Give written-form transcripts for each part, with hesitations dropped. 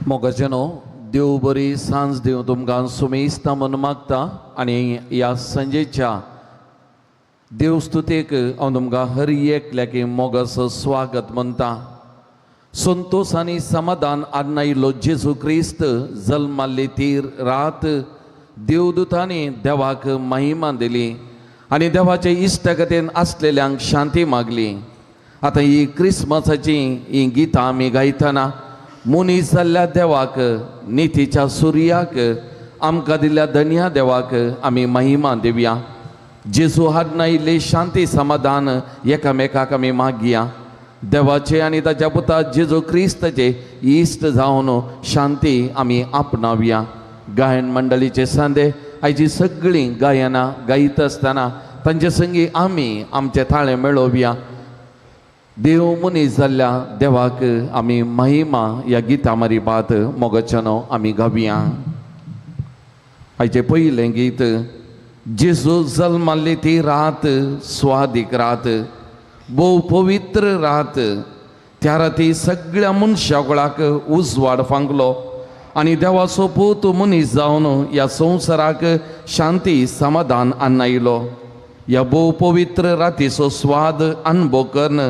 मोगाचेनो देव बरी सांज दिवं तुमकां सुमेस्ता म्हूण मागता आनी ह्या सांजेच्या देवस्तुतेक हांव तुमकां हर एकल्याक मोगाचो स्वागत म्हणटा. संतोश आनी समाधान आडनायिल्लो जेजू क्रिस्त जल्माल्ली ती रात देवदूतांनी देवाक महिमा दिली आनी देवाचे इश्टागतीन आसलेल्यांक शांती मागली. आतां ही क्रिसमसाची ही गितां आमी गायतना मनीस जाल्ल्या देवाक, नितीच्या सुर्याक, आमकां दिल्ल्या धन्या देवाक आमी महिमा दिवया. जेजू हाडनायिल्ली शांती समाधान एकामेकाक आमी मागया. देवाचे आनी ताच्या पुता जेजू क्रिस्ताचे इश्ट जावन शांती आमी आपणावया. गायन मंडळीचे सांदे आयची सगळीं गायनां गायत आसतना तांचे संगी आमी आमचे थाळे मेळोवया. देव मनीस जाल्ल्या देवाक आमी महिमा ह्या गिता मारिपात मोगाच्यानो आमी गावया. आयचें पयलें गीत जेजू जल्माल्ली ती रात स्वादीक रात, भोव पवित्र रात. त्या राती सगळ्या मनशाकुळाक उजवाड फांकलो आनी देवाचो पूत मनीस जावन ह्या संवसाराक शांती समाधान आयलो. ह्या भोव पवित्र रातीचो स्वाद अनुभव करून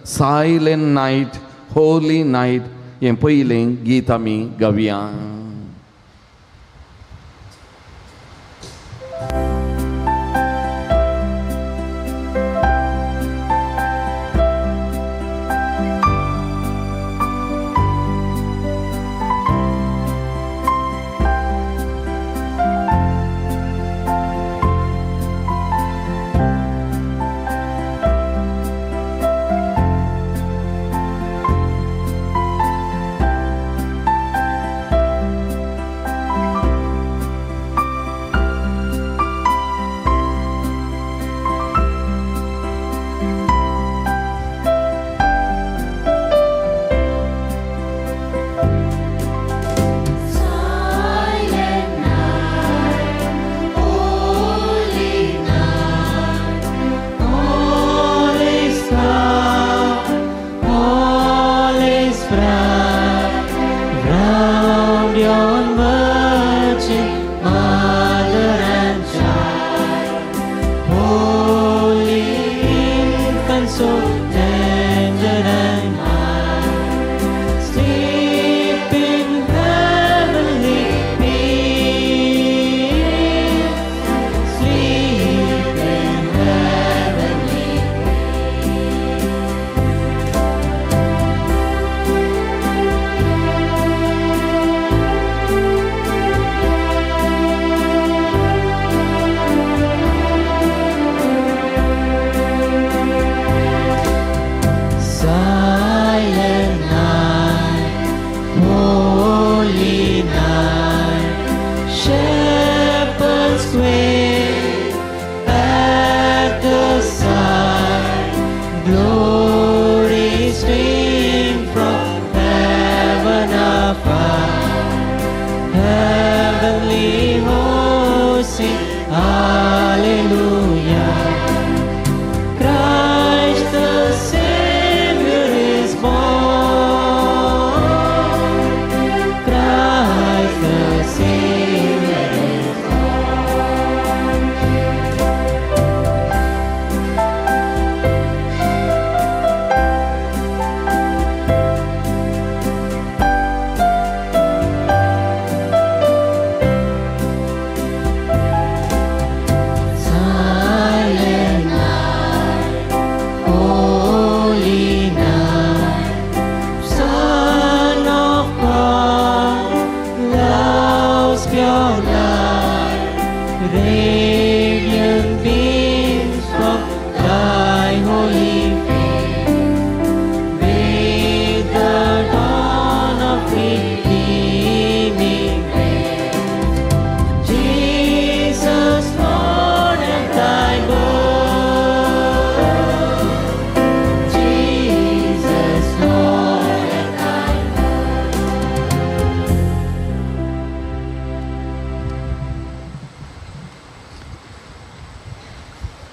सायलंट नायट होली नायट हें पयलें गीत आमी गावया.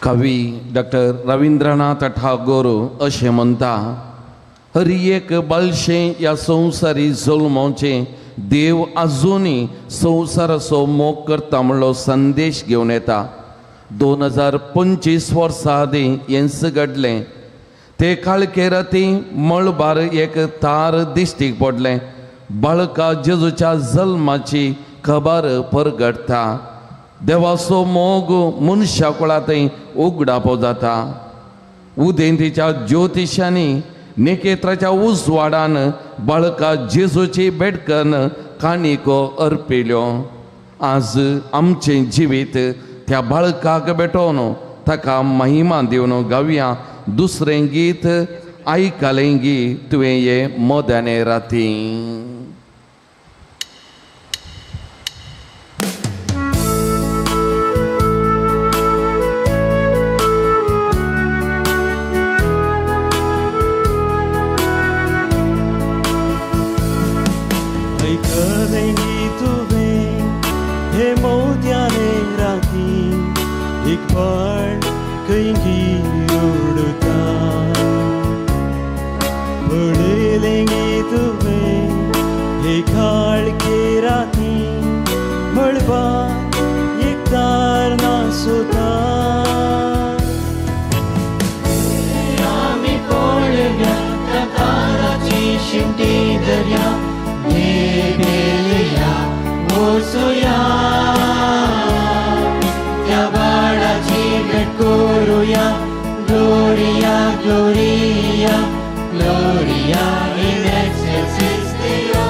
कवी डॉक्टर रविंद्रनाथ ठागोर अशें म्हणटा, हर एक बालशें ह्या संवसारी जल्माचें देव आजुनूय संवसाराचो मोग करता म्हणलो संदेश घेवन येता. 2025 वर्सां आदीं हेंच घडलें. ते काळखे राती मळबार एक तार दिश्टीक पडलें. बाळका जेजूच्या जल्माची खबर परगटता. देवाचो मोग मनशा कुळांतय उगडापो जाता. उदेंतीच्या ज्योतिशांनी नखेत्राच्या उजवाडान बाळका जेजूची भेटकन काणिको अर्पिल्यो. आज आमचें जिवीत त्या बाळकाक भेटोवन ताका महिमा दिवन गावया दुसरें गीत आयकलें गी तुवें हे मोद्याने राती. Gloria, Gloria, Gloria in excelsis Deo.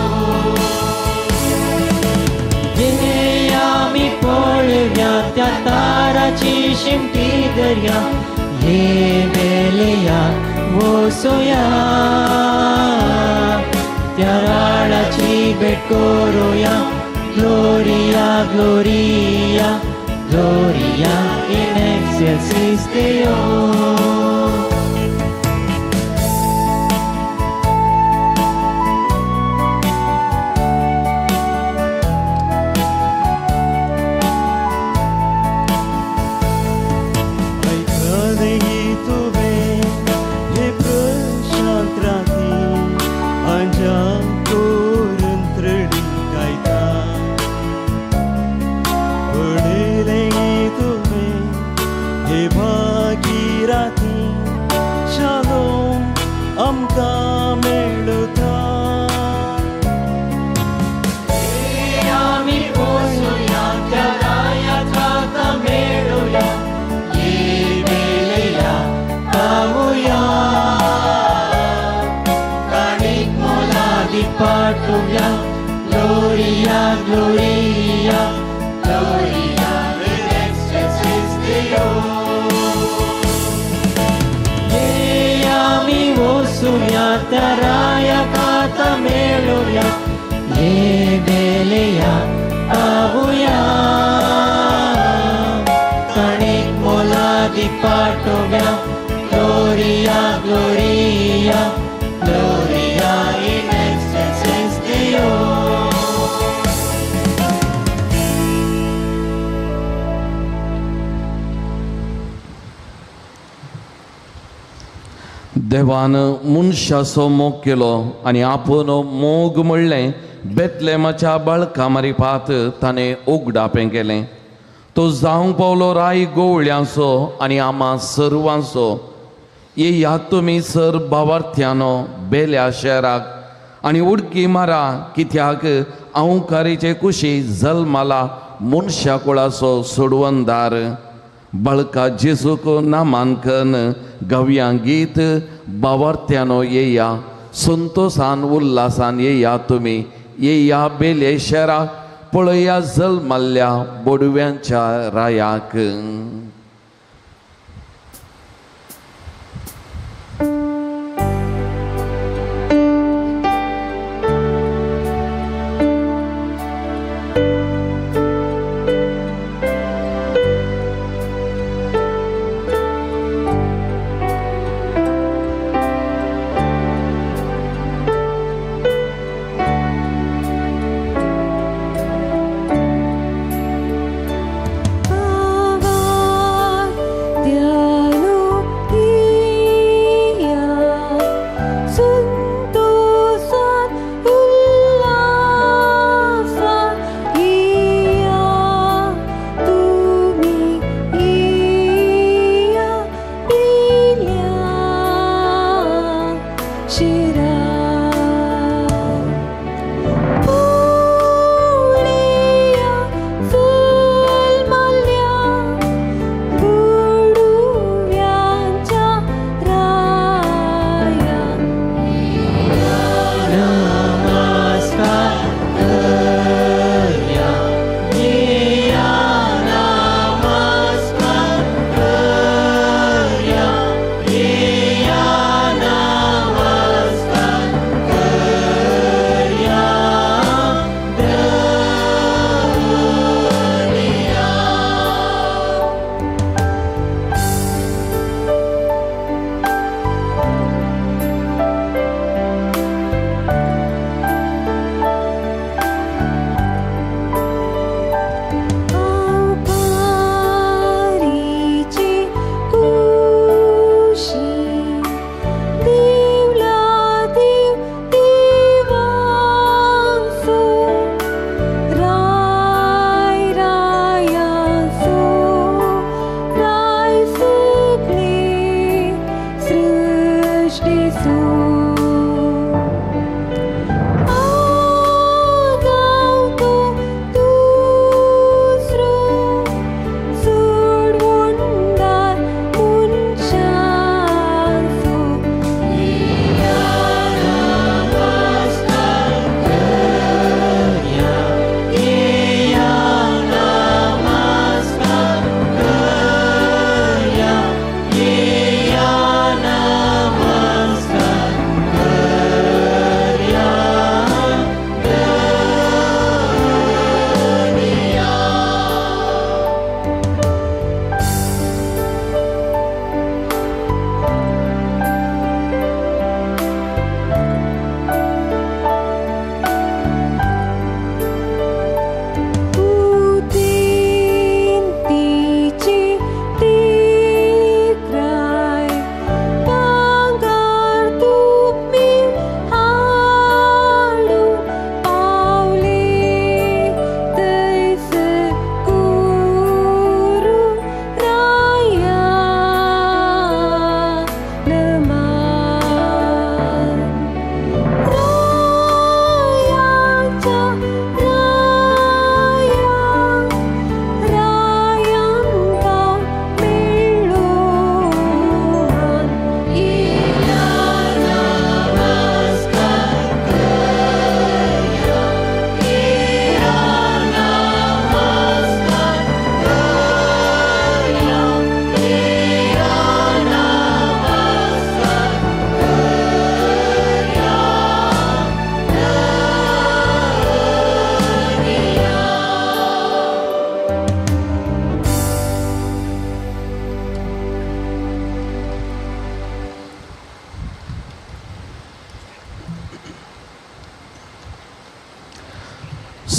ये आमी पळोवया त्या ताराची शिमटी दर्या, ये बेलया वसोया, त्या राडाची भेट करूया. Gloria, Gloria, Gloria in excelsis Deo. Gloria, Gloria, Gloria in excelsis Deo. ये आमी वसुया त्या रायाक आतां मेळुया, ये बेलया पावुया, काणीक मोलादीक पाठोवया. Gloria, Gloria, Gloria in excelsis Deo. देवान मनशाचो मोग केलो आनी आपूण मोग म्हणलें बेतलेमाच्या बाळका मारिपात ताणें उगडापें केलें. तो जावंक पावलो राय गोवळ्यांचो आनी आमा सर्वांचो. येयात तुमी सर भावार्थ्यानो बेल्या शहराक आनी उडकी मारा, कित्याक अंकारीचे कुशी जल्माला मनशा कुळाचो सोडवणदार. बाळका जेजूक नामांकन गावया गीत भावार्थ्यानो येया, संतोसान उल्हासान येया तुमी, येया बेले शहराक पळया जल्माल्ल्या बोडव्यांच्या रायाक. Baba.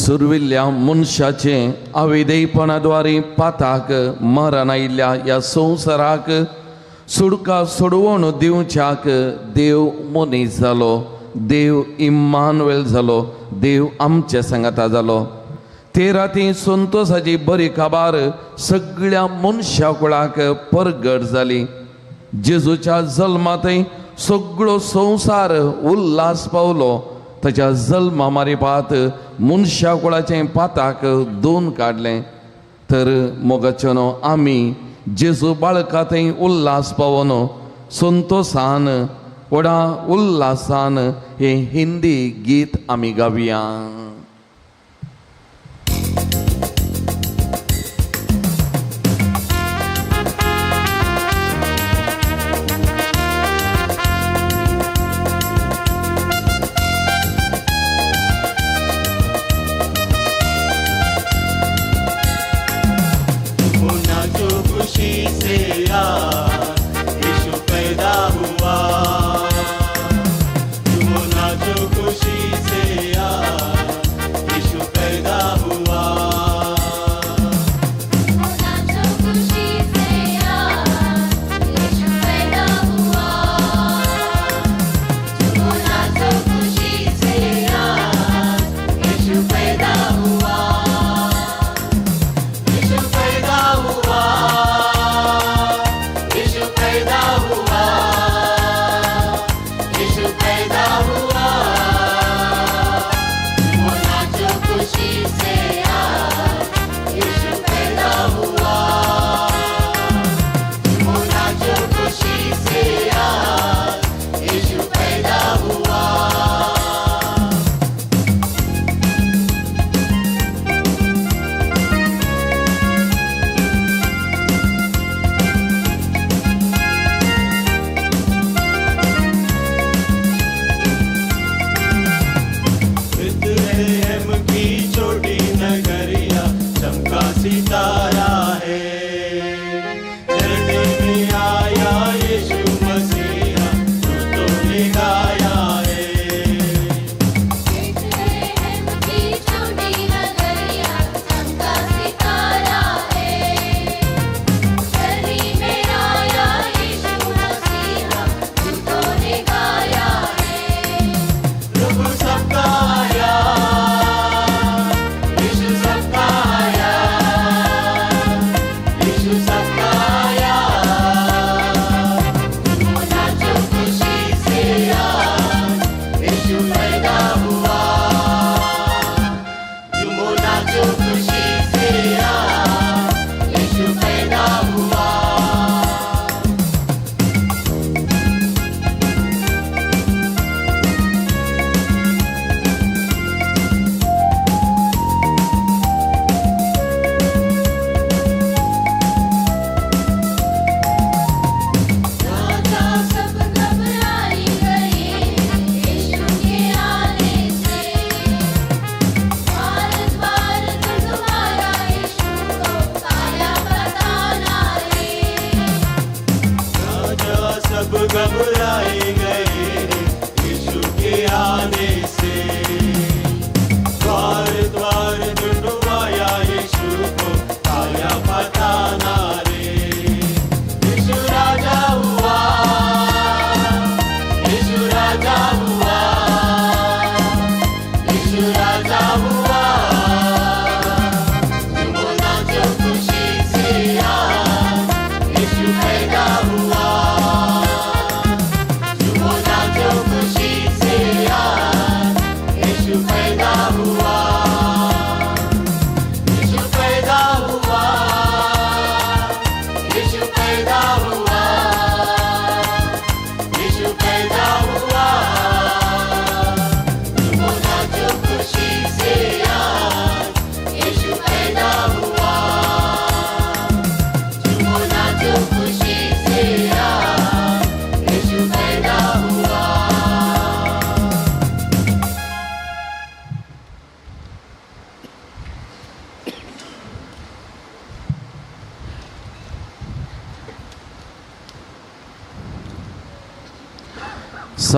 सुरविल्ल्या मनशाचे अविधेयपणाद्वारे पाताक मरण आयिल्ल्या ह्या संवसाराक सुडका सोडवण दिवच्याक देव मनीस जालो, देव इम्मानुएल जालो, देव आमचे सांगाता जालो। ते राती संतोसाची बरी खबर सगळ्या मनशा कुळाक परगट जाली। जेजूच्या जल्मांतय सगळो संवसार उल्हास पावलो। ताच्या जल्मा मारिपात मनशा कुळाचें पाताक दोन काडलें। तर मोगाचेनो आमी जेजू बाळका थंय उल्हास पावोन संतोसान व्हडा उल्हासान हें हिंदी गीत आमी गावया।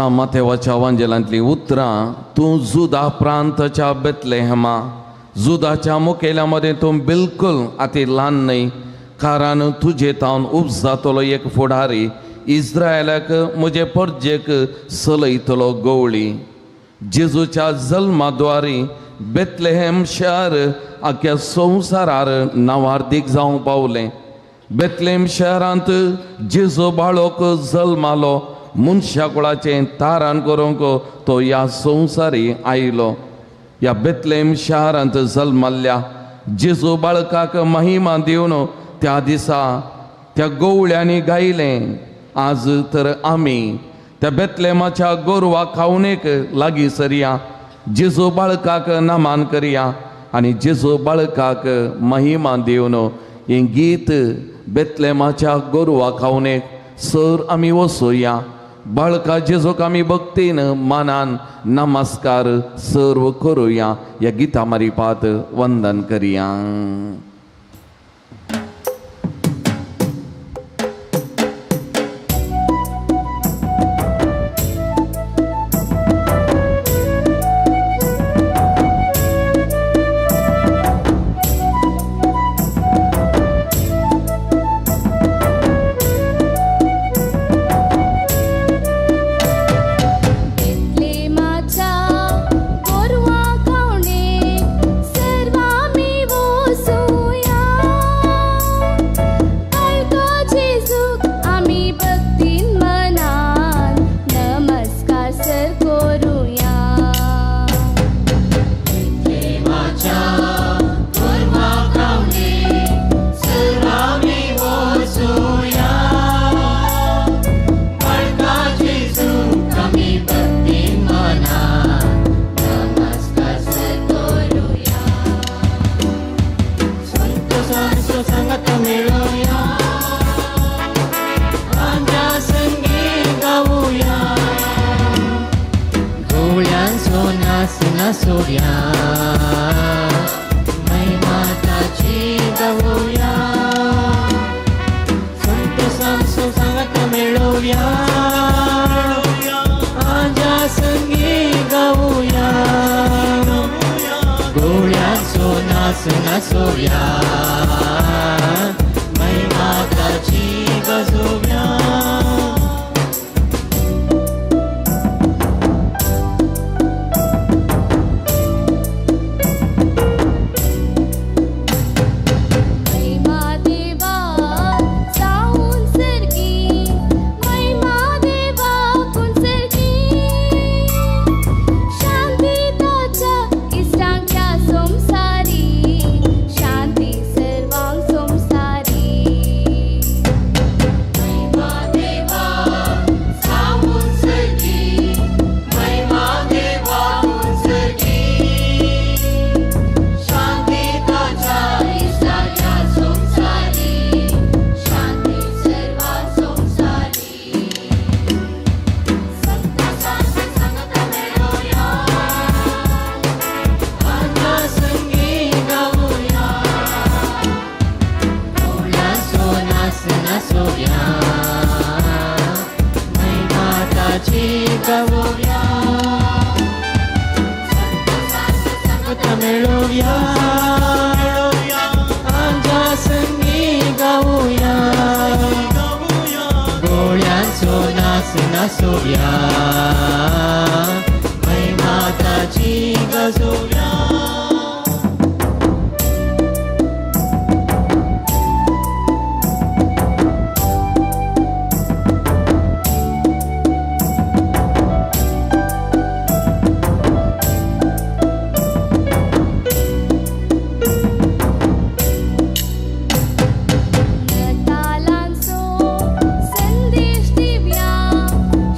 मातेवाच्या वांजेलांतली उतरां, तूं जुदा प्रांताच्या बेतलेहमा जुदाच्या मुखेल्या मदें तूं बिलकुल आती ल्हान न्हय, कारण तुजे तावन उपजातलो एक फुडारी, इस्रायलाक म्हजे परजेक चलयतलो गवळी. जेजूच्या जल्माद्वारी बेतलेहेम शहर आख्या संवसारार नांवार्दीक जावंक पावलें. बेतलेहेम शहरांत जेजू बाळक जल्मालो. मनशा कुळाचें तारण करूंक तो ह्या संवसारी आयलो. ह्या बेतलेहेम शहरांत जल्माल्ल्या जेजू बाळकाक महिमा दिवन त्या दिसा त्या गवळ्यांनी गायलें. आज तर आमी त्या बेतलेमाच्या गोरवा खावणेक लागीं सरया, जेजू बाळकाक नमान करया आनी जेजू बाळकाक महिमा दिवन हें गीत बेतलेमाच्या गोरवा खावणेक सर आमी वसोया. बाळका जेजूक आमी भक्तीन मानान नमस्कार सर्व करुया. ह्या गिता मारिपात वंदन करया.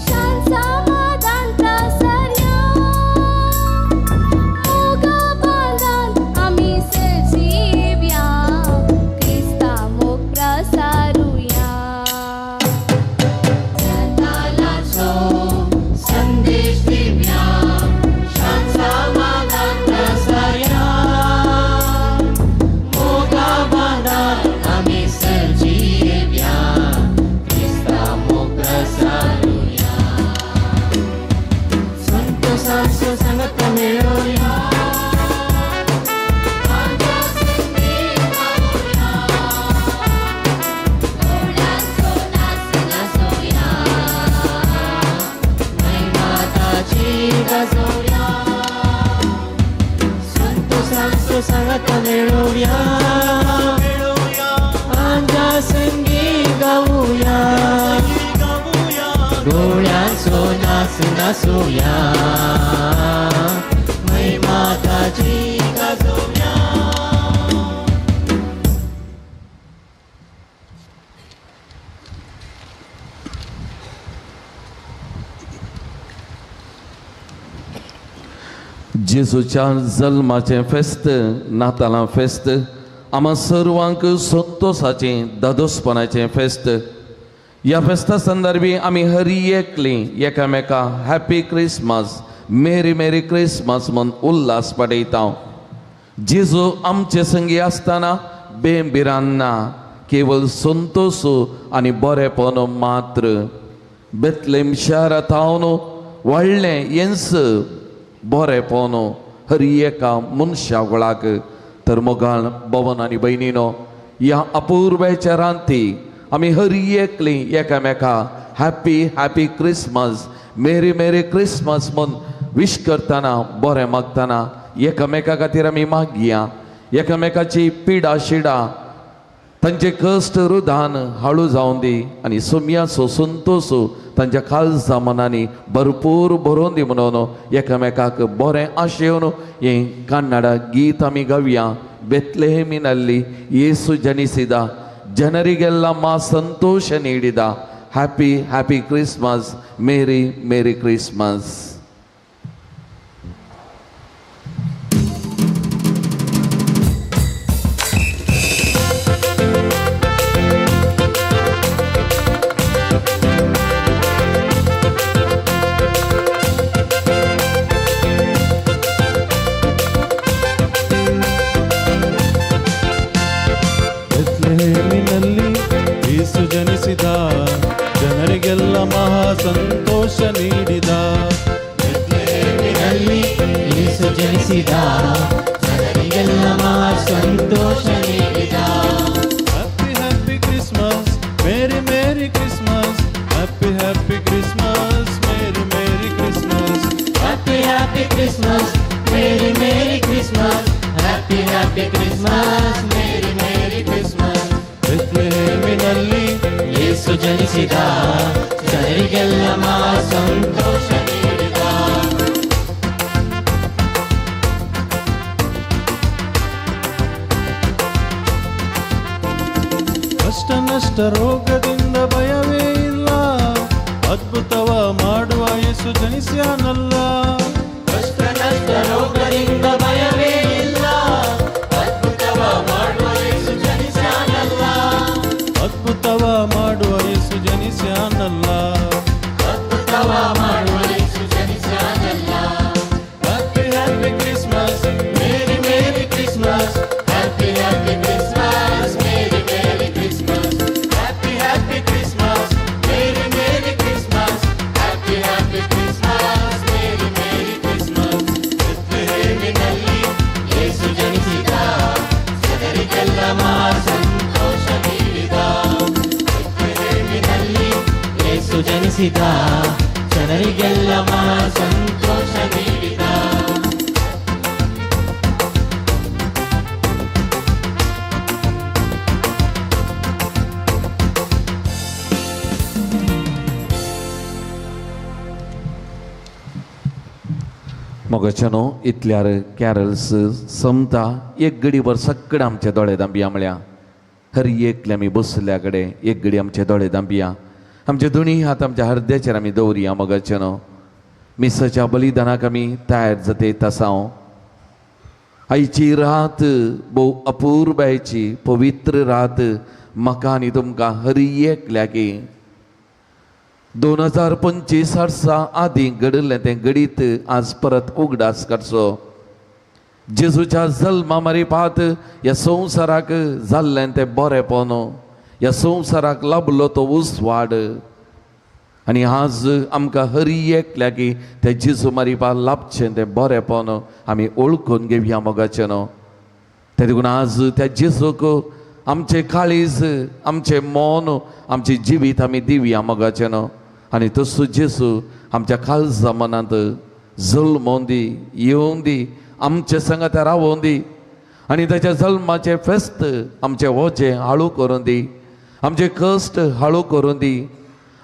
शांत समाधान प्रसर्या. मेळोवया, आंजा संगी गाऊया, गोळ्यांचो नाच नाचोया, महिमा ताजी गाजोवया. जेजूच्या जल्माचें फेस्त, नातालां फेस्त, आमा सर्वांक संतोसाचें दादोसपणाचें फेस्त. ह्या फेस्ता संदर्भी आमी हरी एकली एकामेका happy Christmas, merry merry Christmas म्हूण उल्हास पडयता. जेजू आमचे संगी आसतना बेंबिरान ना, केवळ संतोस आनी बरेपण मात्र. बेतलेम शहरा थावन व्हडलें येन्स बरेपण हरी एका मनशा गुळाक. तर मोगाळ भवन आनी भयणीनो, ह्या अपुर्बायेच्या रांती आमी हरी एकली एकामेका happy happy Christmas, merry merry Christmas म्हूण विश करतना, बरें मागतना एकामेका खातीर आमी मागया. एकामेकाची पिडा शिडा, तांचे कश्ट रुदान हाळू जावन दी आनी सोम्याचो संतोस तांच्या खालसा मनांनी भरपूर भरोवन दी म्हणून एकामेकाक बरें आशेवन हें कन्नडा गीत आमी गावया. बेतलेहेमिನಲ್ಲಿ ಯೇಸು ಜನಿಸಿದ, ಜನರಿಗೆಲ್ಲ ಮಾ ಸಂತೋಷ ನೀಡಿದ. Happy happy Christmas, merry merry Christmas. ಜನಿಸಿದ, ಜನರಿಗೆಲ್ಲ ಮಹಾ ಸಂತೋಷ ನೀಡಿದ. ಬೆತ್ಲೆಹೇಮಿನಲ್ಲಿ ಯೇಸು ಜನಿಸಿದ, ಜನರಿಗೆಲ್ಲ ಮಹಾ ಸಂತೋಷ ನೀಡಿದ. Happy happy Christmas, merry merry Christmas, happy happy Christmas, merry merry Christmas. Happy happy Christmas, merry merry Christmas, happy happy Christmas, merry merry Christmas. ಬೆತ್ಲೆಹೇಮಿನಲ್ಲಿ ಯೇಸು ಜನಿಸಿದ, ಜನರಿಗೆಲ್ಲ ಮಹಾ ಸಂತೋಷ ನೀಡಿದ. ಕಷ್ಟ ನಷ್ಟ ರೋಗದಿಂದ ಭಯವೇ ಇಲ್ಲ, ಅದ್ಭುತವ ಮಾಡುವ ಯೇಸು ಜನಿಸ್ಯಾನಲ್ಲ. ಕಷ್ಟ ನಷ್ಟ ರೋಗದಿಂದ ಭಯವೇ ಇಲ್ಲ, ಅದ್ಭುತವ ಮಾಡುವ ಯೇಸು ಜನಿಸ್ಯಾನಲ್ಲ. ಅದ್ಭುತವ ಮಾಡುವ ಯೇಸು ಜನಿಸ್ಯಾನಲ್ಲ. ಅದ್ಭುತವ ಮಾಡುವ ಯೇಸು ಜನಿಸ್ಯಾನಲ್ಲ. Happy happy Christmas, merry merry Christmas, happy happy Christmas, merry merry Christmas. Happy happy Christmas, merry merry Christmas, happy happy Christmas, merry merry Christmas. ಬೆತ್ಲೆಹೇಮಿನಲ್ಲಿ ಯೇಸು ಜನಿಸಿದ, ಜನರಿಗೆಲ್ಲ ಮಹಾ ಸಂತೋಷ ನೀಡಿದ. ಬೆತ್ಲೆಹೇಮಿನಲ್ಲಿ ಯೇಸು ಜನಿಸಿದ, ಜನರಿಗೆಲ್ಲ ಮಹಾ ಸಂತೋಷ ನೀಡಿದ. मोगाच्यानो, इतल्यार कॅरल्स समता. एक गडीभर सगळें आमचे दोळे दांपया म्हळ्या हर एकले आमी बसल्या कडेन एक गडी आमचे दोळे दांपया. आमचे दोनी हात आमच्या हरद्याचेर आमी दवरया. मोगाच्यानो, मिसाच्या बलिदानाक आमी तयार जाते तसांव. आयची रात भोव अपुरबायेची पवित्र रात म्हाका आनी तुमकां हर एकल्याकी 2025 वर्सां आदीं घडिल्लें तें घडीत आज परत उगडास काडचो. जेजूच्या जल्मा मारिपात ह्या संवसाराक जाल्लें तें बरेपण, ह्या संवसाराक लाभलो तो उजवाड आनी आज आमकां हरी एकल्याकी ते जेजू मारिपा लाभचें तें बरेपण आमी ओळखून घेवया. मोगाचें न्हू, ते देखून आज त्या जेजूक आमचें काळीज, आमचें मन, आमचें जिवीत आमी दिवया. मोगाचें न्हू, आनी तसो जेजू आमच्या काळजा मनांत जल्मोवन दी, येवन दी, आमचे संगात रावोवन दी. आनी ताच्या जल्माचें फेस्त आमचें वजें हाळू करून दी, आमचे कश्ट हाळू करून दी,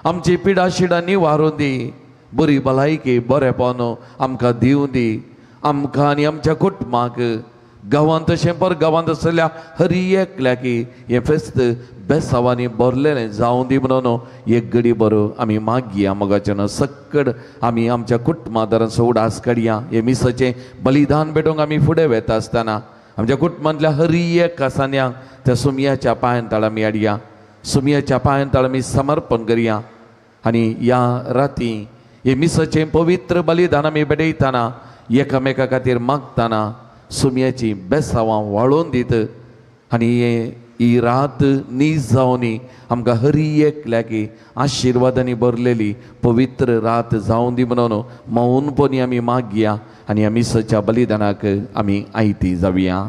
आमची पिडा शिडा निवारून दी, बरी भलायकी बरेपण आमकां दिवं दी। आमकां आनी आमच्या कुटुंबाक गांवांत तशें पर गांवांत आसलेल्या हरी एकल्याक हें फेस्त बेसांवांनी भरलेलें जावं दी म्हणून एक घडी बरो आमी मागया। मोगाच्यान सक्कड आमी आमच्या कुटुंबादारांचो उडास काडया। हे मिसाचें बलिदान भेटोवंक आमी फुडें वेता आसतना आमच्या कुटुंबांतल्या हरी एक कासान्यांक त्या सुमयाच्या पांयान ताळ आमी हाडया, सुमयाच्या पांयान ताळ आमी समर्पण करया आनी ह्या राती हे मिसाचें पवित्र बलिदान आमी भेटयतना एकामेका खातीर मागतना सुमयाची बेसांवां वाळोवन दित आनी ही रात नीज जावनी आमकां हरी एकल्याक आशिर्वादांनी भरलेली पवित्र रात जावन दी म्हणून मौनपणी आमी मागया आनी ह्या मिसाच्या बलिदानाक आमी आयती जावया।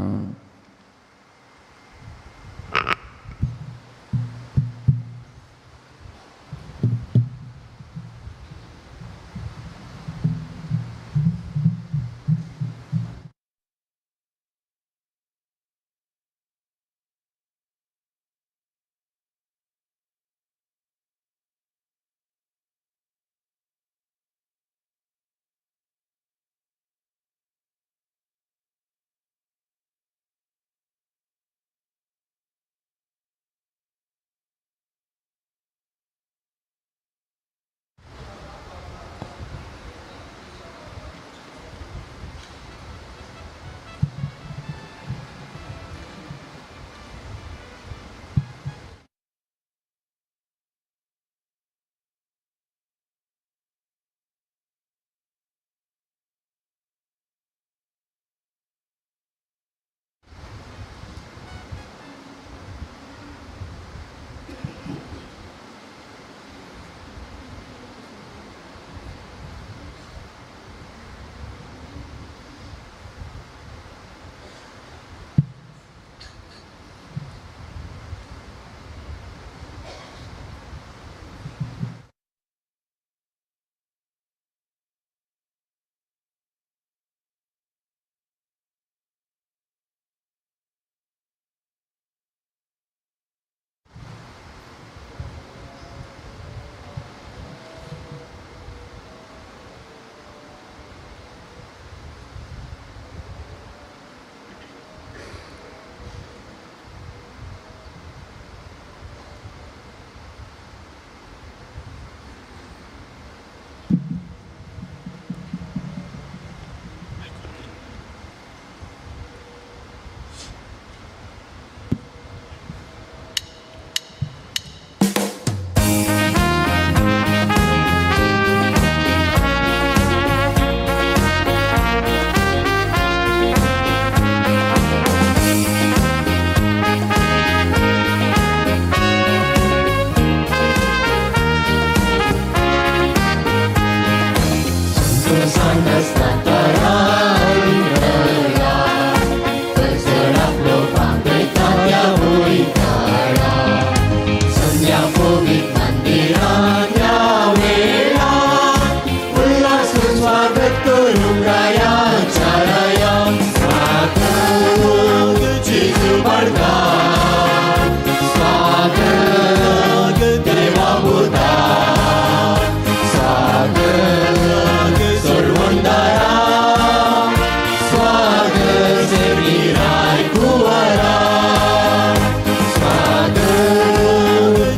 स्वागत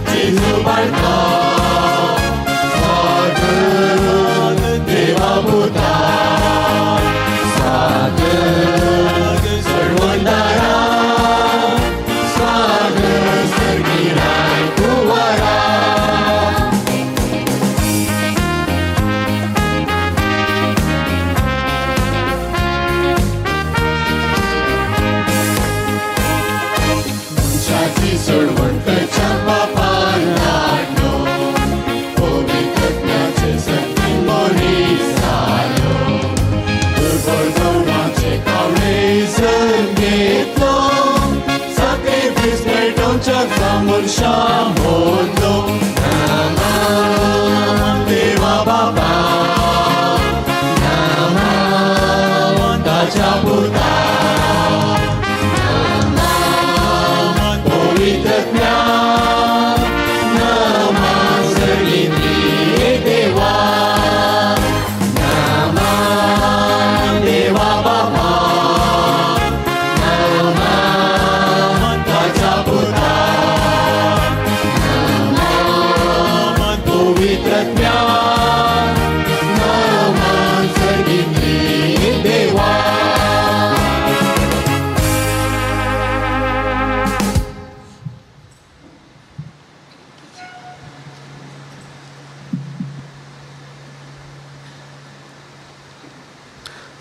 जेजू बाळका।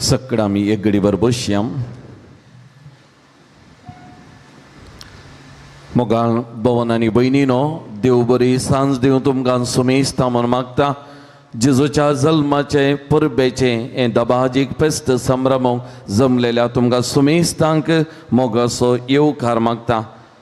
सगळं आमी एक घडीभर बसया. मोगाळ भवन आनी भयणीनो, देव बरी सांज दिवं तुमकां सुमेस्ता म्हूण मागता. जेजूच्या जल्माचें परबेचें हें दबाजीक फेस्त संभ्रमूंक जमलेल्या तुमकां सुमेस्तांक मोगाचो येवकार मागता.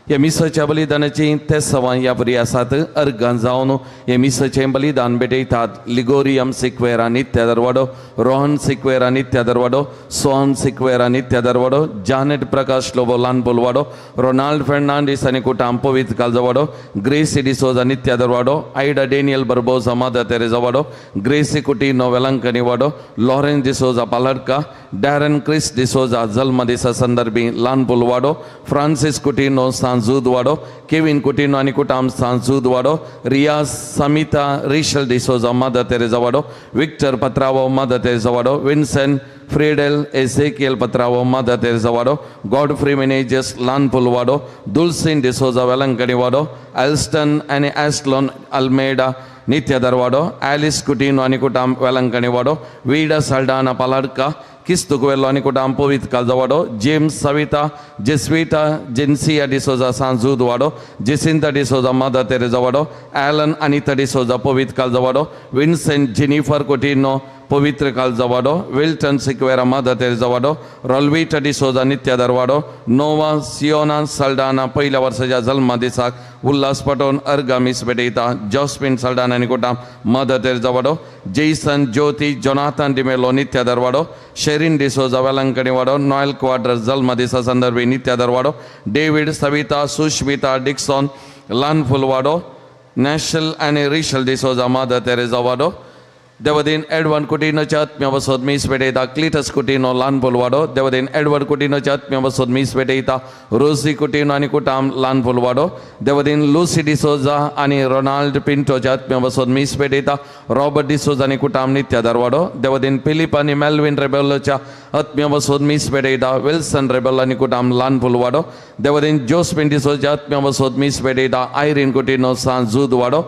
ह्या मिसाच्या बलिदानाची तेसवां ह्या बरी आसात. अर्गां जावन हे मिसाचें बलिदान भेटयतात. लिगोरियम सिक्वेरा नित्या दरवाडो, रोहन सिक्वेरा नित्या दरवाडो, सोहन सिक्वेरा नित्या दरवाडो, जानेट प्रकाश लोबो लानपोलवाडो, रोनाल्ड फेर्नांडीस आनी कुटाम पवित्र कालजवाडो, ग्रेसी डिसोजा नित्या दरवाडो, आयडा डेनियल बर्बोजा मादर तेरेजावाडो, ग्रेसी कुटिनो वेलंकनी वाडो, लॉरेन्स डिसोजा पालडका, डॅरन क्रिस डिसोजा जल्मदिसा संदर्भी लानपोलवाडो, फ्रांसीस कुटिनो सांजूद वाडो, केविन कुटिनो आनी कुटाम सांजूद वाडो, रियाज समिता रिशल डिसोजा मादर तेरेजा वाडो, विक्टर पत्रावो मादर तेरेजा वाडो, विन्सेंट फ्रेडल एसेकियल पत्रावो मादर तेरेजा वाडो, गॉडफ्री मेनेजस लानपूल वाडो, दुलसिन डिसोजा वेलंकणी वाडो, एल्स्टन आनी एस्लॉन अल्मेडा नित्य दरवाडो, एलिस कुटिनो आनी कुटाम वेलंकणी वाडो, वीडा साल्डाना पालाडका, किस्तू कुवेल्लो आनी कुटाम पवित्र कालजवाडो, जेम्स सविता जेस्विता जेन्सिया डिसोजा सांजूद वाडो, जेसिंता डिसोजा मादर तेरेजा वाडो, एलन अनिता डिसोजा पवित्र कालजवाडो, विन्सेंट जेनिफर कुटिनो पवित्र कालजवाडो, विल्टन सिक्वेरा मादर तेरेजा वाडो, रोलविटा डिसोजा नित्या दरवाडो, नोवा सियोना साल्डाना पयल्या वर्साच्या जल्मा दिसाक उल्हास पटोवन अर्गा मीस भेटयता. जॉस्मिन साल्डाना आनी कुटाम मादर तेरेजा वाडो, जेसन ज्योती जोनाथन डिमेलो नित्या दरवाडो, शेरीन डिसोजा वेलंकणी वाडो, नॉयल क्वाड्रस जल्मा दिसा संदर्भी नित्या दरवाडो, डेवीड सविता सुष्मिता डिक्सॉन लानफुलवाडो, नॅशल आनी रिशल डिसोजा मादर तेरेजा वाडो, देवदीन एडवर्ड कुटिनोच्या आत्म्या बसोद मीस भेटयता. क्लिटस कुटिनो लानपोलवाडो, देवदीन एडवर्ड कुटिनोच्या आत्म्या बसोद मीस भेटयता. रोसी कुटिनो आनी कुटाम लानपोलवाडो, देवदीन लुसी डिसोजा आनी रोनाल्ड पिंटोच्या आत्म्या बसोद मीस भेटयता. रॉबर्ट डिसोजा आनी कुटाम नित्या दरवाडो, देवदीन फिलीप आनी मेल्विन रेबेलोच्या आत्म्या बसोद मीस भेटयता. विल्सन रेबेलो आनी कुटाम लानपोलवाडो, देवदीन जोस्मिन डिसोजा आत्म्या बसोद मीस भेटयता. आयरीन कुटिनो सांजूद वाडो,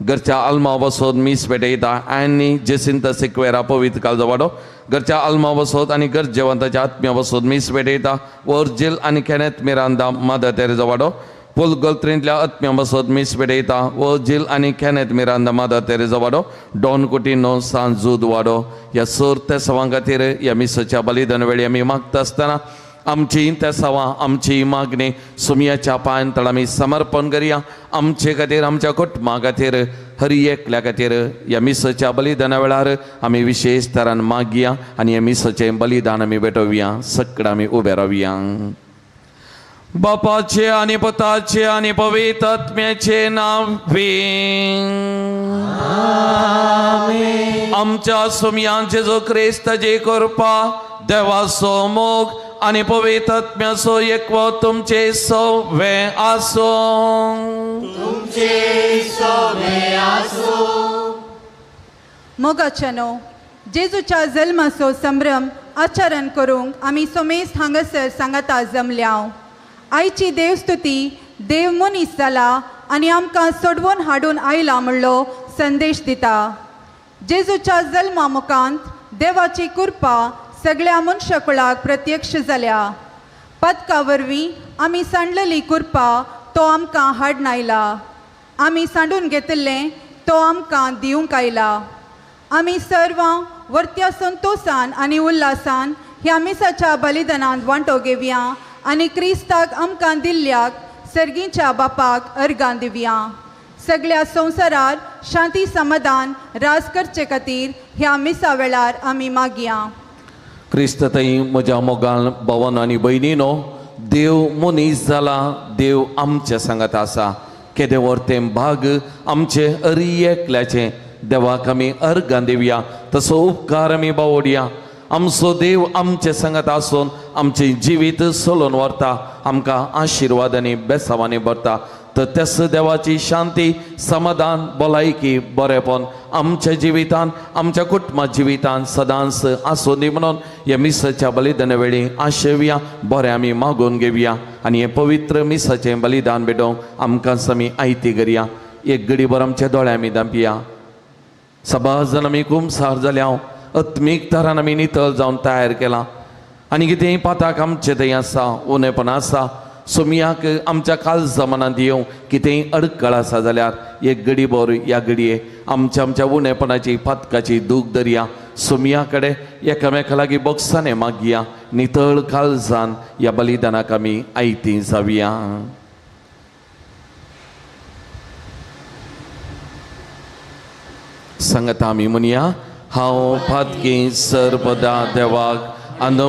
घरच्या आल्मा बसोद मीस भेटयता. आनी जेसिंता सिक्वेरा पवित्र कालजवाडो, घरच्या आल्मा बसोद आनी गरजेवंताच्या आत्म्या बसोद मीस भेटयता. वर्जील आनी केनेथ मिरांदा मादर तेरेजा वाडो, पुल गोलत्रींतल्या आत्म्या बसोद मीस भेटयता. वर्जील आनी केनेथ मिरांदा मादर तेरेजा वाडो, डॉन कुटिनो सांजूद वाडो. ह्या सोर तेसवां खातीर ह्या मिसाच्या बलिदान वेळी आमी मागता आसतना आमची तेसावां आमची मागणी सुमयाच्या पांयान तळ आमी समर्पण करया. आमचे खातीर आमच्या कुटुंबा खातीर हर एकल्या खातीर ह्या मिसाच्या बलिदाना वेळार आमी विशेश तरान मागया आनी ह्या मिसाचें बलिदान आमी भेटोवया. सगळें आमी उबे रावया. बापाचे आनी पुताचे आनी पवित्र आत्म्याचे नांव आमच्या सुमयान जेजू क्रिस्ताची कृपा, देवाचो मोग आनी पवित्र आत्म्याचो एकवो तुमचे सवे आसूं. तुमचे सवे आसूं. मोगाच्यानो, जेजूच्या जल्माचो संभ्रम आचरण करूंक आमी सोमेस्त हांगासर सांगाता जमल्या. आयची देवस्तुती देव मनीस जाला आनी आमकां सोडवून हाडून आयला म्हणलो संदेश दिता. जेजूच्या जल्मा मुखांत देवाची कृपा सगळ्या मनशाकुळाक प्रत्यक्ष जाल्या. पदका वरवीं आमी सांडलेली कृपा तो आमकां हाडून आयला. आमी सांडून घेतिल्लें तो आमकां दिवंक आयला. आमी सर्वां वर्त्या संतोसान आनी उल्हासान ह्या मिसाच्या बलिदानांत वांटो घेवया आनी क्रिस्ताक आमकां दिल्ल्याक सर्गीच्या बापाक अर्गां दिवया. सगळ्या संवसारार शांती समाधान राज करचे खातीर ह्या मिसा वेळार आमी मागया. क्रिस्त थंय म्हज्या मोगान भवन आनी भयणीनो, देव मनीस जाला, देव आमच्या सांगात आसा. केदें व्हर भाग आमचें हर एकल्याचें. देवाक आमी अर्गां दिवया, तसो उपकार आमी बावडया. आमचो देव आमचे सांगात आसून आमचें जिवीत चलोवन व्हरता, आमकां आशिर्वादांनी बेसावांनी भरता. तर त्याच देवाची शांती समाधान भलायकी बरेपण आमच्या जिवितान आमच्या कुटुंबा जिवितान सदांच आसूं दी म्हणून ह्या मिसाच्या बलिदाना वेळी आशेवया, बरें आमी मागून घेवया आनी हें पवित्र मिसाचें बलिदान भेटोवंक आमकां आमी आयती करया. एक घडीभर आमच्या दोळ्या आमी धांपया. सबाजन आमी कुमसार जाल्या. आत्मीक तरान आमी नितळ जावन तयार केला आनी कितेंय पाताक आमचें थंय आसा उणेपण आसा सोमयाक आमच्या काळजा मनांत येवं कितेंय अडकळ आसा जाल्यार एक घडी बोर ह्या घडये आमच्या आमच्या उणेपणाची पातकाची दूख दरया सोमया कडेन एकामेका लागीं बोगसाने मागया नितळ काळजान ह्या बलिदानाक आमी आयती जावया. सांगता आमी म्हणया हांव पातकी सर्वदा देवाक आनी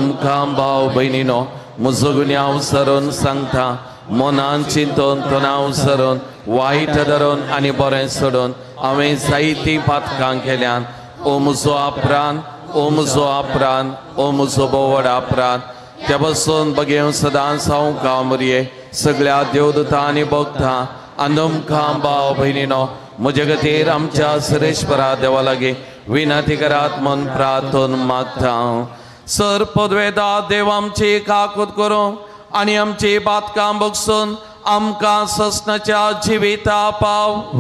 भाव भयणीनो म्हजो गुन्यांव सरून सांगता मनान चिंतून तणाव सरून वायट धरून आनी बरें सोडून हांवें जायतीं पातकां केल्यान. ओ म्हजो आपरान ओ म्हजो आपरान ओ म्हजो बोवड आपरान त्या बसून बगेव सदांच हांव कामरये सगळ्या देवदूतां आनी भक्तां आनी भाव भयणीनो म्हजे खातीर आमच्या सुरेश्वरा देवा लागीं विनंती करात मन प्रार्थन मागता. सर पदवेदा देव आमची काकूत करूं आनी आमची बातकां बगसून आमकां ससनाच्या जिविता पावों.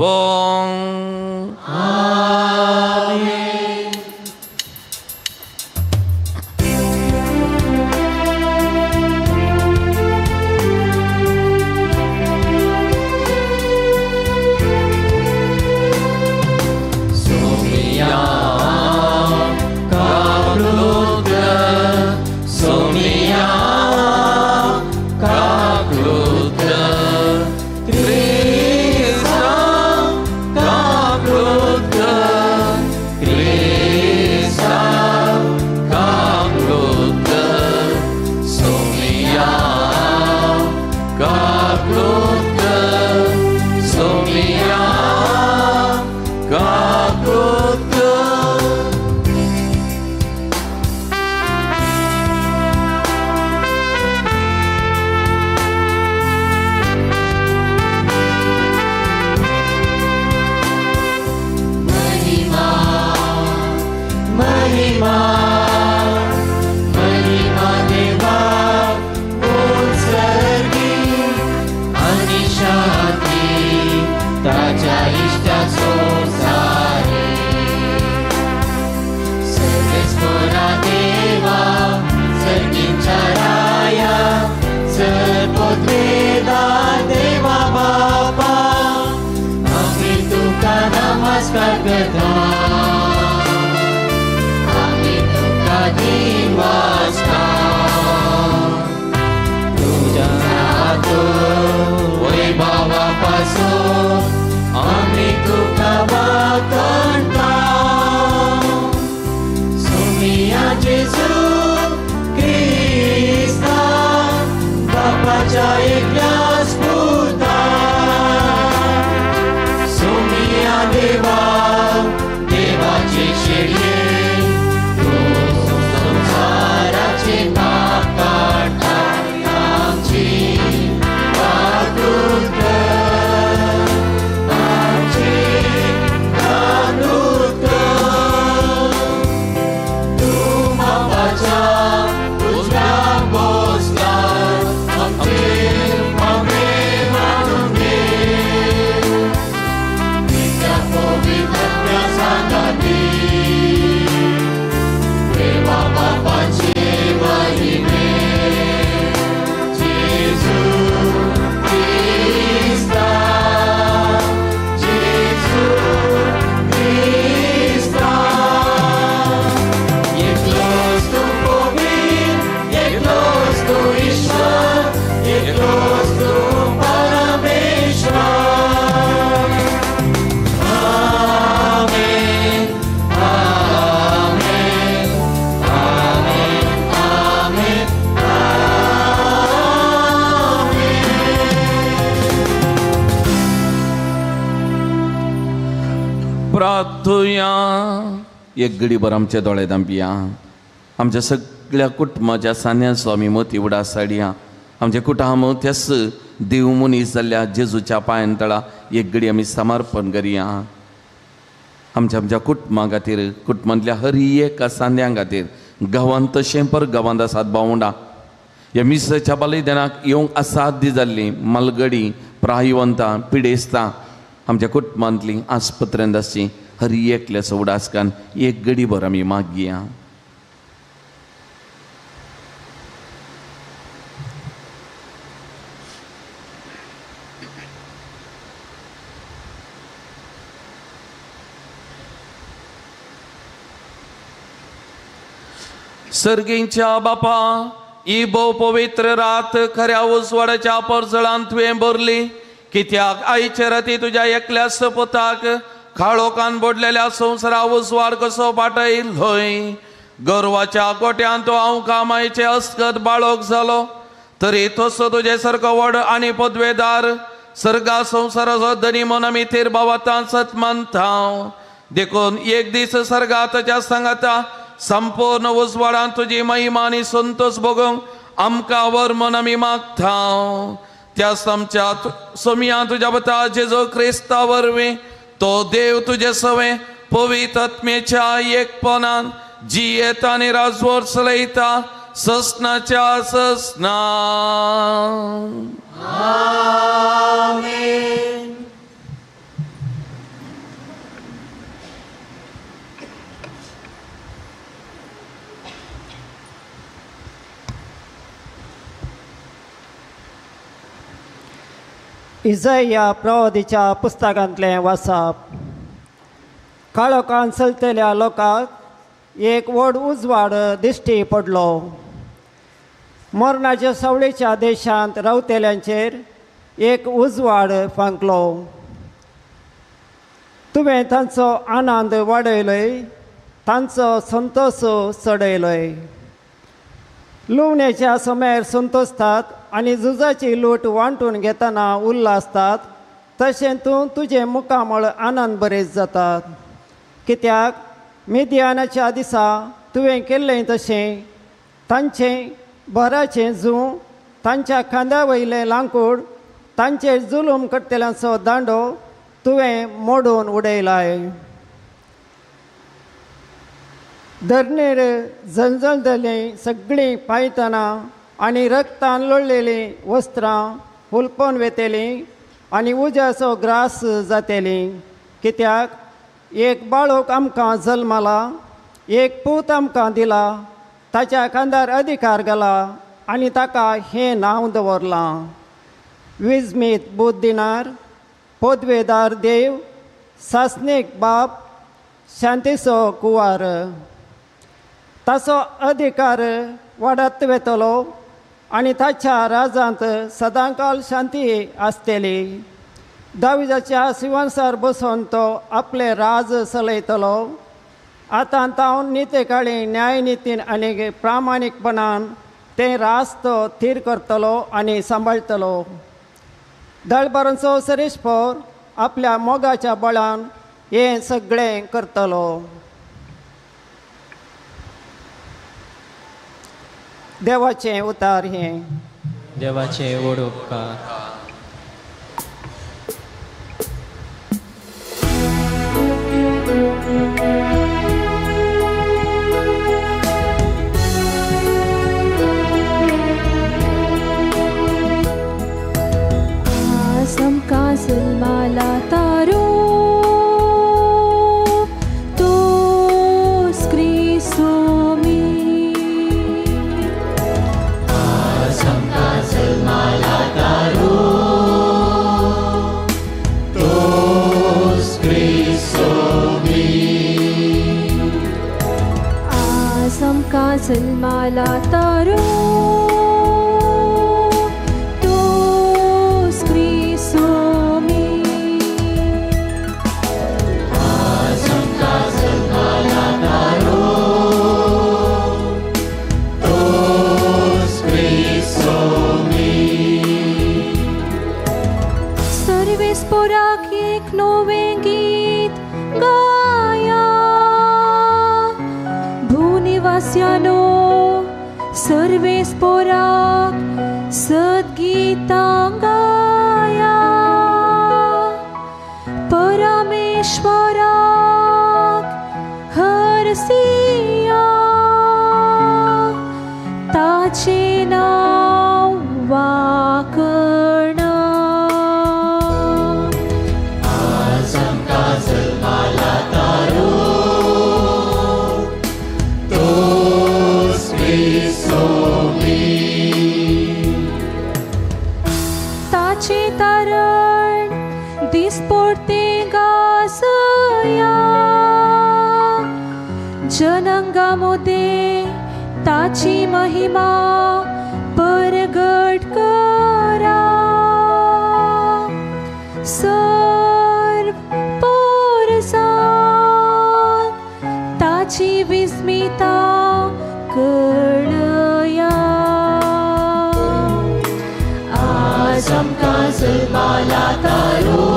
एक घडीभर आमचे दोळे धांपया आमच्या सगळ्या कुटुंबाच्या सान्यांचो आमी मोती उडा साडया आमच्या कुटुंब त्याच देव मनीस जाल्ल्या जेजूच्या पांयान तळा एक घडी आमी समर्पण करया. आमच्या आमच्या कुटुंबा खातीर कुटुंबांतल्या हर एका सांद्यां खातीर गांवांत तशें पर गांवांत आसात भावंडां ह्या मिसाच्या बलिदानाक येवंक असाध्य जाल्लीं मालगडी प्रायवंतां पिडेस्तां आमच्या कुटुंबांतलीं आस्पत्रेंत आसचीं हर एकल्याचो उडासकान एक गडीभर आमी मागया. सर्गींच्या बापा, ही भोव पवित्र रात खऱ्या उजवाडाच्या परजळान तुवें भरली, कित्याक आयचे राती तुज्या एकल्या सपोताक काळोखान बोडलेल्या संवसारा उजवाड कसो पाटयलोय. गर्वाच्या गोट्यान तो हांव कामायचे अस्कत बाळोक जालो, तरी तसो तुजे सारको व्हड आनी पदवेदार सर्गा संवसाराचो धनी म्हूण आमी थीर भावातान सत मानता. देखून एक दीस सर्गा ताच्या सांगाता संपूर्ण उजवाडान तुजी महिमा आनी संतोष भोगूंक आमकां वर म्हूण आमी मागता. त्याच आमच्या सोमया तुज्या पता जेजू क्रिस्ता वरवीं तो देव तुजे सवें पवित्र आत्म्याच्या एकपणान जियेता आनी राजवट चलयता ससनाच्या ससना. आमेन. इजया प्रवादीच्या पुस्तकांतलें वाचप. काळोखान चलतल्या लोकांक एक व्हड उजवाड दिश्टी पडलो. मरणाच्या सावळेच्या देशांत रावतल्यांचेर एक उजवाड फांकलो. तुवें तांचो आनंद वाडयलोय, तांचो संतोष चडयलोय. लुवण्याच्या समयार संतोषतात आनी झुजाची लूट वांटून घेतना उल्हासतात, तशें तूं तुजें मुखामळ आनंद बरेच जातात. कित्याक मिदियानाच्या दिसा तुवें केल्लें तशें तांचें भराचें जूं, तांच्या खांद्या वयलें लांकूड, तांचेर जुलूम करतल्यांचो दांडो तुवें मोडून उडयलाय. धरणेर झणझणटलीं सगळीं पांयतणां आनी रक्तान लोळलेलीं वस्त्रां हुलपोवन वेतलीं आनी उज्याचो ग्रास जातलीं. कित्याक एक बाळोक आमकां जल्मला, एक पूत आमकां दिला, ताच्या खांदार अधिकार घाला आनी ताका हें नांव दवरलां, विजमीत बुद्दिनार, पदवेदार देव, सासणीक बाप, शांतीचो कुवार. ताचो अधिकार वाडत वेतलो आनी ताच्या राजांत सदांकाल शांती आसतली. दाविजाच्या शिवांसार बसून तो आपलें राज चलयतलो. आतां तावन नितेकाळी न्यायनितीन आनी प्रामाणीकपणान तें राज तो थीर करतलो आनी सांबाळटलो. दळबारांचो सरेशपोर आपल्या मोगाच्या बळान हें सगळें करतलो. देवाचें उतार हें. देवाचें व्हड उपकार. आमकां जल्माला तारो तोस क्रिस्तोमी. आमकां जल्माला तारो तोस क्रिस्तोमी. आमकां जल्माला तारो तोस क्रिस्तोमी. आमकां जल्माला तारो तोस क्रिस्तोमी. सर्वेस्पोराक एक नवें गीत गाया, भूनिवास्यानो सर्वेस्पोराक सद्गीतां गाया. परमेश्वराक हरसिया, ताचें नांव वाकणा. आमकां जल्माला जनंगामोदे ताची महिमा परगट करा. सर्व पोरसाक ताची विस्मिता कळया. आज आमकां जल्माला तारो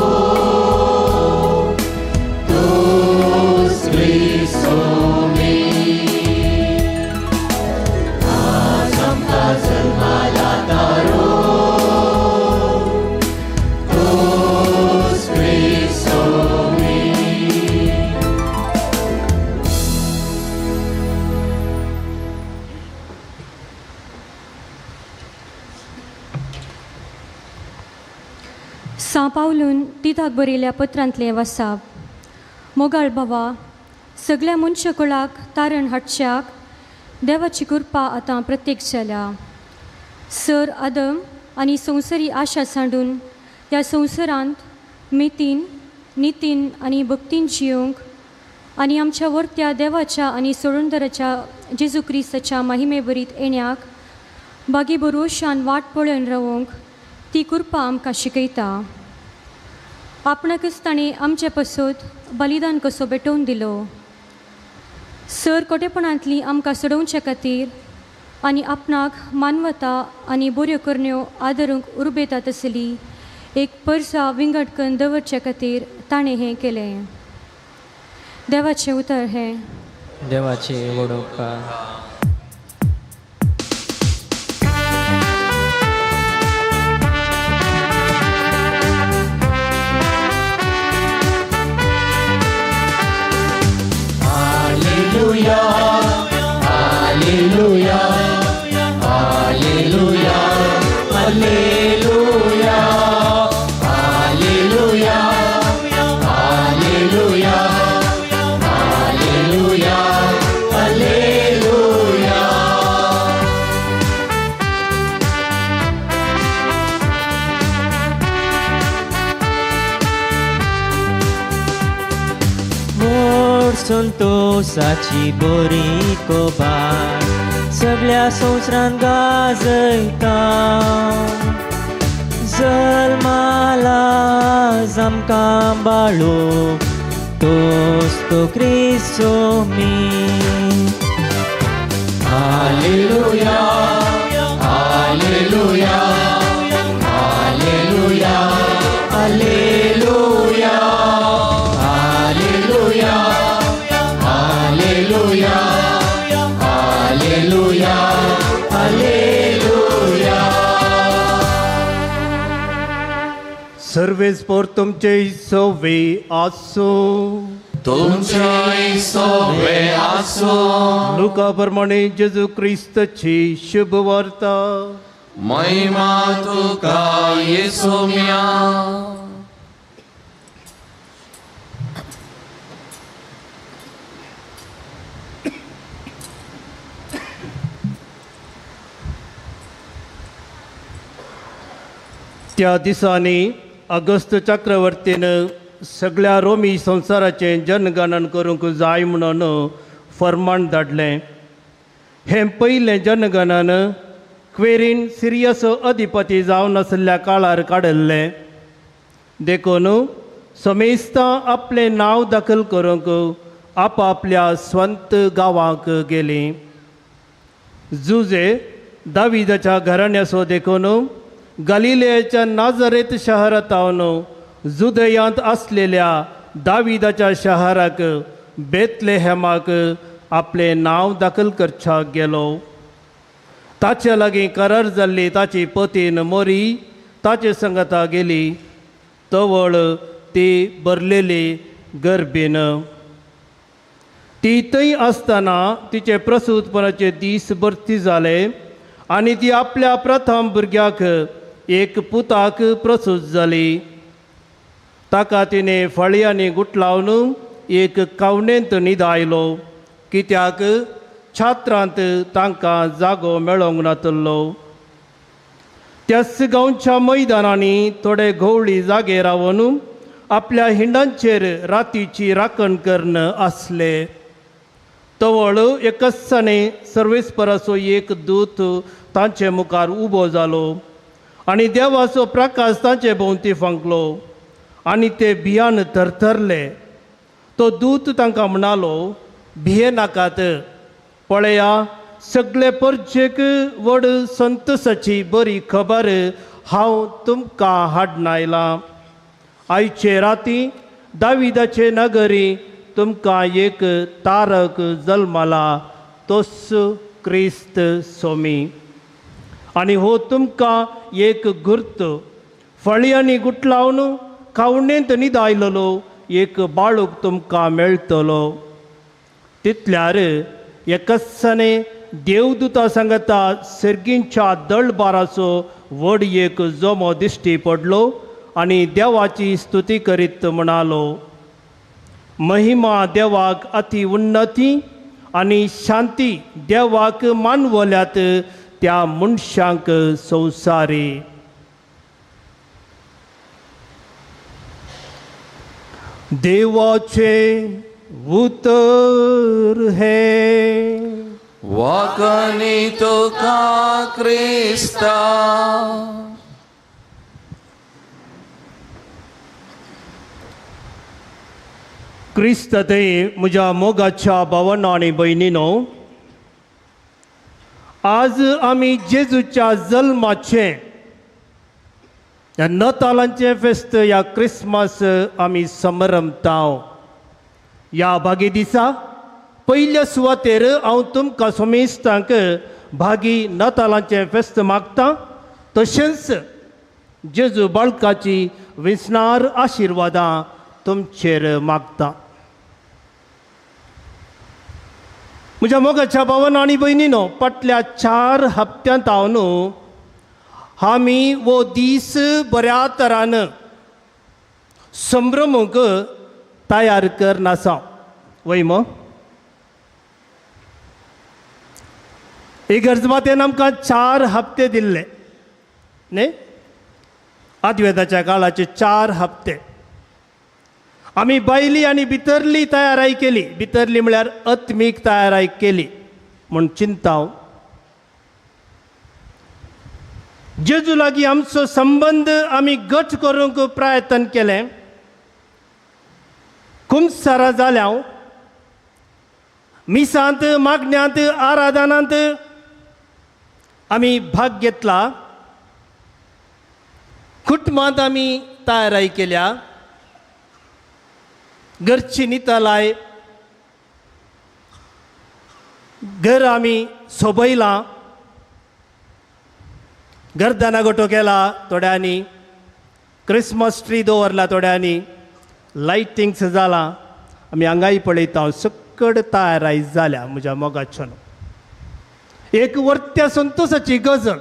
तूच क्रिस्तोमी. आज आमकां जल्माला तारो तूच क्रिस्तोमी. सां पावलून तिताक बरयल्या पत्रांतलें वसाप. मोगाळ बाबा, सगळ्या मनशाकुळाक तारण हाडच्याक देवाची कृपा आतां प्रत्येक जाल्या. सर आदम आनी संवसारी आशा सांडून ह्या संवसारांत मितीन नितीन आनी भक्तीन जियोंक आनी आमच्या वर्त्या देवाच्या आनी सोडूनदाराच्या जेजू क्रिस्ताच्या महिमेभरीत येण्याक बागी भरोशान वाट पळोवन रावोंक ती कृपा आमकां शिकयता. आपणाकच ताणें आमचे पसत बलिदान कसो भेटोवन दिलो. सर कोटेपणांतली आमकां सोडोवचे खातीर आनी आपणाक मानवता आनी बऱ्यो करण्यो आदरूंक उर्बेता तसली एक परसा विंगड करून दवरचे खातीर ताणें हें केलें. देवाचें उतर हें. देवाचे वडोवपा. Alleluia, Alleluia, Alleluia, Alleluia, Alleluia, Alleluia, Alleluia, Alleluia. मोर संतोषाची बरी खबर सगळ्या संवसारान गाजयता. जल्माला आमकां बाळो तोच तो क्रिस्तोमी. Alleluia, Alleluia, Alleluia, Alleluia, Alleluia, Alleluia, Alleluia, Alleluia. Sarves पोर तुमचे सोवे आसो. तुमचे सोवे आसो. लुका प्रमाणे जेजू क्रिस्ताची शुभ वार्ता. महिमा तुका येसुम्या. त्या दिसांनी अगस्त चक्रवर्तीन सगळ्या रोमी संवसाराचें जनगणन करूंक जाय म्हणून फर्मान धाडलें. हें पयलें जनगणन क्वेरीन सिरियस अधिपती जावन आशिल्ल्या काळार काडिल्लें. देखून समेस्तां आपलें नांव दाखल करूंक आपापल्या स्वंत गांवांक गेलीं. जुजे दाविदाच्या घराण्याचो देखून गलिलेच्या नाझरेत शहरांत जुदयांत आसलेल्या दाविदाच्या शहराक बेतलेहमाक आपलें नांव दाखल करच्याक गेलो. ताचे लागीं करार जाल्ली ताची पतीन मोरी ताचे संगता गेली. तवळ ती भरलेली गर्भीन. ती थंय आसतना तिचे प्रसूतपणाचे दीस भरती जाले आनी ती आपल्या प्रथम भुरग्याक एक पुताक प्रसूत जाली. ताका तिणें फळयांनी गुटलावन एक कावणेंत न्हिदायलो, कित्याक छात्रांत तांकां जागो मेळोंक नातलो. त्याच गांवच्या मैदानांनी थोडे घोवळी जागे रावन आपल्या हिंडांचेर रातीची राखण करून आसले. तवळ एकसाणे सर्वेस्पराचो एक दूत तांचे मुखार उबो जालो आनी देवाचो प्रकाश तांचे भोंवती फांकलो आनी ते भियान थरथरले. तो दूत तांकां म्हणालो, भिये नाकात, पळया सगळे परजेक व्हड संतोसाची बरी खबर हांव तुमकां हाडून आयलां. आयचे राती दाविदाचे नगरी तुमकां एक तारक जल्मला, तोच क्रिस्त सोमी. आनी हो तुमकां एक गुर्त, फळयांनी गुटलावन खावणेंत न्हिदायलेलो एक बाळूक तुमकां मेळटलो. तितल्यार एकसाणे देवदूता सांगता सर्गींच्या दळबाराचो व्हड एक जमो दिश्टी पडलो आनी देवाची स्तुती करीत म्हणालो, महिमा देवाक अति उन्नती आनी शांती देवाक मानवल्यात त्या मनशांक संवसारी. देवाचे उतर हे वाकनी तुका क्रिस्ता. क्रिस्त ते म्हज्या मोगाच्या भावांनो आनी भयणीनो, आज आमी जेजूच्या जल्माचें ह्या नतालांचें फेस्त ह्या क्रिसमस आमी समरमता. ह्या भागी दिसा पयल्या सुवातेर हांव तुमकां सोमेस्तांक भागी नतालांचें फेस्त मागता, तशेंच जेजू बाळकाची विसणार आशिर्वादां तुमचेर मागता. म्हज्या मोगाच्या भावान आनी भयणीनो, फाटल्या 4 हप्त्यांत हांव न्हू आमी हो दीस बऱ्या तरान संभ्रमूंक तयार करनासा वय मो. इगर्ज मातेन आमकां 4 हप्ते दिल्ले न्ही, आद्वेदाच्या काळाचे 4 हप्ते आमी बायली आनी भितरली तयाराय केली. भितरली म्हळ्यार आत्मीक तयाराय केली म्हूण चिंता हांव. जेजू लागीं आमचो संबंद आमी घट करूंक प्रयत्न केलें. कुमसारां जाल्या, मिसांत, मागण्यांत, आराधनांत आमी भाग घेतला. कुटुंबांत आमी तयाराय केल्या, घरची नितलाय, घर आमी सोबयलां, गर्दाना गोटो केला थोड्यांनी, क्रिसमस ट्री दवरला थोड्यांनी, लायटिंग्स जाला. आमी हांगाय पळयता सकड तयाराय जाल्या. म्हज्या मोगाच्यान एक वर्त्या संतोसाची गजल.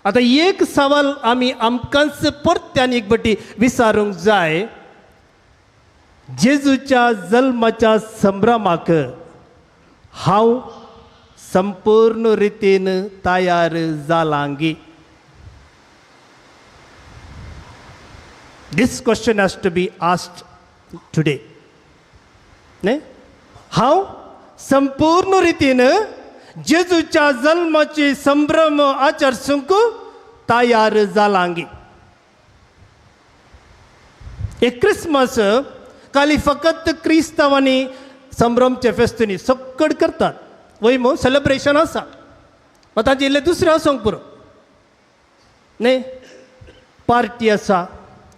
आतां एक सवाल आमी आमकांच परत्यान एक बटी विचारूंक जाय, जेजूच्या जल्माच्या संभ्रमाक हांव संपूर्ण रितीन तयार जालांगी? This question has to be asked today. न्ही, हांव संपूर्ण रितीन जेजूच्या जल्माची संभ्रम आचरसूंक तयार जालांगी? एक क्रिसमस खाली फकत क्रिस्तांवांनी संभ्रमचे फेस्त न्ही, सकड करतात वय मो सेलिब्रेशन आसा, मात तांचे इल्लें दुसरें आसूंक पुरो न्ही. पार्टी आसा,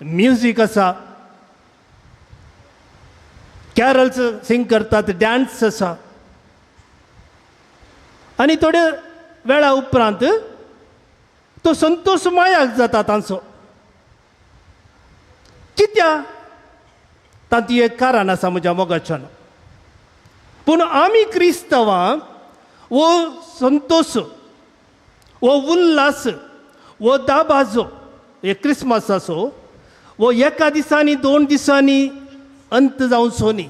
म्युजीक आसा, कॅरल्स सिंग करतात, डान्स आसा. आनी थोड्या वेळा उपरांत तो संतोष मायाक जाता तांचो. कित्याक? तांची एक कारण आसा म्हज्या मोगाच्यान. पूण आमी क्रिस्तांवां हो संतोष, हो उल्हास, हो दाबाजो हे क्रिसमसाचो हो एका दिसांनी 2 दिसांनी अंत जावचो न्ही.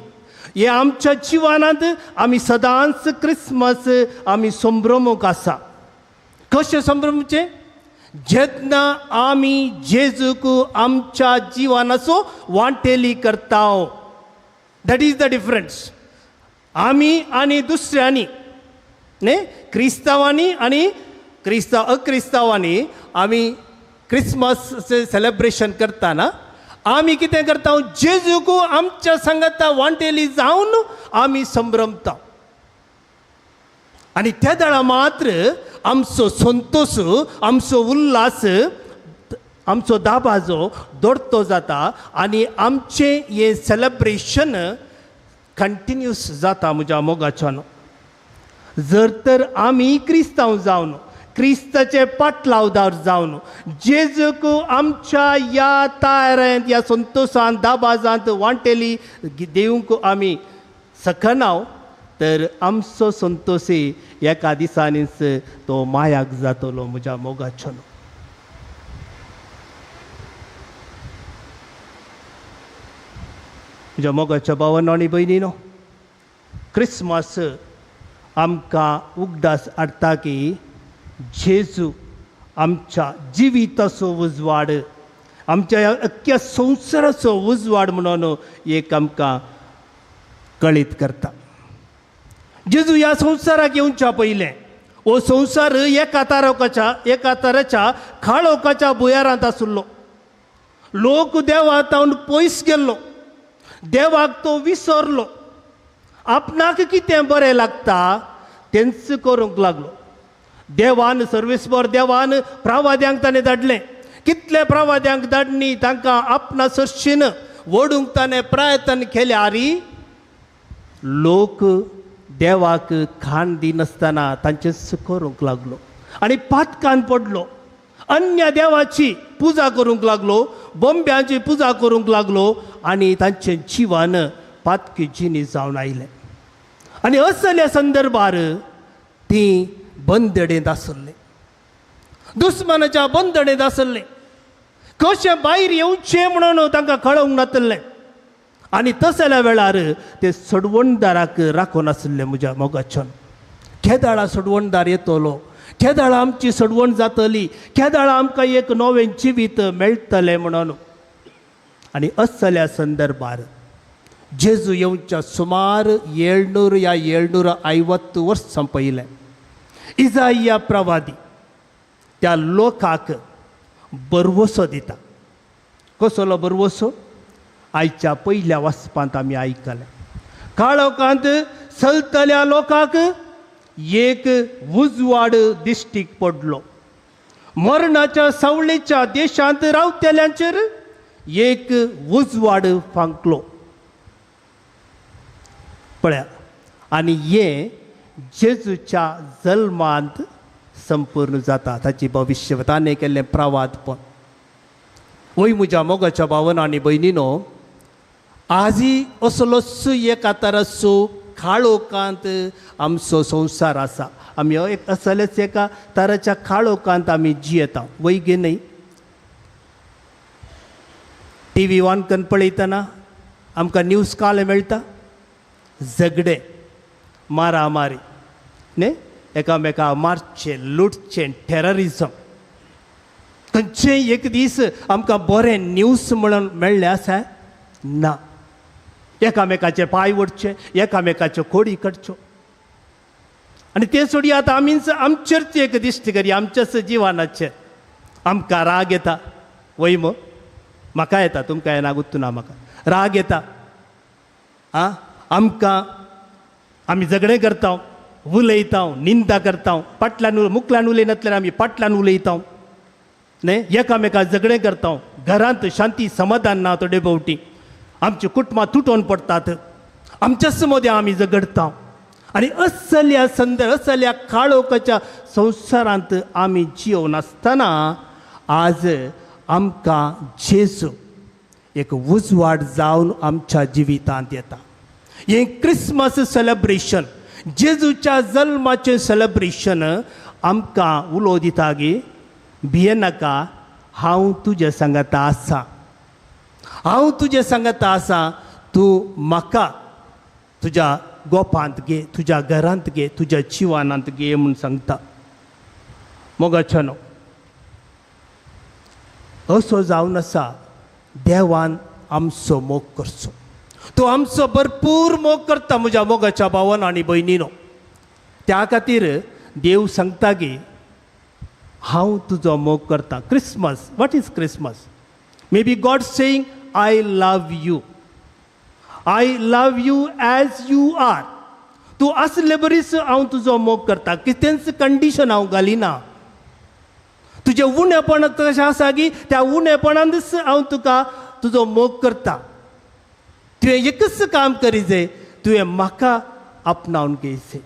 हे आमच्या जिवनांत आमी सदांच क्रिसमस आमी संभ्रमूंक आसा. कशें संभ्रमचें? जेन्ना आमी जेजूक आमच्या जिवनाचो वांटेली करता. That is the difference. आमी आनी दुसऱ्यांनी न्ही, क्रिस्तांवांनी आनी क्रिस्तांव अक्रिस्तांवांनी आमी क्रिसमस सेलेब्रेशन करतना आमी कितें करता? जेजूक आमच्या सांगाता वांटेली जावन आमी संभ्रमता. आनी त्या वेळार मात्र आमचो संतोश, आमचो उल्हास, आमचो दाबाजो दोडतो जाता आनी आमचें हें सेलेब्रेशन कंटिन्यूस जाता. म्हज्या मोगाच्यान जर तर आमी क्रिस्तांव जावन क्रिस्ताचे पाटलावदार जावन जेजूक आमच्या ह्या तयारेंत, ह्या संतोशांत, दाबाजांत वांटेली दिवंक आमी शकना तर आमचो संतोशी एका दिसांनीच तो मायाक जातलो. म्हज्या मोगाचो म्हज्या मोगाच्या भावानो आनी भयणीनो, क्रिसमस आमकां उगडास हाडटा की जेजू आमच्या जिविताचो उजवाड, आमच्या अख्ख्या संवसाराचो उजवाड म्हणून एक आमकां कळीत करता. जेजू ह्या संवसाराक येवच्या पयलें हो संवसार एका ताराच्या काळोखाच्या भुंयारांत आशिल्लो. लोक देवा तावन पयस गेल्लो, देवाक तो विसरलो, आपणाक कितें बरें लागता तेंच करूंक लागलो. देवान सर्वेस्पर देवान प्रवाद्यांक ताणें धाडलें. कितले प्रवाद्यांक धाडणी तांकां आपणा सरशीन वडूंक ताणें प्रयत्न केल्यार लोक देवाक खाण दिनासतना तांचेच करूंक लागलो आनी पातकान पडलो. अन्य देवाची पुजा करूंक लागलो, बोंब्यांची पुजा करूंक लागलो आनी तांचें जिवन पातकी जिणी जावन आयलें. आनी असल्या संदर्भार ती बंदडेंत आसले, दुस्मानाच्या बंदडेंत आसले. कशें भायर येवचें म्हणून तांकां कळोवंक नातलें आनी तसल्या वेळार ते सोडवणदाराक राखून आसले. म्हज्या मोगाच्यान केदाळा सोडवणदार येतलो, केदाळा आमची सोडवण जातली, केदाळा आमकां एक नवें जिवीत मेळटलें म्हणून. आनी असल्या संदर्भार जेजू येवच्या सुमार 700 या 750 वर्सां पयलें इजाया प्रवादी त्या लोकांक बरवसो दिता. कसलो बरवसो? आयच्या पयल्या वाचपांत आमी आयकलें, काळोखांत चलतल्या लोकांक एक उजवाड दिश्टीक पडलो, मरणाच्या सावळेच्या देशांत रावतल्यांचेर एक उजवाड फांकलो. पळया, आनी हें जेजूच्या जल्मांत संपूर्ण जाता, ताची भविश्य ताणें केल्लें प्रवादपण. वय म्हज्या मोगाच्या भावना आनी भयणीनो, आजी असलोच एका तराचो काळोखांत आमचो संवसार आसा. आमी एक असलेच एका तराच्या काळोखांत आमी जियेता. वय गे न्हय? टी व्ही ऑन करून पळयतना आमकां न्यूज काल मेळटा, झगडे, मारामारी न्ही, एकामेका मारचें, लुटचें, टेररिजम. खंयचेय एक दीस आमकां बरें न्यूज म्हणून मेळ्ळें आसा ना. एकामेकाचे पांय ओडचे, एकामेकाच्यो कोडी काडच्यो. आनी तें सोडी आतां आमीच आमचेरच एक दिश्टी करी, आमच्याच जिवनाचेर आमकां राग येता. वय मग म्हाका येता, तुमकां येना गुत्तू ना, म्हाका राग येता. आं, आमकां आमी झगडें करता, उलयता, निंदा करता, फाटल्यान मुखल्यान उलयनासल्यार आमी फाटल्यान उलयता न्ही, एकामेका झगडें करता. घरांत शांती समाधान ना. थोडे भोवटी आमची कुटुंबां तुटोवन पडटात, आमच्याच मदें आमी झगडटा. आनी असल्या संदर्भ, असल्या काळोखाच्या संवसारांत आमी जियोवन आसतना आज आमकां जेजू एक उजवाड जावन आमच्या जिवितांत येता. हें क्रिसमस सेलेब्रेशन, जेजूच्या जल्माचें सेलेब्रेशन आमकां उलो दिता गी भियेनाका, हांव तुजे सांगाता आसा, हांव तुजे सांगाता आसा, तूं म्हाका तुज्या गोपांत घे, तुज्या घरांत घे, तुज्या जिवानांत घे म्हूण सांगता. मोगाच्यानो, असो जावन आसा देवान आमचो मोग करचो. तो आमचो भरपूर मोग करता म्हज्या मोगाच्या भावान आनी भयणीनो. त्या खातीर देव सांगता की हांव तुजो मोग करता. Christmas, what is Christmas? May be God saying I love you, I love you as you are. तूं आसले बरीच हांव तुजो मोग करता, कितेंच कंडिशन हांव घालिना. तुजें उणेपण कशें आसा की त्या उणेपणानच हांव तुका तुजो मोग करता. तुवें एकच काम करी जाय, तुवें म्हाका आपणावन घेयचें,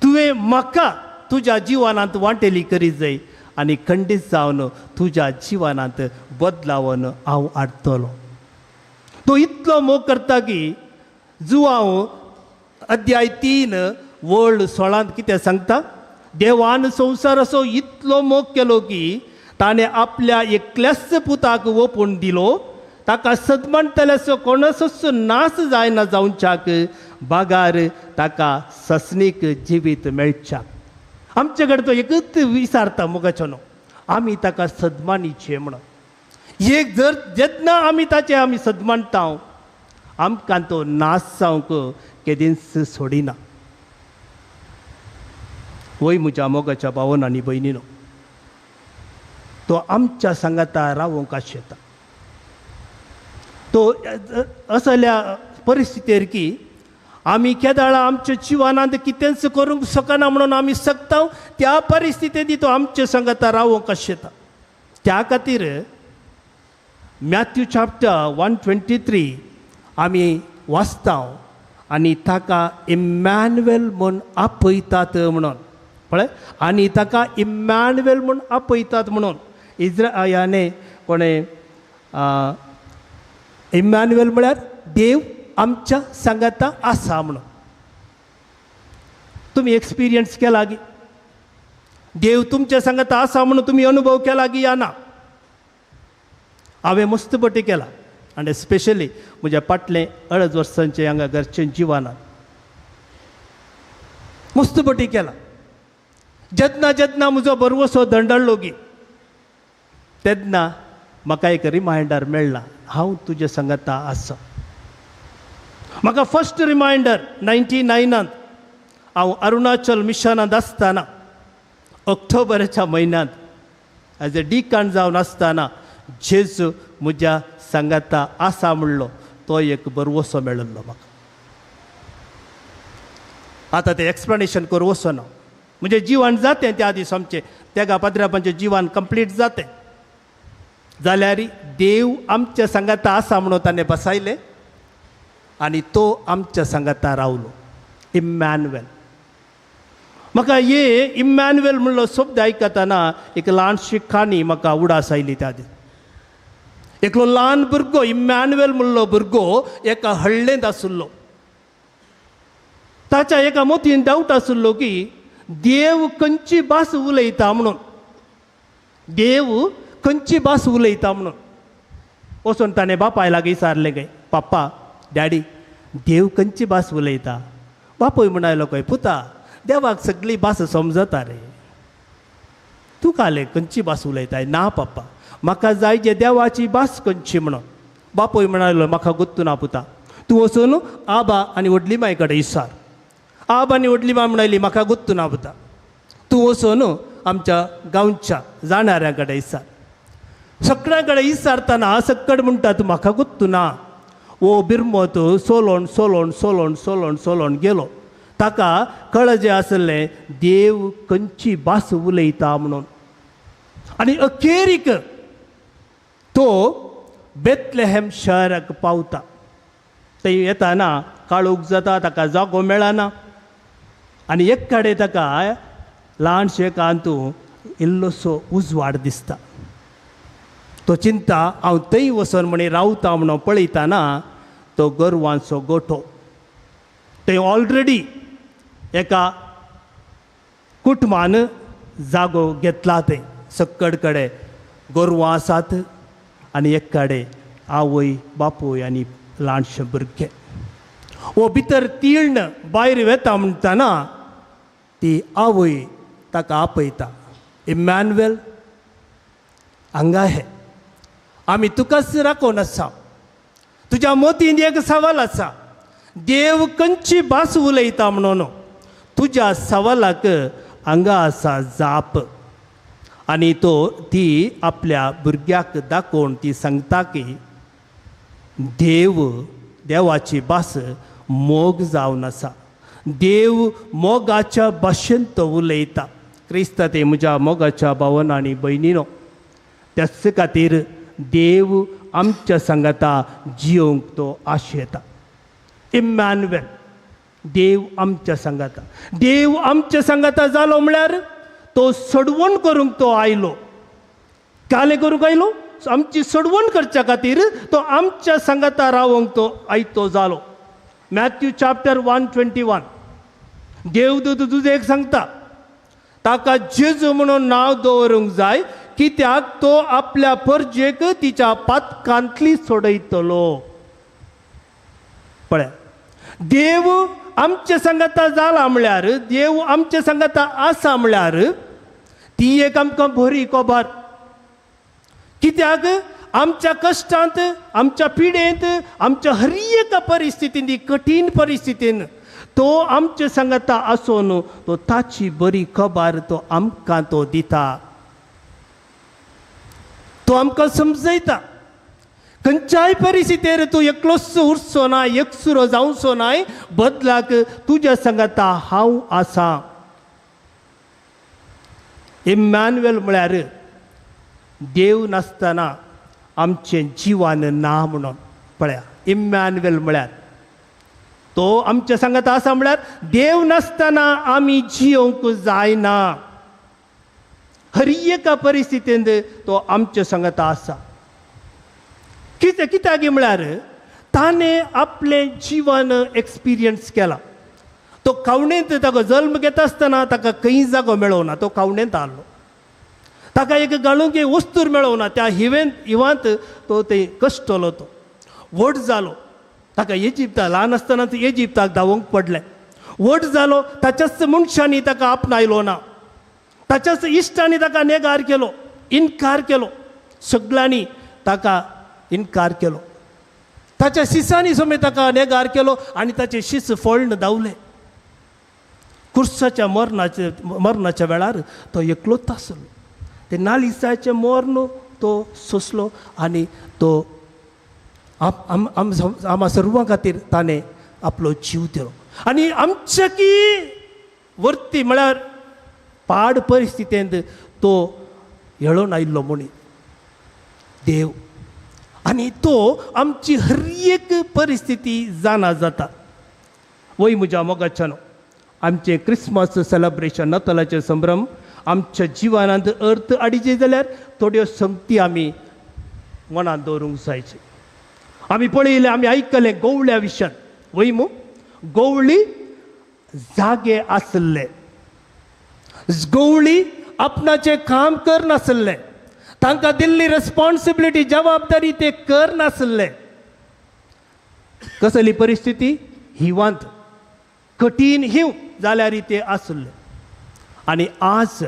तुवें म्हाका तुज्या जिवनांत वांटेली करी जाय आनी खंडीत जावन तुज्या जिवनांत बदलावन हांव हाडटलो. तो इतलो मोग करता की जुवांव अध्याय 3 वळ 16 कितें सांगता, देवान संवसार असो इतलो मोग केलो की ताणें आपल्या एकल्याच पुताक ओपून दिलो, ताका सदमानतल्याचो कोणाचोच नाश जायना जावच्याक बागार ताका ससनीक जिवीत मेळच्याक. आमचे कडेन तो एकूच विचारता मोगाचो न्हू, आमी ताका सदमानीचे म्हणून. एक जर जेन्ना आमी ताचे आमी सदमानता आमकां तो नाश जावंक केदींच सोडिना. वय म्हज्या मोगाच्या भावन आनी भयणीनो, तो आमच्या सांगाता रावोंक आशेता. तो असल्या परिस्थितीर की आमी केदाळा आमच्या जिवनांत कितेंच करूंक शकना म्हणून आमी शकता, त्या परिस्थितींत तो आमच्या सांगाता रावोंक आशेता. त्या खातीर मॅथ्यू चॅप्टर 1:23 आमी वाचता आनी ताका इम्मॅन्युएल म्हूण आपयतात म्हणून. पळय, आनी ताका इम्मॅन्युएल म्हूण आपयतात म्हणून इज्रायलाने कोणें इम्मॅन्युएल म्हळ्यार देव आमच्या सांगाता आसा म्हणून. तुमी एक्सपिरियन्स केला गी देव तुमच्या सांगाता आसा म्हणून तुमी अनुभव केला गी या ना? हांवें मस्त पटी केला आनी स्पेशली म्हज्या फाटलें 2.5 वर्सांचें हांगा घरचें जिवनान मस्त पटी केला. जेन्ना जेन्ना म्हजो बरवसो दंडळ्ळो गी तेन्ना म्हाका एक रिमायंडर मेळ्ळा, हांव तुज्या सांगाता आसा. म्हाका फर्स्ट रिमायंडर 99 हांव अरुणाचल मिशनांत आसतना ऑक्टोबराच्या म्हयन्यांत एज अ डिकन जावन आसतना जेजू म्हज्या सांगाता आसा म्हणलो तो एक बरवसो मेळिल्लो म्हाका. आतां तें एक्सप्लेनेशन करूं वचना, म्हणजे जिवन जातें त्या दीस आमचें तेगा पाद्रापांचें जिवन कंप्लीट जातें. जाल्यार देव आमच्या सांगाता आसा म्हणून ताणें बसायलें आनी तो आमच्या सांगाता रावलो. इम्मॅन्युएल. म्हाका ये इम्मॅन्युएल म्हणलो शब्द आयकतना एक ल्हानशी काणी म्हाका उडास आयली. त्या दीस एकलो ल्हान भुरगो इम्मॅन्युएल म्हणलो भुरगो एका हळ्ळेंत आशिल्लो. ताच्या एका मोतीन डावट आशिल्लो की देव खंयची भास उलयता म्हणून, देव खंयची भास उलयता म्हणून. वचून ताणें बापाय लागीं विचारलें काय, पप्पा डॅडी देव खंयची भास उलयता? बापूय म्हणालो काय, पुता देवाक सगळी भास समजता रे, तूं काले खंयची भास उलयताय? ना पप्पा, म्हाका जाय जे देवाची भास खंयची म्हणून. बापूय म्हणालो म्हाका गुत्तू ना पुता, तूं वचून आबा आनी व्हडली माय कडेन विचार. आबा आनी व्हडली माय म्हणाली म्हाका गुत्तू ना पुता, तूं वचून आमच्या गांवच्या जाणाऱ्यां कडेन विचार. सगळ्यां कडेन विचारतना सक्कड म्हणटा तूं म्हाका गुत्तू ना. ओ बिरमत सोलोन सोलोन सोलोन सोलोन सोलोन गेलो. ताका कळजें आसलें देव खंयची भास उलयता म्हणून. आनी अखेरीक तो बेतलेहम शहराक पावता. थंय येताना काळोख जाता, ताका जागो मेळना आनी एक कडेन ताका ल्हानशें कांतू इल्लोसो उजवाड दिसता. तो चिंता हांव थंय वचून म्हणी रावता म्हणून पळयतना तो गोरवांचो गोठो थंय ऑलरेडी एका कुटुंबान जागो घेतला. थंय सक्कड कडेन गोरवां आसात आनी एक कडेन आवय बापूय आनी ल्हानशे भुरगे. वो भितर तीर्ण भायर वेता म्हणटना ती आवय ताका आपयता, इम्मॅन्युएल हांगा हे. आमी तुकाच राखून आसा. तुज्या मोतीन एक सवाल आसा, देव खंयची भास उलयता म्हणून. तुज्या सवालाक हांगा आसा जाप. आनी तो ती आपल्या भुरग्याक दाखोवन ती सांगता की देव, देवाची भास मोग जावन आसा, देव मोगाच्या भाशेन तो उलयता. क्रिस्ता ते म्हज्या मोगाच्या भावन आनी भयणीनो, त्याच खातीर देव आमच्या सांगाता जियोंक तो आशेता. इम्मॅन्युएल, देव आमच्या सांगाता. देव आमच्या सांगाता जालो म्हळ्यार तो सोडवण करूंक तो आयलो. कालें करूंक आयलो? आमची सोडवण करच्या खातीर तो आमच्या सांगाता रावंक तो आयतो जालो. मॅथ्यू चॅप्टर 1:21 देवदूत तुजें एक सांगता, ताका जेजू म्हणून नांव दवरूंक जाय, कित्याक तो आपल्या परजेक तिच्या पातकांतली सोडयतलो. पळय, देव आमचे सांगाता जाला म्हळ्यार, देव आमचे सांगाता आसा म्हळ्यार ती एक आमकां बरी खबर. कित्याक आमच्या कश्टांत, आमच्या पिडेंत, आमच्या हर एका परिस्थितीन, ती कठीण परिस्थितीन तो आमचे सांगाता आसून तो ताची बरी खबर तो आमकां तो दिता, तो आमकां समजयता. खंयच्याय परिस्थितीर तूं एकलोच उरचो ना, एकसुरो जावचो नाय, बदलाक तुज्या सांगाता हांव आसा. इम्मॅन्युएल म्हळ्यार देव नासतना आमचें जिवन ना म्हणून. पळया, इम्मॅन्युएल म्हळ्यार तो आमच्या सांगाता आसा म्हळ्यार देव नासतना आमी जियोंक जायना. हर एका परिस्थितींत तो आमच्या सांगाता आसा. कितें कित्याक म्हळ्यार ताणें आपलें जिवन एक्सपिरियन्स केलां. तो कावणेंत ताका जल्म घेता आसतना ताका खंय जागो मेळोना, तो कावणेंत आहलो. ताका एक घालूंक एक वस्तूर मेळोना, त्या हिवांत तो ते कश्टलो, तो व्हड जालो. ताका इजिप्ता ल्हान आसतना इजिप्ताक धांवंक पडलें. व्हड जालो, ताच्याच मनशांनी ताका आपणायलो ना, ताच्याच इश्टांनी ताका नेगार केलो, इनकार केलो, सगळ्यांनी ताका इनकार केलो. ताच्या शिसांनी समेत ताका नेगार केलो आनी ताचे शीस फळण धांवले. कुर्साच्या मरणाच्या वेळार तो एकलोच आसलो. ते नालिसाचें मर्ण तो सोंसलो आनी तो आमा सर्वां खातीर ताणें आपलो जीव दिलो. आनी आमच्या की वर्ती म्हळ्यार पाड परिस्थितींत तो येळोवन आयिल्लो मनीस देव, आनी तो आमची हर एक परिस्थिती जाणा जाता. वय म्हज्या मोगाच्यानो, आमचें क्रिसमस सेलेब्रेशन, नातालाचें संभ्रम आमच्या जिवनांत अर्थ हाडचे जाल्यार थोड्यो संगती आमी मनांत दवरूंक जायचे. आमी पळयलें, आमी आयकलें गवळ्या विशयान. वय मू, गवळी जागे आसले, गवळी आपणाचें काम करनासले, तांकां दिल्ली रेस्पॉन्सिबिलिटी जबाबदारी ते करनासले. कसली परिस्थिती? हिवांत, कठीण हिव जाल्यार ते आसले. आनी आज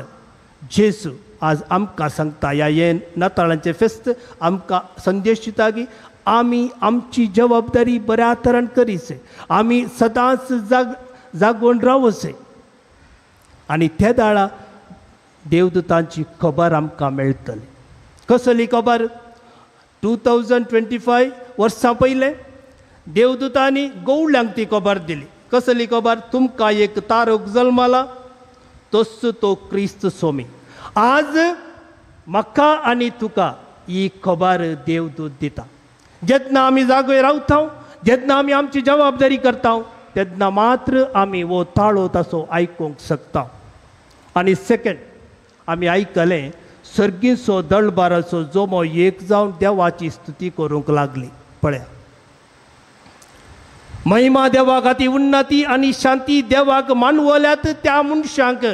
जेजू आज आमकां सांगता, ह्या हे नाताळांचें फेस्त आमकां संदेश दिता की आमी आमची जबाबदारी बऱ्या तरान करीचे, आमी सदांच जागोवन रावचे. आनी त्या दाळा देवदूतांची खबर आमकां मेळटली. कसली खबर? 2025 वर्सां पयलें देवदूतांनी गवळ्यांक ती खबर दिली. कसली खबर? तुमकां एक तारक जल्मला, तोच तो क्रिस्त स्वामी. आज म्हाका आनी तुका ही खबर देवदूत दिता. जेन्ना आमी जागो रावता, जेन्ना आमी आमची जबाबदारी करता, तेन्ना मात्र आमी हो ताळो ताचो आयकूंक शकता. आनी सेकंड, आमी आयकलें सर्गीचो दळबाराचो जोमो एक जावन देवाची स्तुती करूंक लागली. पळया, महिमा देवाक आती उन्नती आनी शांती देवाक मानवल्यात त्या मनशांक.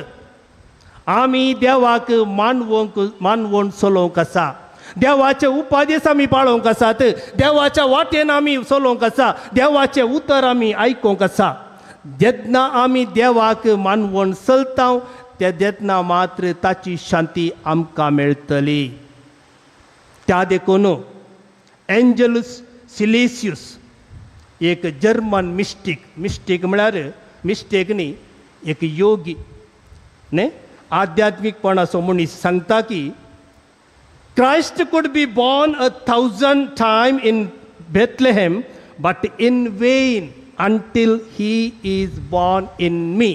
आमी देवाक मानवोन चलोवंक आसा, देवाचे उपादेश आमी पाळोवंक आसात, देवाच्या वाटेन आमी चलोवंक आसा, देवाचें उतर आमी आयकूंक आसा. जेन्ना आमी देवाक मानवोन चलता ते तेन्ना मात्र ताची शांती आमकां मेळटली. त्या देखून एंजलस सिलेसियस एक जर्मन मिस्टीक, मिस्टीक म्हळ्यार मिस्टेक न्ही, एक योगी न्ही, आध्यात्मीकपणाचो मनीस सांगता की Christ could be born 1,000 times in Bethlehem, but in vain until he is born in me.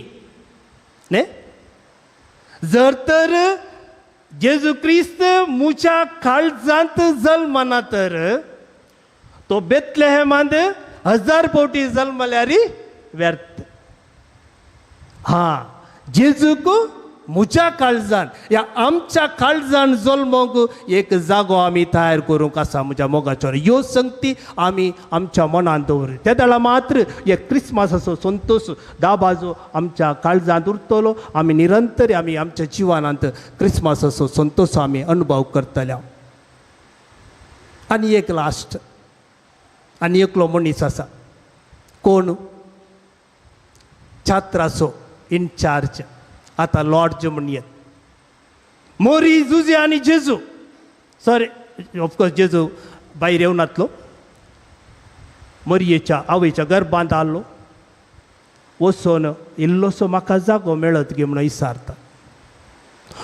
ने? जर तर जेजू क्रिस्त मुच्या काळजांत जल्मना तर तो बेथलेहेमांत 1000 फावटी जल्मल्यार व्यर्थ. हां, जेजूक म्हज्या काळजान या आमच्या काळजान जल्मोंक एक जागो आमी तयार करूंक आसा म्हज्या मोगाचो. ह्यो संगती आमी आमच्या मनांत दवरू त्या वेळार मात्र एक क्रिसमसाचो संतोश दाबाजो आमच्या काळजांत उरतलो. आमी निरंतर आमी आमच्या जिवनांत क्रिसमसाचो संतोश आमी अनुभव करतले. आनी एक लास्ट आनी एकलो मनीस आसा, कोण छात्राचो इनचार्ज, आतां लॉर्ज म्हणयेत, मोरी जुजे आनी जेजू, सॉरी ऑफकोर्स जेजू भायर येवनातलो, मोरयेच्या आवयच्या गर्भांत आसलो, वचोन इल्लोसो म्हाका जागो मेळत गे म्हणून विचारता.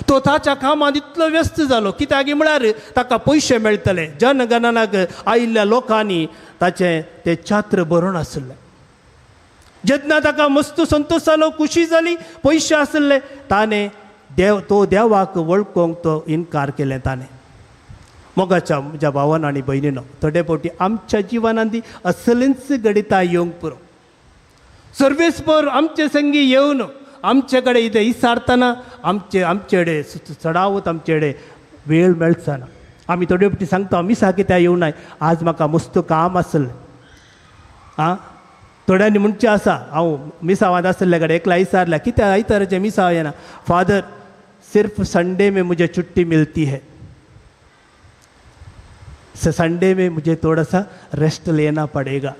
तो ताच्या कामांत इतलो व्यस्त जालो कित्याक म्हळ्यार ताका पयशे मेळटले. जनगणनाक आयिल्ल्या लोकांनी ताचें तें छात्र भरून आसलें. जेन्ना ताका मस्त संतोश जालो, खुशी जाली, पयशे आसले, ताणें देव तो देवाक वळखूंक तो इनकार केलें ताणें. मोगाच्या म्हज्या भावान आनी भयणीनो, थोडे फावटी आमच्या जिवनांत असलींच घडिता येवंक पुरो. सर्वेस्पर आमचे संगी येवन आमचे कडेन इतें विचारतना आमचे आमचे कडेन चडावत आमचे कडेन वेळ मेळचना. आमी थोडे फावटी सांगता मिसा कित्याक येवनाय, आज म्हाका मस्त काम आसलें. आं, थोड्यांनी म्हणचें आसा, हांव मिसावांत आसले कडेन एकला विचारल्या कित्याक आयताराचें मिसाव येना, फादर सिर्फ संडे में मुझे छुट्टी मिलती है, संडे में मुझे थोड़ा सा रेस्ट लेना पड़ेगा.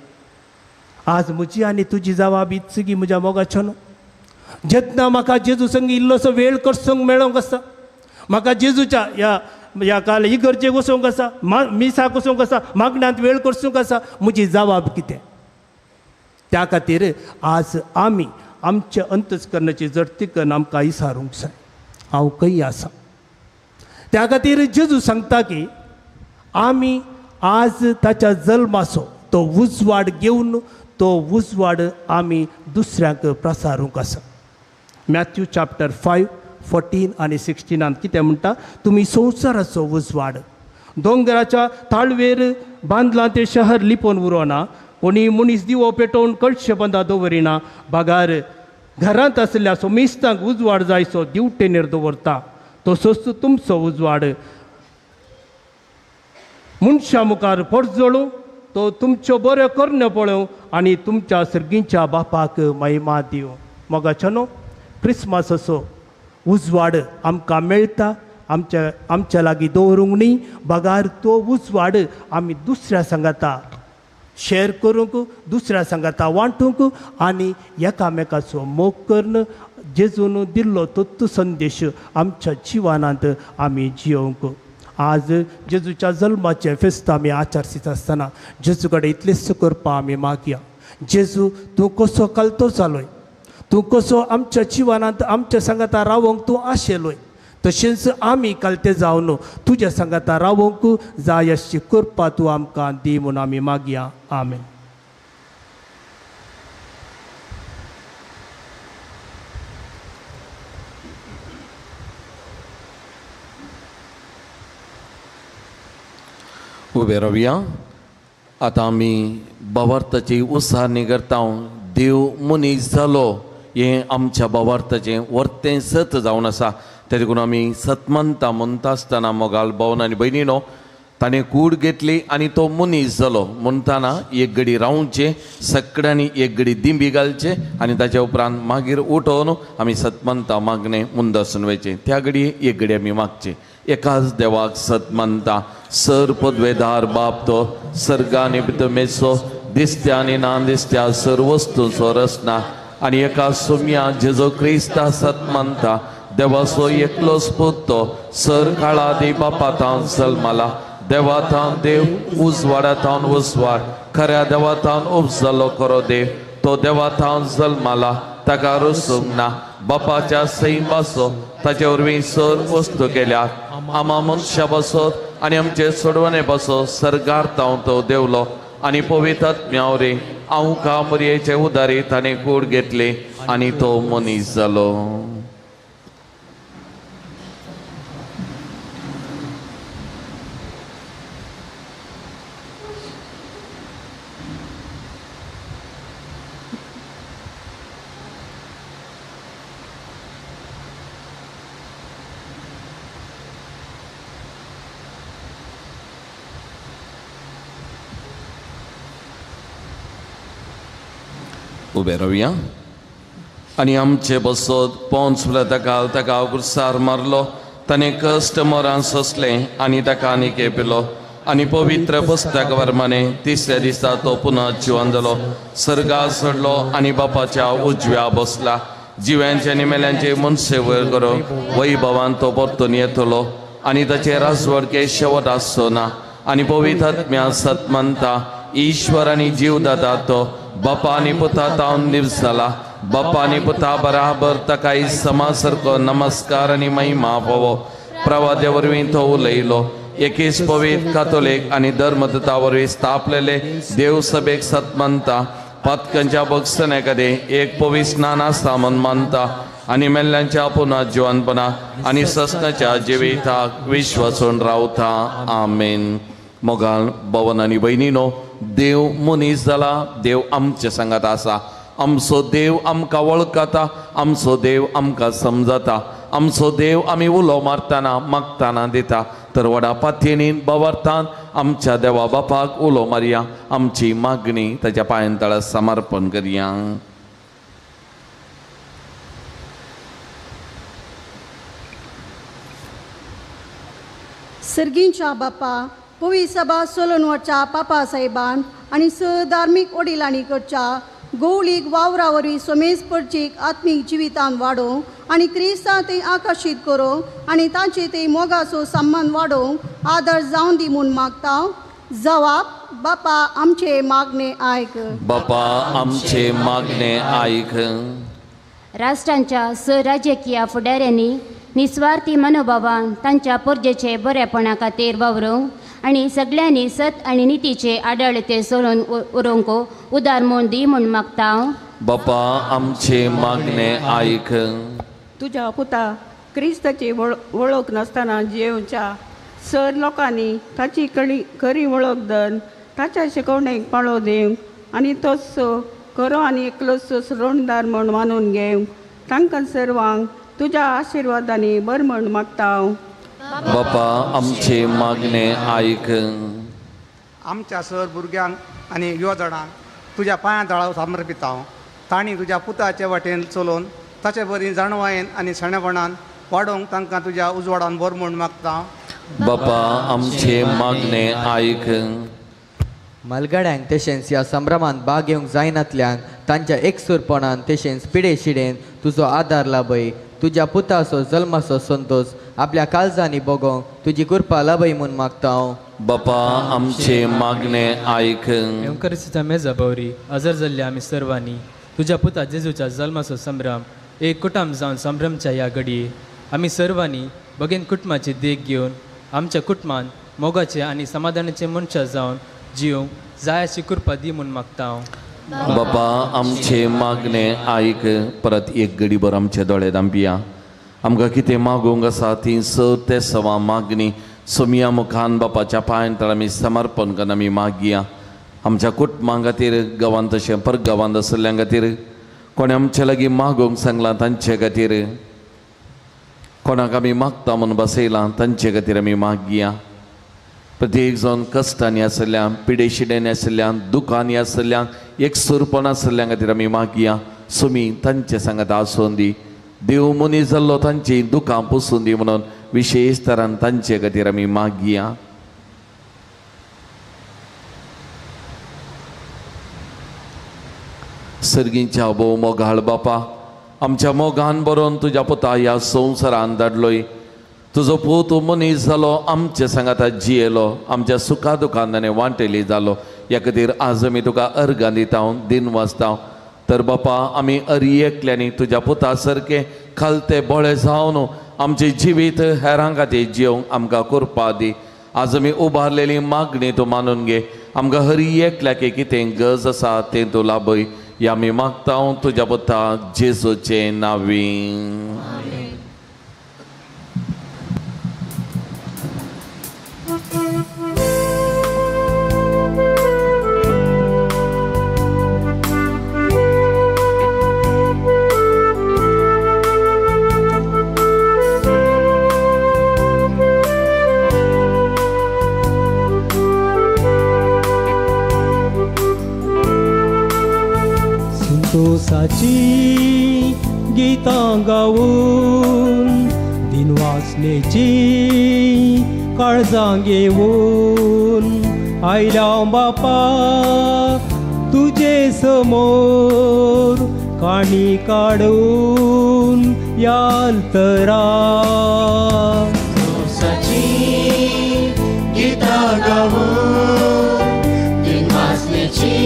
आज म्हजी आनी तुजी जबाब इत्सगी म्हज्या मोगाचो न्हू. जेन्ना म्हाका जेजू संगी इल्लोसो वेळ करसूंक मेळोंक आसा, म्हाका जेजूच्या ह्या ह्या काल इगर्जेक वचोंक आसा, मिसाक वचोंक आसा, मागण्यांत वेळ करसूंक आसा, म्हजी जबाब कितें? त्या खातीर आज आमी आमच्या अंतस्करणाची जडती करून आमकां विचारूंक जाय, हांव खंय आसा. त्या खातीर जेजू सांगता की आमी आज ताच्या जल्माचो तो उजवाड घेवन तो उजवाड आमी दुसऱ्यांक प्रसारूंक आसा. मॅथ्यू चॅप्टर 5, 14 आनी 16 कितें म्हणटा, तुमी संवसाराचो उजवाड. दोंगराच्या ताळवेर बांदलां तें शहर लिपोवन उरोना, कोणी मनीस दिवो पेटोवन कळशे बंदा दवरिना, बागार घरांत आशिल्ल्या सोमिस्तांक उजवाड जायसो दिवटेनेर दवरता, तसोच तुमचो उजवाड मनशा मुखार परजळूं, तो तुमच्यो बऱ्यो करण्यो पळोवं आनी तुमच्या सर्गींच्या बापाक महिमा दिवं. मोगाचो न्हू, क्रिसमसाचो उजवाड आमकां मेळटा, आमच्या आमच्या लागीं दवरूंक न्ही, बगार तो उजवाड आमी दुसऱ्या सांगाता शेअर करूंक, दुसऱ्या सांगाता वांटूंक आनी एकामेकाचो मोग करून जेजून दिल्लो तत्व संदेश आमच्या जिवनांत आमी जियोवंक. आज जेजूच्या जल्माचें फेस्त आमी आचरित आसतना जेजू कडेन इतलेंच करपा आमी मागया, जेजू तूं कसो कलतो जालोय, तूं कसो आमच्या जिवनांत आमच्या सांगाता रावोंक तूं आशेलोय, तशेंच आमी कलते जावन तुज्या सांगाता रावोंक जाय अशी करपा तूं आमकां दी म्हूण आमी मागया. आमेन. उबे रावया. आतां आमी भावार्थाची उसारणी करता. देव मनीस जालो हें आमच्या भावार्थाचें वर्तें सत जावन आसा. ते देखून आमी सतमंता म्हणटा आसतना मोगाल भावन आनी भयणीनो, ताणें कूड घेतली आनी तो मनीस जालो म्हणटाना एक घडी रावचें, सगळ्यांनी एक घडी दिंबी घालचें आनी ताच्या उपरांत मागीर उठोवन आमी सतमंता मागणें मुंदासून वयचें. त्या घडी एक घडी आमी मागचें. एकाच देवाक सत मानता, सर पदवेदार बाप तो सर्गानी मेसो दिसत्या आनी ना दिसत्या सर वस्तूचो रचना आनी एका सोम्या जेजो क्रिस्ता सत मानता, देवाचो एकलोच पूत तो सर काळा दी बापा तावन जल्माला, देवाथावन देव, उजवाडाथावन उजवाड, खऱ्या देवाथावन उपजलो खरो देव। तो देवाथावन जल्माला, ताका रुसूंक ना, बापाच्या सैमाचो ताचे वरवीं सर वस्तू केल्यात। आमा मनशा बसत आनी आमचे सोडवणे बसो सर्गार तावन तो देवलो आनी पवित्र आत्म्या वरवीं आमकां मरयेचे उदारी ताणें कूड घेतली आनी तो मनीस जालो। उबे रावया आनी आमचे बसत पोंच ताका ताका कुर्सार मारलो, ताणें कश्ट मरान सोंसलें आनी ताका आनी केपिलो आनी पवित्र पुस्तक वर्माने तिसऱ्या दिसा तो पुनः जिवन जालो, सर्गार चडलो आनी बापाच्या उजव्या बसला। जिव्यांचे आनी मेल्यांचे मनशे वयर करून वैभवान तो परतून येतलो आनी ताचे राजवडके शेवट आसचो ना। आनी पवित्र आत्म्या सत मानता, ईश्वर आनी जीव दाता तो बापा आनी पुता तावन निवसाला, बापा आनी पुता बराबर ताकाय समा सारको नमस्कार आनी महिमा फावो। प्रवाद्या वरवीं तो उलयलो, एकेच पवित्र कातोलीक आनी धर्मदूता वरवीं स्थापलेले देवसभेक सत मानता, पातकांच्या भोगसण्या खातीर एक पवित्र स्नान आसा म्हूण मानता आनी मेल्ल्यांच्या पुनः जिवनपणा आनी सस्नाच्या जिविताक विश्वासून रावता। आमेन। मोगाल भवन आनी भयणीनो, देव मनीस जाला, देव आमचे सांगात आसा। आमचो देव आमकां वळखता, आमचो देव आमकां समजता, आमचो देव आमी उलो मारतना मागतना दिता। तर व्हडा पातयेनीन बवरतान आमच्या देवा बापाक उलो मारया, आमची मागणी ताच्या पांयां तळा समर्पण करया। सर्गींच्या बापा, पवी सभा सोलनवरच्या पापा साहेबान आनी स धार्मीक वडिलांनी करच्या गोवळीक वावरा वरवीं सोमेस परचीक आत्मीक जिवितान वाडोवंक आनी क्रिस्तां ते आकर्शीत करूंक आनी तांचे ते मोगाचो सन्मान वाडोवंक आदर जावन दी म्हूण मागता। जवाब बापा आमचे मागणे आयक। बापा आमचे मागणे आयक। राष्ट्रांच्या स राजकीय फुडाऱ्यांनी निस्वार्थी मनोभावान तांच्या पोरजेचे बरेपणा खातीर वावरूंक आनी सगळ्यांनी सत आनी नितीचे आडळते सोडून उरोवंक उदार म्हूण दी म्हूण मागता। बापा आमचे मागणे आयक। तुज्या पुता क्रिस्ताची वळख नासतना जियेवच्या सर लोकांनी ताची खरी वळख धरून ताच्या शिकवणेक पाळो दिवंक आनी तोच खरो आनी एकलोच रोणदार म्हूण मानून घेवंक तांकां सर्वांक तुज्या आशिर्वादांनी बर म्हूण मागता। बापा आमचे मागणे आयक। आमच्या सर भुरग्यांक आनी युवा जाणांक तुज्या पांयां तळा समर्पिता हांव। तांणी तुज्या पुताचे वाटेन चलोवन ताचे बरी जाणवायेन आनी शाणेपणान वाडोवंक तांकां तुज्या उजवाडान बर म्हूण मागता। बापा आमचे मागणे आयक। मालगाड्यांक तशेंच ह्या संभ्रमांत भाग घेवंक जायनातल्यान तांच्या एकसूरपणान तशेंच पिडे शिडेन तुजो आदार लाभय। तुज्या पुताचो जल्माचो संतोष आपल्या काळजांनी भोगोवंक तुजी कृपा लाभय म्हूण मागता हांव। बापा आमचे मागणे आयक। येवकारीच्या मेजा बावरी हजर जाल्ल्या आमी सर्वांनी तुज्या पुता जेजूच्या जल्माचो संभ्रम एक कुटुंब जावन संभ्रमच्या ह्या घडये आमी सर्वांनी बगेन कुटुंबाची देख घेवन आमच्या कुटुंबान मोगाचे आनी समाधानाचे मनशां जावन जिवंक जाय अशी कृपा दी म्हूण मागता हांव। बापा आमचे मागणे आयक। परत एक घडीभर आमचे दोळे धांपया। आमकां कितें मागूंक आसा ती स ते सवा मागणी सोमिया मुखान बापाच्या पांयां तळा आमी समर्पण करून आमी मागया। आमच्या कुटुंबां खातीर, गांवांत तशें परगांवांत आशिल्ल्यां खातीर, कोणें आमचे लागीं मागूंक सांगलां तांचे खातीर, कोणाक आमी मागता म्हूण बसयलां तांचे खातीर आमी मागया। प्रत्येक जावन कश्टांनी आशिल्ल्यान, पिडेशिड्यांनी आशिल्ल्यान, दुखांनी आशिल्ल्यान, एकसूरपण आशिल्ल्यां खातीर आमी मागया। सुमी तांचे सांगात आसून दी, देव मनीस जाल्लो तांची दुखां पुसून दी म्हणून विशेश तरान तांचे खातीर आमी मागया। सर्गींच्या भोव मोगाळ बापा, आमच्या मोगान बरोवन तुज्या पुता ह्या संवसारान धाडलोय। तुजो पूत मनीस जालो, आमचे सांगाता जियेलो, आमच्या सुखा दुखांनी वांटेली जालो. ह्या खातीर आज आमी तुका अर्गां दिता, दिन वाचता. तर बापा आमी अरी एकल्यांनी तुज्या पुता सारकें खालते बळे जावन आमचें जिवीत हेरां खातीर जियोंक आमकां करपा दी. आज आमी उबारलेली मागणी तूं मानून घे. आमकां हरी एकल्याक कितें गरज आसा तें तूं लाभय. ह्या आमी मागता तुज्या पुता जेजूचें नांवी. संतोषाची गीतां गावून दिनवासनेची काळजां घेवन आयल्या बापा तुजे समोर काणी काडून ह्या अल्तरा. संतोषाची गीतां गावून दिनवासनेची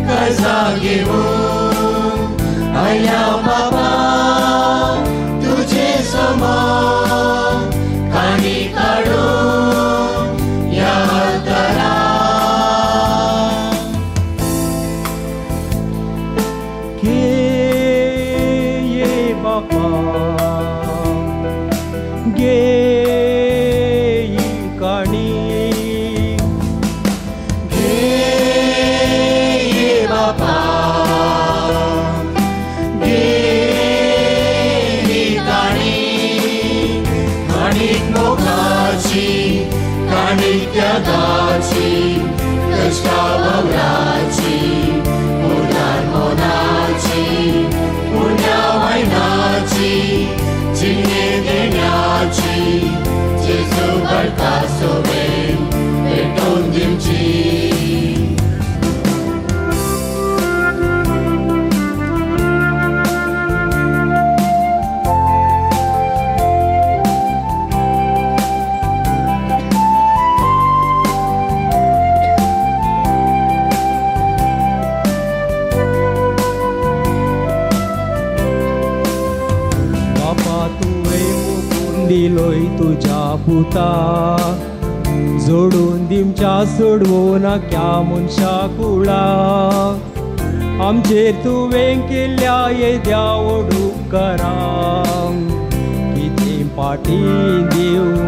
काळजां घेवन आयल्या बाबा तुजे समोर काणी काडून ह्या अल्तरा. घे ये बापा घे ही काणी, घे बापा घे ही काणी, काणीक मोगाची काणीक त्यागाची कश्टा वावराची उदार मनाची पुण्या वायनाची जिणे देण्याची जेजू बळका सोबेन पेटोवन दिवची. दिलोय तुज्या पुता जोडून दिमच्या सोडवून क्या मनशा कुळा आमचेर तुवें केल्ल्या येद्या ओडूकरा कितें पाटी दिवं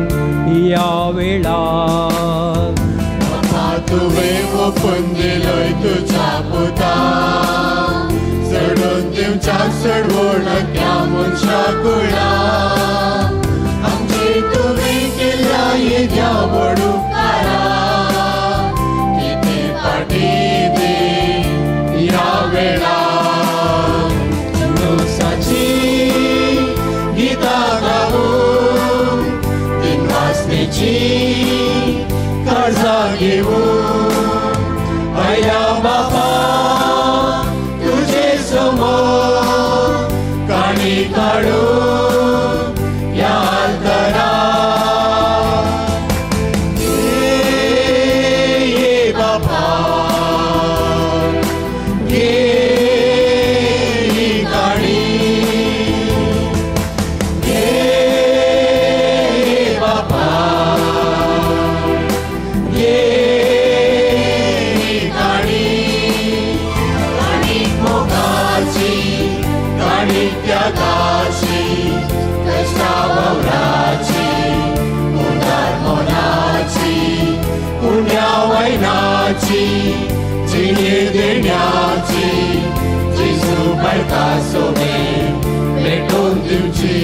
ह्या वेळार. बापा तुवें ओपून दिलोय तुज्या पुता सोडून दिवच्या सोडवून क्या मनशा कुळा आमचेर तुवें केल्ल्या येद्या ओडूकरा कितें पाटी दी ह्या वेळार. संतोषाची गीतां गावून दिनवासनेची काळजां घेवन आयल्या बापा तुजे समोर काणी काडून ह्या अल्तरा. घे बापा घे ही काणी, घे बापा घे ही काणी, काणीक मोगाची काणीक त्यागाची कश्टा वावराची उदार मनाची पुण्या वायनाची जिणे देण्याची जेजू बळका सोबेन पेटोवन दिवची.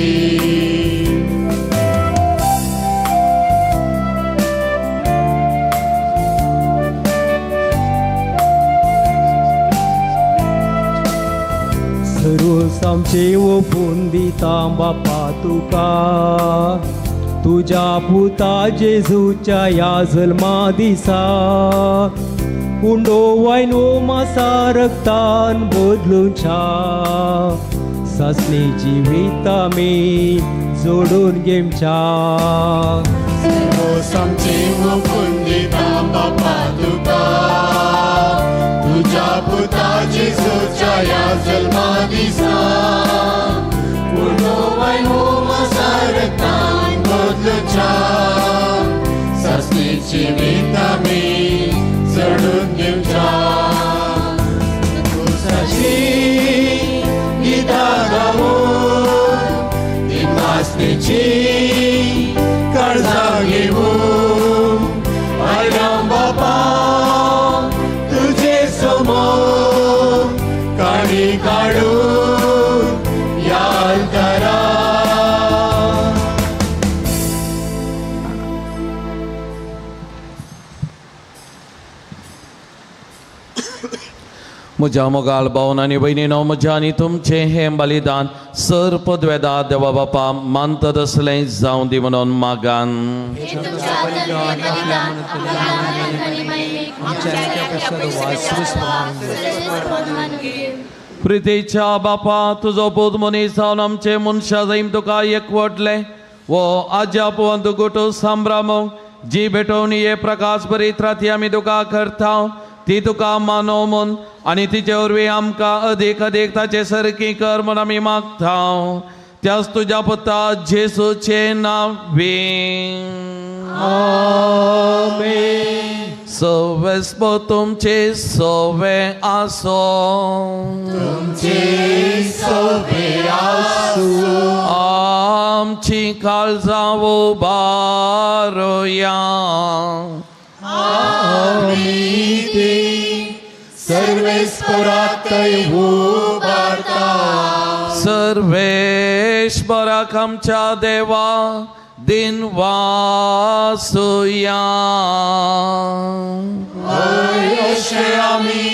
सर्वस आमचे ओपून दिता बापा तुका तुज्या पुता जेजूच्या ह्या जल्मा दिसा उंडो वायन ओ मासा रक्तान बदलूच्या सासणी जिवीत आमी जोडून घेवच्या. आमची मुकून दिता बापा तुका तुझ्या पुता जेजूच्या ह्या जल्मा दिसा पुनोवाय होमसारतान बदलच्या सासणी जिवीत आमी चडून घेवच्या. तुझाची गितां गावून ती मासणीची काळजां घेवन आयला बापा तुझे समोर काणी काडून ह्या आल्तारा. म्हज्या मोगाळ भावन आनी भयणीनो, म्हज्या आनी तुमचें हें बलिदान सर पदवेदा देवा बापा मानतात असलें जावं दी म्हणून मागान. प्रितीच्या बापा, तुजो पूत मनीस जावन आमचे मनशां जैम तुका एकवटलें वो आज्या पुवन तुगुटो संभ्रम जी भेटोवणी हे प्रकाश बरीत राती आमी तुका करता ती तुका मानो म्हूण आनी तिचे वरवीं आमकां अदीक अदीक ताचे सारकी कर म्हूण आमी मागता. त्याच तुज्या पुता जेजूचें नांव. आमेन. सवेस्पो तुमचे सवे आसो, तुमचे सवे आसूं. आमची काळजां उबारुया. आमी ती सर्वेस्पराक उबारता. सर्वेश्वराक आमच्या देवा दिन वासुया. अशें आमी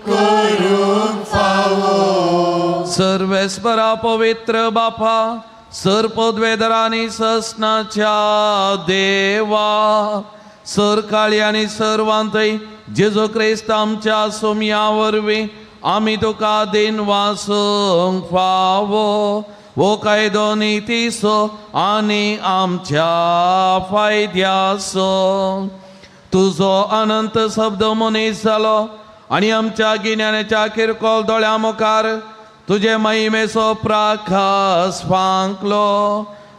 करूंक फावो. सर्वेस्परा पवित्र बापा, सर्पद्वेदरांनी ससनाच्या देवा, सरकाळी आनी सर्वांतय जेजू क्रिस्त आमच्या सोमया वरवीं आमी तुका दिन वासूंक फावो वो कायदो नितीचो आनी आमच्या फायद्याचो. तुजो अनंत शब्द मनीस जालो आनी आमच्या गिन्यानाच्या किरकोळ दोळ्या मुखार तुजे महिमेचो प्रकाश फांकलो.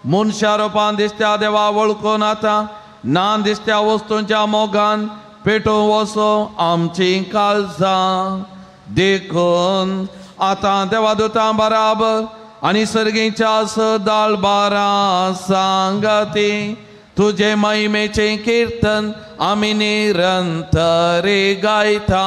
मनशा रुपान दिसत्या देवा वळखून आतां ना दिसत्या वस्तूंच्या मोगान पेटोवन वचो आमची काळजां. देखून आतां देवादुतां बराबर आनी सर्गीच्या सदाळ बारां सांगाती तुजे महिमेचें किर्तन आमी निरंतर गायता.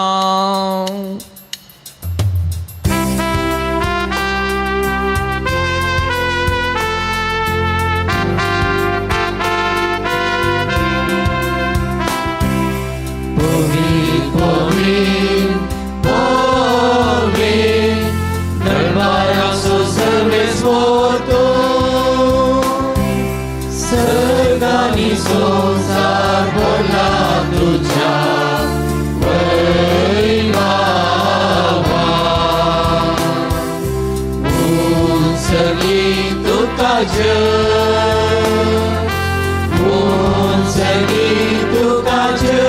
संसार भरला तुझ्या वैभवा. उंचली तुका जय, उंचली तुका जय,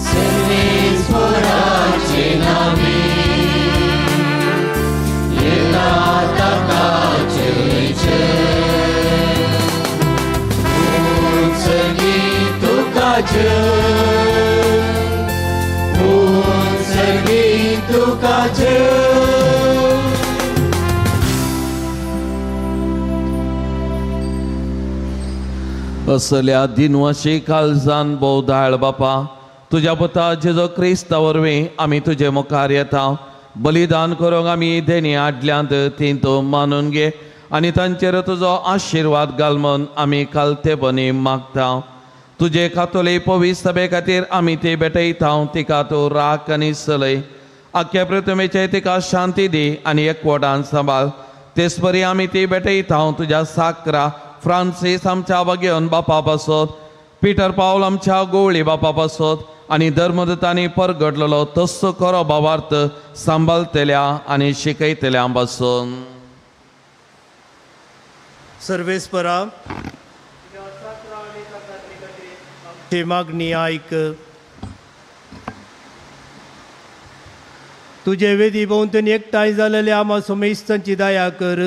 सर्वेस्पराचे नावे येता ताका जय जय. उंचली तुका जय, उंचली तुका जय. असल्या दिनवाशी काळजान भोव बापा, तुज्या पुता जेजू क्रिस्ता वरवीं आमी तुजे मुखार येता. बलिदान करूंक आमी देणी हाडल्यांत ती तूं मानून घे आनी तांचेर तुजो आशिर्वाद घाल म्हूण आमी कालतेपणी मागता. तुजे कातोली पवित्र सभे खातीर आमी ती भेटयता, तिका तूं राख आनी चलय. आख्या पृथ्वीचेर तिका शांती दी आनी एकवटान सांबाळ. तेचपरी आमी ती भेटयता तुज्या साकरा फ्रांसीस आमच्या बागेवन बापा पासत, पीटर पावल आमच्या गोवळी बापा पासत आनी धर्मदूतांनी परगटलेलो तस्सो खरो भावार्थ सांबाळतल्या आनी शिकयतल्या पासून. सर्वेस्परा ती मागणी आयक. तुजे वेदी भोंवतणी एकठांय जालेले आमा सोमेस्तांची दया कर.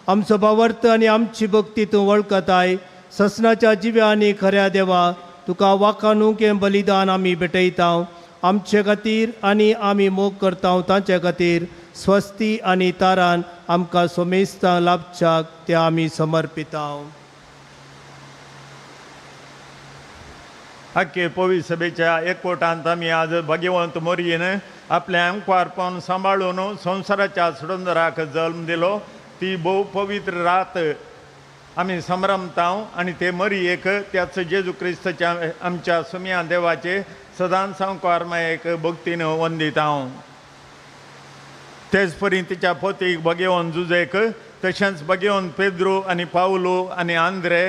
आमचो भावार्थ आनी आमची भक्ती तूं वळखताय. ससनाच्या जिव्या आनी खऱ्या देवा तुका वाखाणूक हें बलिदान आमी भेटयता. आमचे खातीर आनी आमी मोग करता तांचे खातीर स्वस्ती आनी तारान आमकां सोमेस्तां लाभच्याक ते आमी समर्पिता. आख्खे पवी सभेच्या एकवटांत आमी आज भगवंत मोरयेन आपल्या अंकवारपण सांबाळून संवसाराच्या सुडंदराक जल्म दिलो. ती भोव पवित्र रात आमी संभ्रमता आनी ते मरयेक त्याच जेजू क्रिस्ताच्या आमच्या सुमया देवाचे सदांच सांकवार मायेक भक्तीन वंदिता. तेच परी तिच्या पोतीक भगेवन जुजेक तशेंच भगेवन पेद्रू आनी पावलू आनी आंद्रे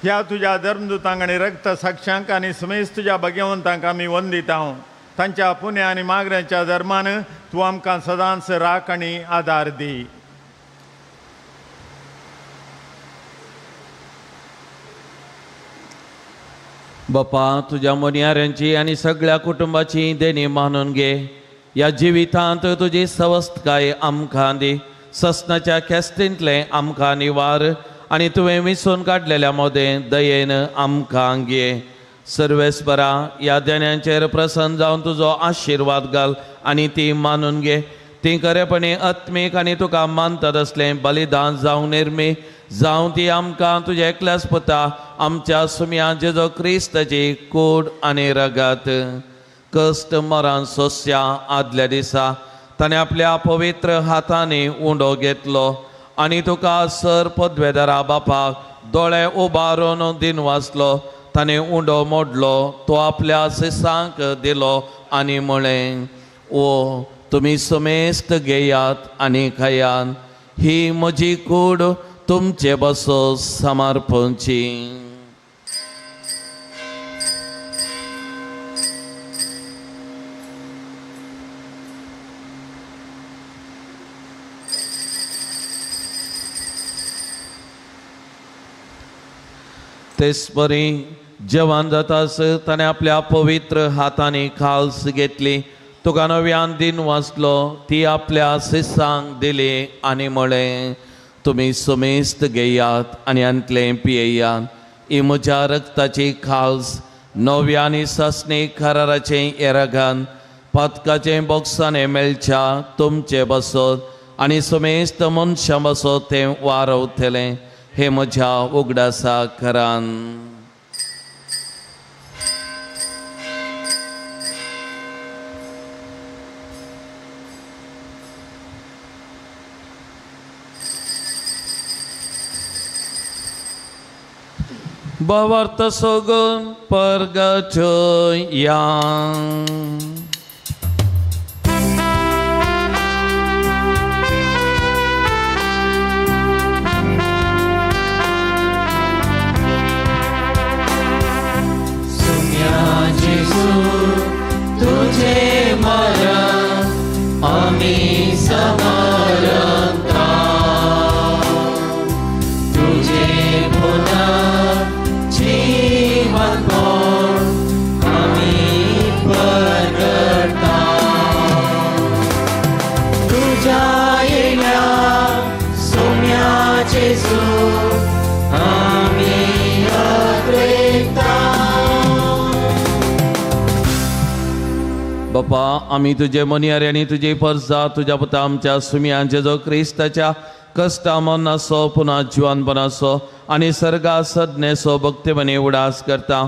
ह्या तुज्या धर्मदूतांक आनी रक्त साक्षांक आनी समेस्त तुज्या भगवंतांक आमी वंदिता. तांच्या पुण्या आनी मागण्यांच्या धर्मान तूं आमकां सदांच राख आनी आदार दी. बापा तुज्या मोनयाऱ्यांची आनी सगळ्या कुटुंबाची देणी मानून घे. ह्या जिवितांत तुजी सवस्तकाय आमकां दी. ससनाच्या खेस्तींतलें आमकां निवार आनी तुवें विसून काडलेल्या मोदें दयेन आमकां घे. सर्वेस्परा ह्या देण्यांचेर प्रसन्न जावन तुजो आशिर्वाद घाल आनी ती मानून घे. ती खरेपणी आत्मीक आनी तुका मानतात असलें बलिदान जावंक निर्मी जावं ती आमकां तुज्या एकल्याच पुता आमच्या सुमया जेजो क्रिस्ताची कूड आनी रगत. कश्ट मरण सोंसच्या आदल्या दिसा ताणें आपल्या पवित्र हातांनी उंडो घेतलो आनी तुका सर पदवेदारा बापाक दोळे उबारून दिन वाचलो. ताणें उंडो मोडलो, तो आपल्या शिसांक दिलो आनी म्हळें, ओ तुमी समेस्त घेयात आनी खायात, ही म्हजी कूड तुमचे बसो समर्पणची. तेच परी जेवण जातास ताणें आपल्या पवित्र हातांनी खाल्स घेतली, तुका नव्यान दिन वाचलो, ती आपल्या शिसांक दिली आनी म्हळें, तुमी समेस्त घेयात आनी आंतलें पियेयात, ही म्हज्या रक्ताची खाल्स नव्या आनी सासणी कराराचें येरागान पातकाचें बोक्साणें मेळच्या तुमचे बसत आनी समेस्त मनशां बसत तें वारवतलें. हे म्हज्या उगडासा करान. भावार्थ सोगून परगटया. सुम्या जेजू तुझे मरण आमी समरता, तुझे पुन्हा जीवनपण आमी परगटा, तुझ्या येण्या सुम्या जेजू आमी अद्वैता. बापा आमी तुजे मोनियारे आनी तुजी परजा तुज्या पुता आमच्या सुमयांचे जो क्रिस्ताच्या कश्टा मरणाचो पुन्हा जिवानपणाचो आनी सर्गा सदनेचो भक्तीमनी उडास करता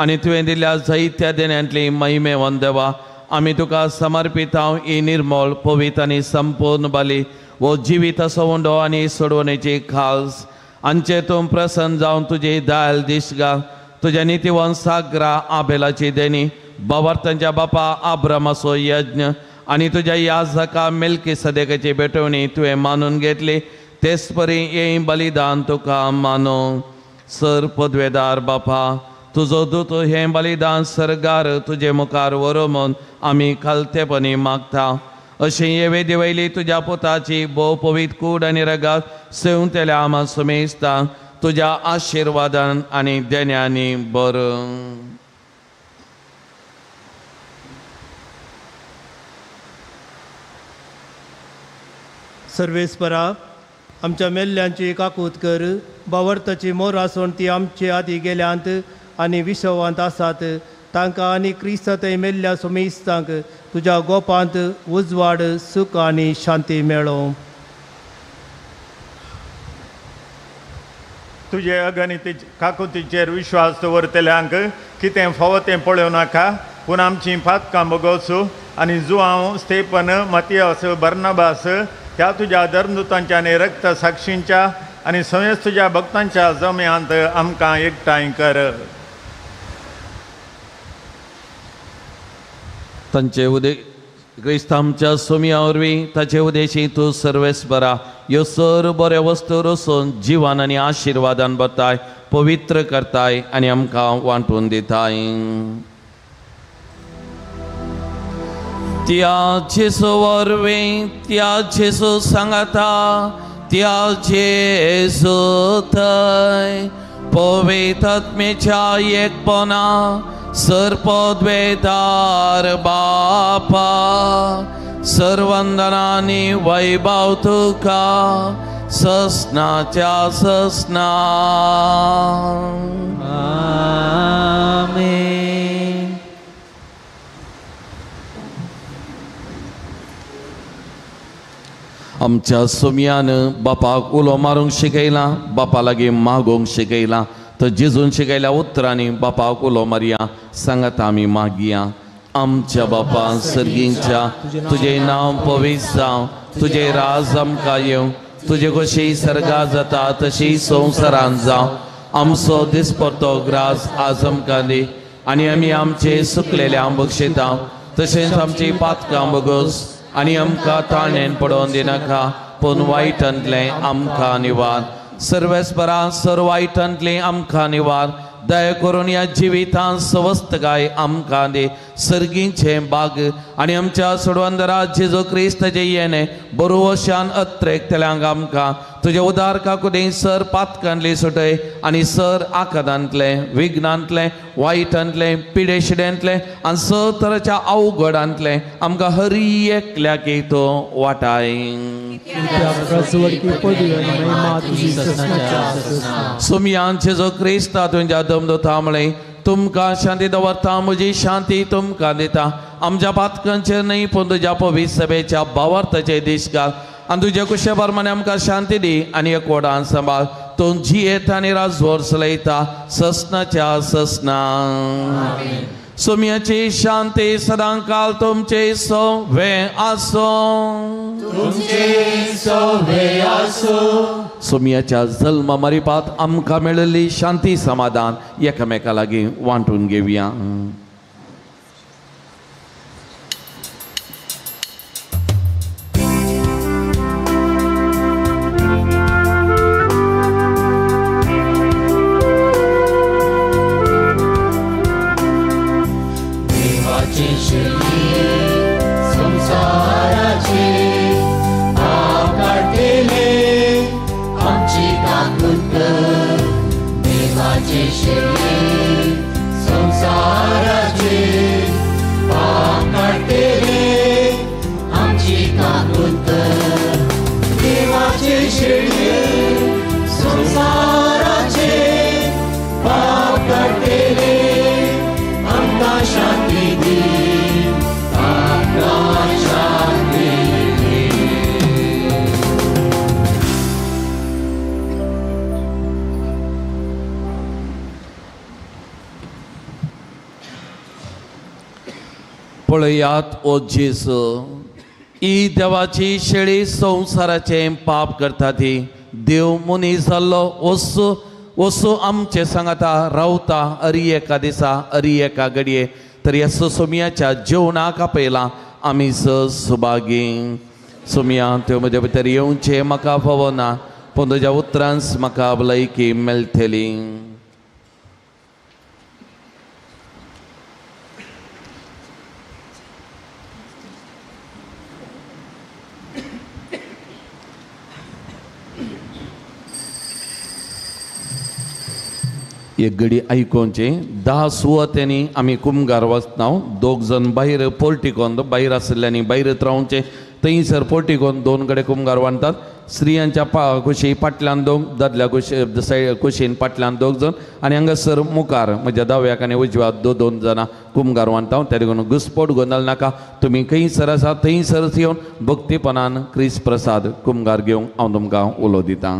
आनी तुवें दिल्ल्या जैत्या देण्यांतली महिमेवन देवा आमी तुका समर्पित हांव ही निर्मळ पवित्र आनी संपूर्ण बाली वो जिवीत असो उंडो आनी सोडवणेची खाल्स आमचे तूं प्रसन्न जावन तुजी दायल दीस घाल. तुज्या नितीवन सागरा आबेलाची देणी बाबार्थांच्या बापा आब्रामाचो यज्ञ आनी तुज्या याजका मेलकी सदेकाची भेटवणी तुवें मानून घेतली तेच परी हें बलिदान तुका मानू. सर पदवेदार बापा तुजो दूत हें बलिदान सरगार तुजे मुखार व्हरू म्हूण आमी खालतेपणी मागता. अशें हे वेदी वयली तुज्या पुताची भोव पवित्र कूड आनी रगात सेवतल्या आमा सुमेस्ता तुज्या आशिर्वादान आनी देण्यांनी बरं. सर्वेस्परा आमच्या मेल्ल्यांची काकूत कर. बावर्ताची मोर आसून ती आमचे आदी गेल्यांत आनी विशवांत आसात तांकां आनी क्रिस्तांतय मेल्ल्या सुमेस्तांक तुज्या गोपांत उजवाड सुख आनी शांती मेळो. तुजे अगणित काकुतीचेर विश्वास दवरतल्यांक कितें फावो तें पळोवं नाका, पूण आमचीं पातकां बगोवचू आनी जुआंव स्टेपन मातियास बर्नबास ह्या तुज्या धर्मदूतांच्या आनी रक्त साक्षींच्या आनी समेस्त तुज्या भक्तांच्या जम्यांत आमकां एकठांय कर. तांचे उदे क्रिस्तांच्या सोम्या वरवीं ताचे उदेशी तूं सर्वेस्परा ह्यो सर बऱ्यो वस्तू रसून जिवान आनी आशिर्वादान भरताय, पवित्र करताय आनी आमकां वांटून दिताय. त्या जेजू वरवीं, त्या जेजू सांगाता, त्या जेजू थंय पवित्र आत्म्याच्या एकपणा सर्पद्वेदार बापा सर्वंदनानी वैभव तुका ससनाच्या ससना. आमेन. आमच्या सोम्यान बापाक उलो मारूंक शिकयला, बापा लागीं मागोवंक शिकयला. तर जेजून शिकयल्या उतरांनी बापाक उलो मारया, सांगात आमी मागया. आमच्या बापा सर्गींच्या तुजें नांव पवित्र जावं, तुजें राज आमकां येवं, तुजे कशी सर्गा जाता तशी संवसारांत जावं. आमचो दिसपडतो ग्रास आज आमकां दी आनी आमी आमचे सुकलेले बक्षिता तशेंच आमची पातकां बगोस आनी आमकां ताणेन पडोवन दिनाका, पूण वायटांतलें आमकां निवार. सर्वेस्परा सर वायटांतलें आमकां निवार. दया करून ह्या जिवितांत सवस्तकाय आमकां दी. सर्गीचें बाग आनी आमच्या सोडवंदरा जेजू क्रिस्ताचें येणें बरोवशान अत्रेकतल्यांक आमकां तुजे उदार काकुदी सर पातकांतली सुटय आनी सर आकादांतलें, विघ्नांतलें, वायटांतलें, पिडेशिड्यांतलें आनी सर तराच्या अवघडांतलें आमकां हरी एकल्याक तो वाटाय. सुमयान जेजू क्रिस्ता तुमच्या दमदोता म्हळें तुमकां शांती दवरता, म्हजी शांती तुमकां दिता. आमच्या पातकांचेर न्हय पूण तुज्या पवित्र सभेच्या भावार्थाचे दीस घाल आनी तुज्या कुशे प्रमाणे आमकां शांती दी आनी एकवटान सांबाळ. तूं जियेता आनी राजवर चलयता ससनाच्या ससना. सुम्याची शांती सदांकाल तुमचे सोवे आसो. सुम्याच्या जल्मा मरिपात आमकां मेळिल्ली शांती समाधान एकामेका लागीं वांटून घेवया. पळयात ओ जेजू, ही देवाची शेळी संवसाराचें पाप करता ती. देव मनीस जाल्लो वसो वसो आमचे सांगाता रावता अरी एका दिसा अरी एका घडये. तर ह्या सोम्याच्या जेवणाक आपयला आमी स सुभागी. सोम्या त्यो म्हज्या भितर येवचें म्हाका फावना, पूण तुज्या उतरांस म्हाका भलायकी मेळटली. एक घडी आयकोवचे 10 सुवात्यांनी आमी कुमगार वचना. 2 जण भायर पोर्टिकोन भायर आशिल्ल्यांनी भायर रावचे, थंयसर पोर्टिकोन 2 कडेन कुमगार बांदतात. स्त्रियांच्या कुशी फाटल्यान 2, दादल्या कुशी कुशीन फाटल्यान 2 जण आनी हांगासर मुखार म्हज्या दाव्याक आनी उजव्याक 2 2 जाणां कुमगार बांदता. त्या देखून घुसपोट गोंदळ नाका. तुमी खंयसर आसा थंयसरच येवन भक्तीपणान क्रिस्त प्रसाद कुमगार घेवंक हांव तुमकां उलो दितां.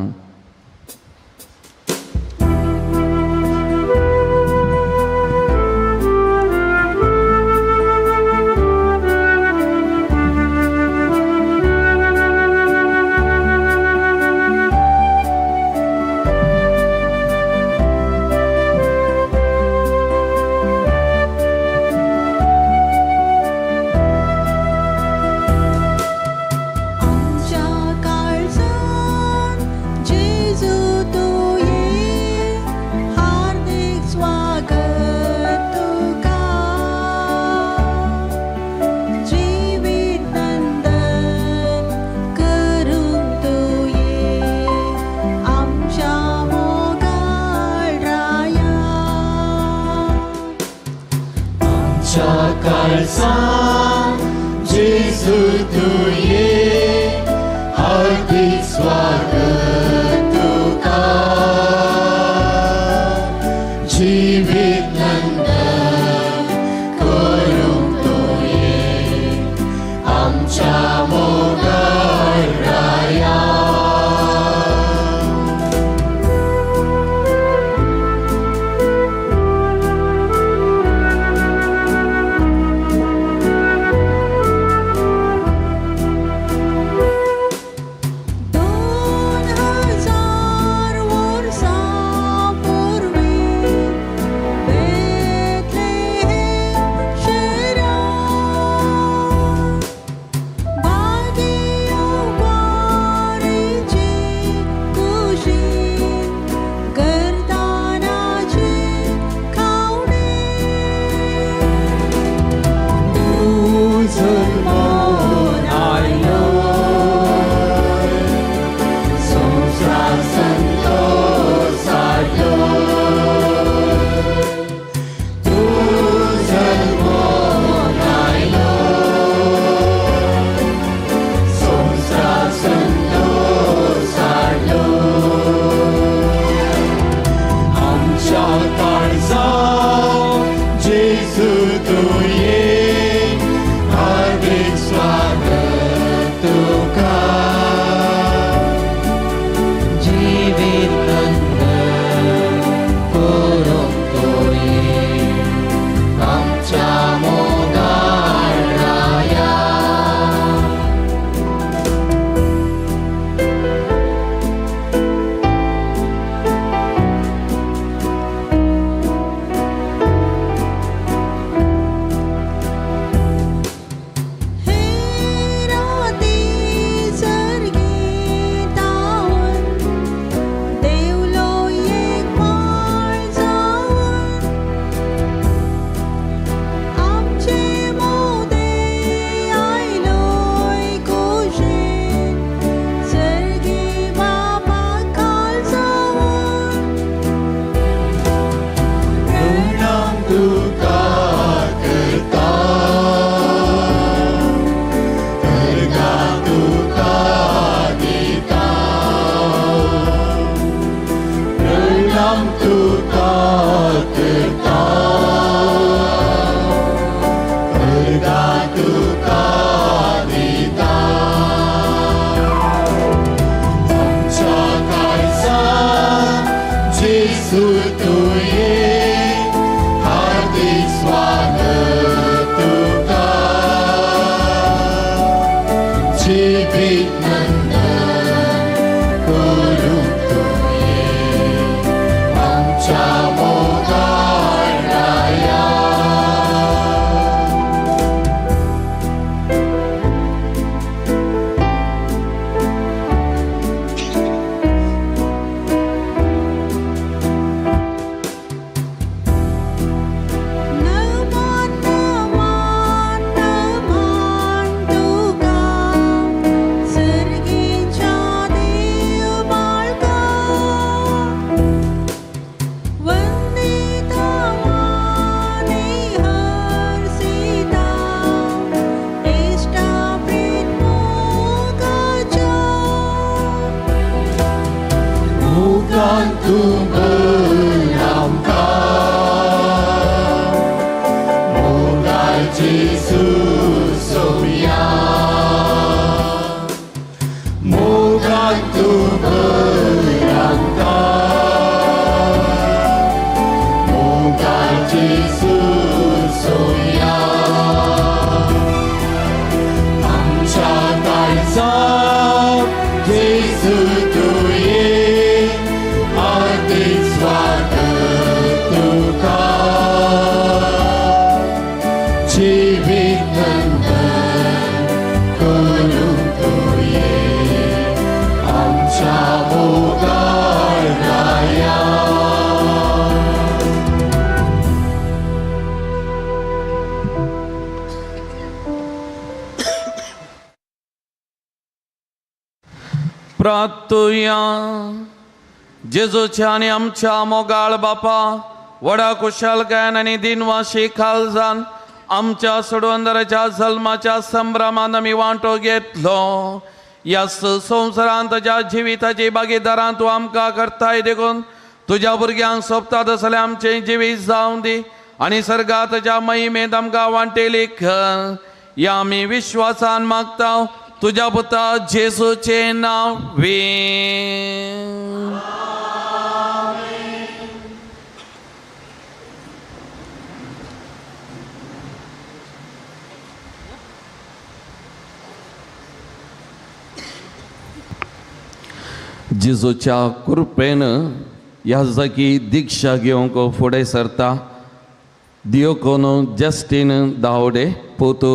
प्रार्थुया. जेजूच्या आनी आमच्या मोगाळ बापा, व्हडा कुशलकायेन आनी दिनवाशी खालजान आमच्या सोडवंदराच्या जल्माच्या संभ्रमान आमी वांटो घेतलो. ह्या संवसारांत तुज्या जिविताची भागीदारां तूं आमकां करताय देखून तुज्या भुरग्यांक सोबता तसलें आमचें जिवीत जावं दी आनी सर्गात तुज्या महिमेंत आमकां वांटेली कर. ह्या आमी विश्वासान मागता तुज्या पुता जेजूचें नांव वी. जेजूच्या कृपेन ह्या जागी दीक्षा घेवंक फुडें सरता दियोकोनो जस्टीन दावडे, पुतू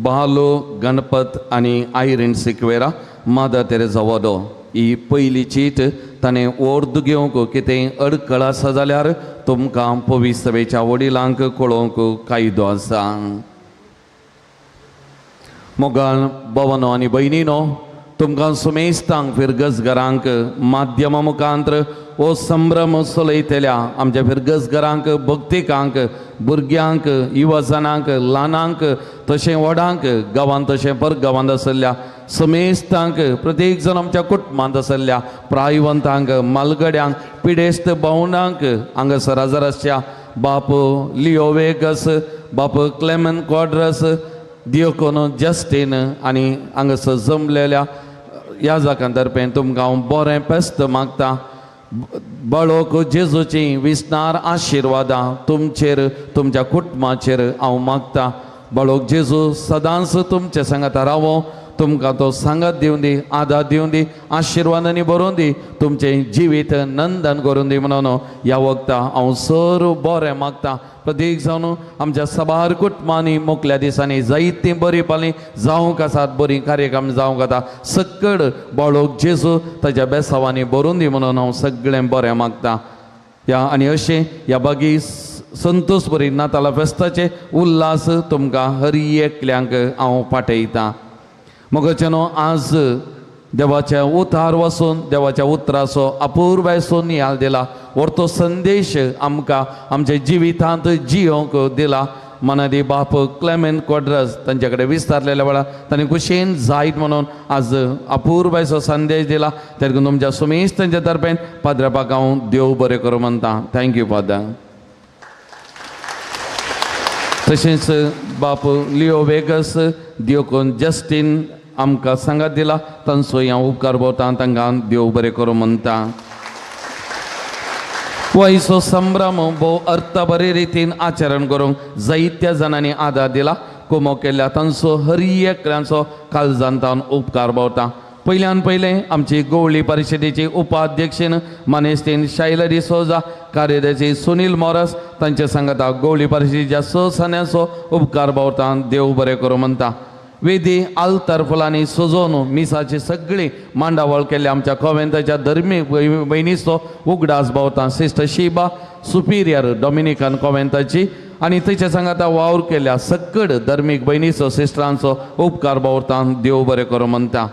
बालो गणपत आनी आयरीन सिक्वेरा, मादर तेरेजा वडो. ही पयली चीट ताणें ओर्द घेवंक कितें अडकळ आसा जाल्यार तुमकां पविसभेच्या वडिलांक कळोवंक कायदो आसा. मोगाळ भवनो आनी भयणीनो, तुमकां सुमेस्तांक फिरगजगरांक माध्यमा मुखांत्र हो संभ्रम चलयतल्या आमच्या फिरगजगरांक, भक्तिकांक, भुरग्यांक, युवजनांक, ल्हानांक तशें व्हडांक, गांवांत तशें परगांवांत आसल्या समेस्तांक, प्रत्येक जण आमच्या कुटुंबांत आसल्या प्रायवंतांक, मालगड्यांक, पिडेस्त भावणांक, हांगासर हजर आसच्या बाप लियो वेगस, बाप क्लेमन क्वाड्रस, दियोकोनो जस्टीन आनी हांगासर जमलेल्या ह्या जाकां तर्फेन तुमकां हांव बरें पेस्त मागता. बाळोक जेजूची विस्नार आशिर्वादां तुमचेर, तुमच्या कुटुंबाचेर हांव मागता. बाळोक जेजू सदांच तुमचे सांगाता रावो, तुमकां तो सांगात दिवं दी, आदार दिवं दी, आशिर्वादांनी भरून दी, तुमचें जिवीत नंदन करून दी म्हणून ह्या वखता हांव सर बरें मागता. प्रत्येक जावन आमच्या सबार कुटुंबांनी मोकल्या दिसांनी जायतीं बरीं पालीं जावंक आसात, बरीं कार्यक्रम जावंक आसा. सक्कड बाळोक जेजू ताच्या बेसावांनी भरून दी म्हणून हांव सगळें बरें मागता. ह्या आनी अशें ह्या बागी संतोष बरी नाताला फेस्ताचे उल्हास तुमकां हर एकल्यांक हांव पाठयतां. मोगाच्यानो, आज देवाच्या उतार वसून देवाच्या उतराचो अपुर्बायेचो नियाळ दिला, व्हरतो संदेश आमकां आमच्या जिवितांत जियोंक दिला. मनादी बाप क्लेमेंट क्वाड्रस तांचे कडेन विस्तारलेल्या वेळार तांणी कुशेन जायत म्हणून आज अपुर्बायेचो संदेश दिला. तेका तुमच्या सुमेश तांच्या तर्फेन पाद्रपाक हांव देव बरें करूं म्हणटा. Thank you father. तशेंच बाप लियो वेगस, दियोकोन जस्टीन आमकां सांगात दिला, तांचो हांव उपकार भोवता, तांकां देव बरें करूं म्हणटा. वयचो संभ्रम भोव अर्थ बरे रितीन आचरण करूंक जायत्या जाणांनी आदार दिला, कुमो केल्ल्या तांचो हर एकल्यांचो काळजांतान उपकार भोवता. पयल्यान पयलें आमची गोवळी परिशदेची उपाध्यक्षीन मानेस्तीन शायला डिसोजा, कार्यदर्शी सुनील मोरस तांचे सांगाता गोवळी परिशदेच्या स सान्यांचो उपकार भोवता, देव बरें करूं म्हणटा. वेदी आल्तार फुलांनी सजोवन मिसाची सगळी मांडावळ केल्ल्या आमच्या कोवेंताच्या धर्मीक भयणीचो उगडास भोवता. सिस्टर शिबा सुपिरियर डॉमिनिकन कोवेंताची आनी तिच्या सांगाता वावर केल्ल्या सक्कड धर्मीक भयणीचो सिस्टरांचो उपकार भोवता, देव बरें करूं म्हणटा.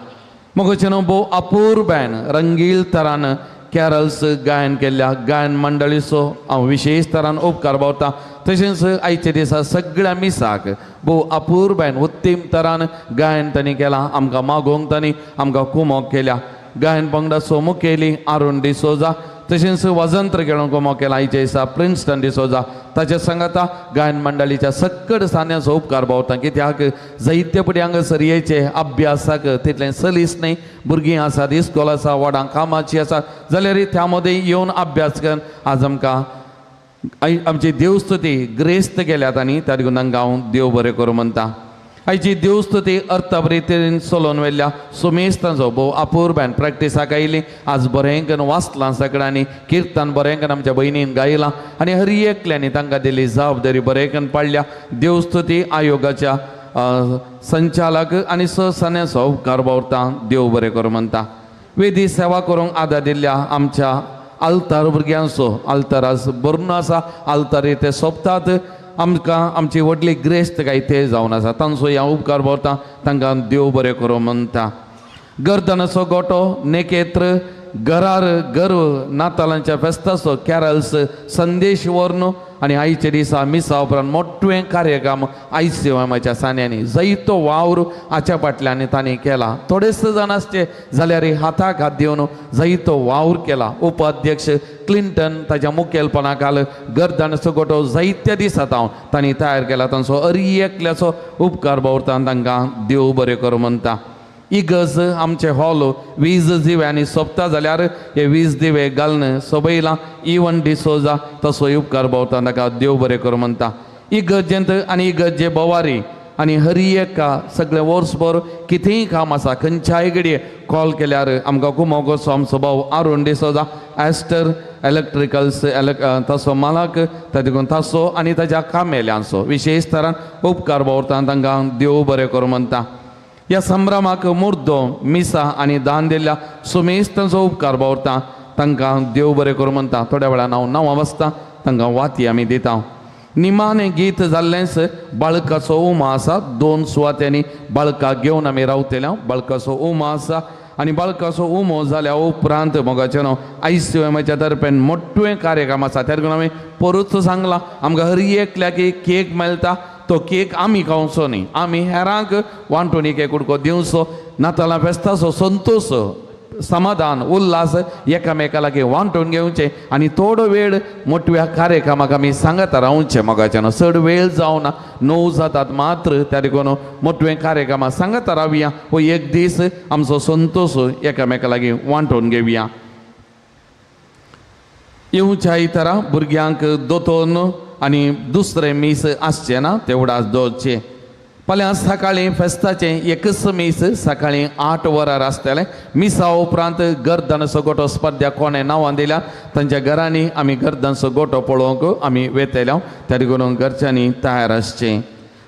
मोगाच्यानो, भोव अपुर्बायेन रंगील तरान कॅरल्स गायन केल्ल्या गायन मंडळीचो हांव विशेश तरान उपकार भोवता. तशेंच आयच्या दिसा सगळ्या मिसाक भोव अपुर्बायेन उत्तीम तरान गायन तांणी केलां, आमकां मागोवंक तांणी आमकां कुमोक केल्या. गायन पंगडाचो मुखेली आरुण डिसोजा, तशेंच वाजंत्र खेळूंक कुमोक केला आयच्या दिसा प्रिन्स्टन डिसोजा. ताच्या सांगाता गायन मंडळीच्या सक्कड सान्याचो उपकार भोवता. कित्याक जायते फुडें हांगासर येयचे अभ्यासाक तितलें सलीस न्हय, भुरगीं आसात, इस्कोल आसा, व्हडांक कामाची आसा, जाल्यार त्या मदें येवन अभ्यास करून आज आमकां आमची देवस्तुती ग्रेस्त केल्यात आनी त्या देखून तांकां हांव देव बरें करूं म्हणटा. आयची देवस्तुती अर्थाभरितेन चलोवन व्हेल्ल्या सुमेस्तांचो भोव अपुर्बायेन प्रॅक्टिसाक आयली. आज बरें करून वाचलां सगळ्यांनी, किर्तन बरें करून आमच्या भयणीन गायलां आनी हर एकल्यांनी तांकां दिली जबाबदारी बरें करून पाडल्या. देवस्तुती आयोगाच्या संचालक आनी सहसान्याचो उपकार भोवता, देव बरें करूं म्हणटा. वेदी सेवा करूंक आदार दिल्ल्या आमच्या आल्तार भुरग्यांचो, आल्तार आज भरून आसा, आल्तार ते सोंपतात, आमकां आमची व्हडली ग्रेस्त काय ते जावन आसा, तांचो ह्या उपकार भोवता, तांकां देव बरें करूं म्हणटा. गर्दनाचो गोटो नेकेत्र घरार गर्व नातालांच्या फेस्ताचो कॅरल्स संदेश व्हरून आनी आयच्या दिसा मिसा उपरांत मोटवें कार्यक्रम आयसीएमाच्या सान्यांनी जायतो वावर हाच्या फाटल्यान तांणी केला. थोडेच जाण आसचे जाल्यार हाताक हात दिवन जायतो वावर केला. उपाध्यक्ष क्लिंटन ताच्या मुखेलपणा खाल गर्दानाचो गोटो जायत्या दिसा हांव तांणी तयार केला. तांचो अरी एकल्याचो उपकार बावरता तांकां देव बरें करूं म्हणटा. इगर्ज आमचे हॉल वीज दिव्यांनी सोंपता जाल्यार हे वीज दिवे घालून सोबयला इवन डिसोजा तसो उपकार बावता ताका देव बरें करूं म्हणटा. इगर्जेंत आनी इगर्जे बोवारी आनी हरी एका सगळें वर्सभर कितेंय काम आसा खंयच्याय घडये कॉल केल्यार आमकां कुमोगोसो आमचो भाव आरुण डिसोजा एस्टर इलेक्ट्रिकल्स तसो मालक ताजे तासो आनी ताज्या कामेल्यांचो विशेश तरान उपकार बावरता तांकां देव बरें करूं म्हणटा. ह्या संभ्रमाक मुर्दो मिसा आनी दान दिल्ल्या सुमेश तांचो उपकार बावरता तांकां देव बरें करूं म्हणटा. थोड्या वेळान हांव नांवां वाचता तांकां वाती आमी दिता. निमाणें गीत जाल्लेंच बाळकाचो उमा आसा. 2 सुवात्यांनी बाळकाक घेवन आमी रावतले. बाळकाचो उमा आसा आनी बाळकाचो उमो जाल्या उपरांत मोगाचें न्हू आयसीएमाच्या तर्फेन मोटवें कार्यक्रम आसा. त्या देखून हांवें परत सांगलां आमकां हर एकल्याक केक मेळटा तो केक आमी खावचो न्ही, आमी हेरांक वांटून एक कुडको दिवचो. नातालां फेस्ताचो संतोश समाधान उल्हास एकामेका लागीं वांटून घेवचें आनी थोडो वेळ मोटव्या कार्यक्रमाक आमी सांगता रावचें. मोगाचें न्हू चड वेळ जावना 9 जातात मात्र त्या देखून मोटवे कार्यक्रमाक सांगता रावया. हो एक दीस आमचो संतोश एकामेका लागीं वांटून घेवया. येवच्या इतरा भुरग्यांक दोतोन आनी दुसरें मीस आसचें ना तेवडाच दवरचें. फाल्यां सकाळीं फेस्ताचें एकच मीस सकाळीं 8 वरार आसतलें. मिसा उपरांत गर्दनाचो गोटो स्पर्धा कोणें नांवां दिल्या तांच्या घरांनी आमी गर्दनाचो गोटो पळोवंक आमी वेतले. त्या देखून घरच्यांनी तयार आसचें.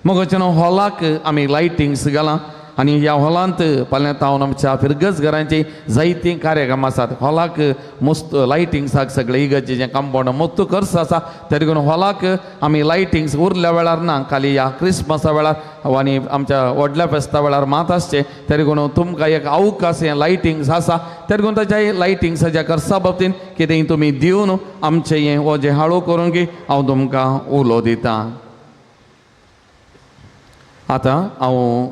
मोगाचें हॉलाक आमी लायटिंग्स घालां आनी ह्या हॉलांत फाल्यां तावन आमच्या फिरगज घरांची जायतीं कार्यक्रम आसात. हॉलाक मस्त लायटिंग्साक सगळे इगर्जेचें कंपावंड मस्त खर्च आसा त्या देखून हॉलाक आमी लायटिंग्स उरल्या वेळार ना खाली ह्या क्रिसमसा वेळार आनी आमच्या व्हडल्या फेस्ता वेळार मात आसचें. त्या देखून तुमकां एक अवकाश हें लायटिंग्स आसा त्या देखून ताच्या लायटिंग्साच्या खर्चा बाबतीन कितेंय तुमी दिवन आमचें हें हो जें हाळू करूंक हांव तुमकां उलो दितां. आतां हांव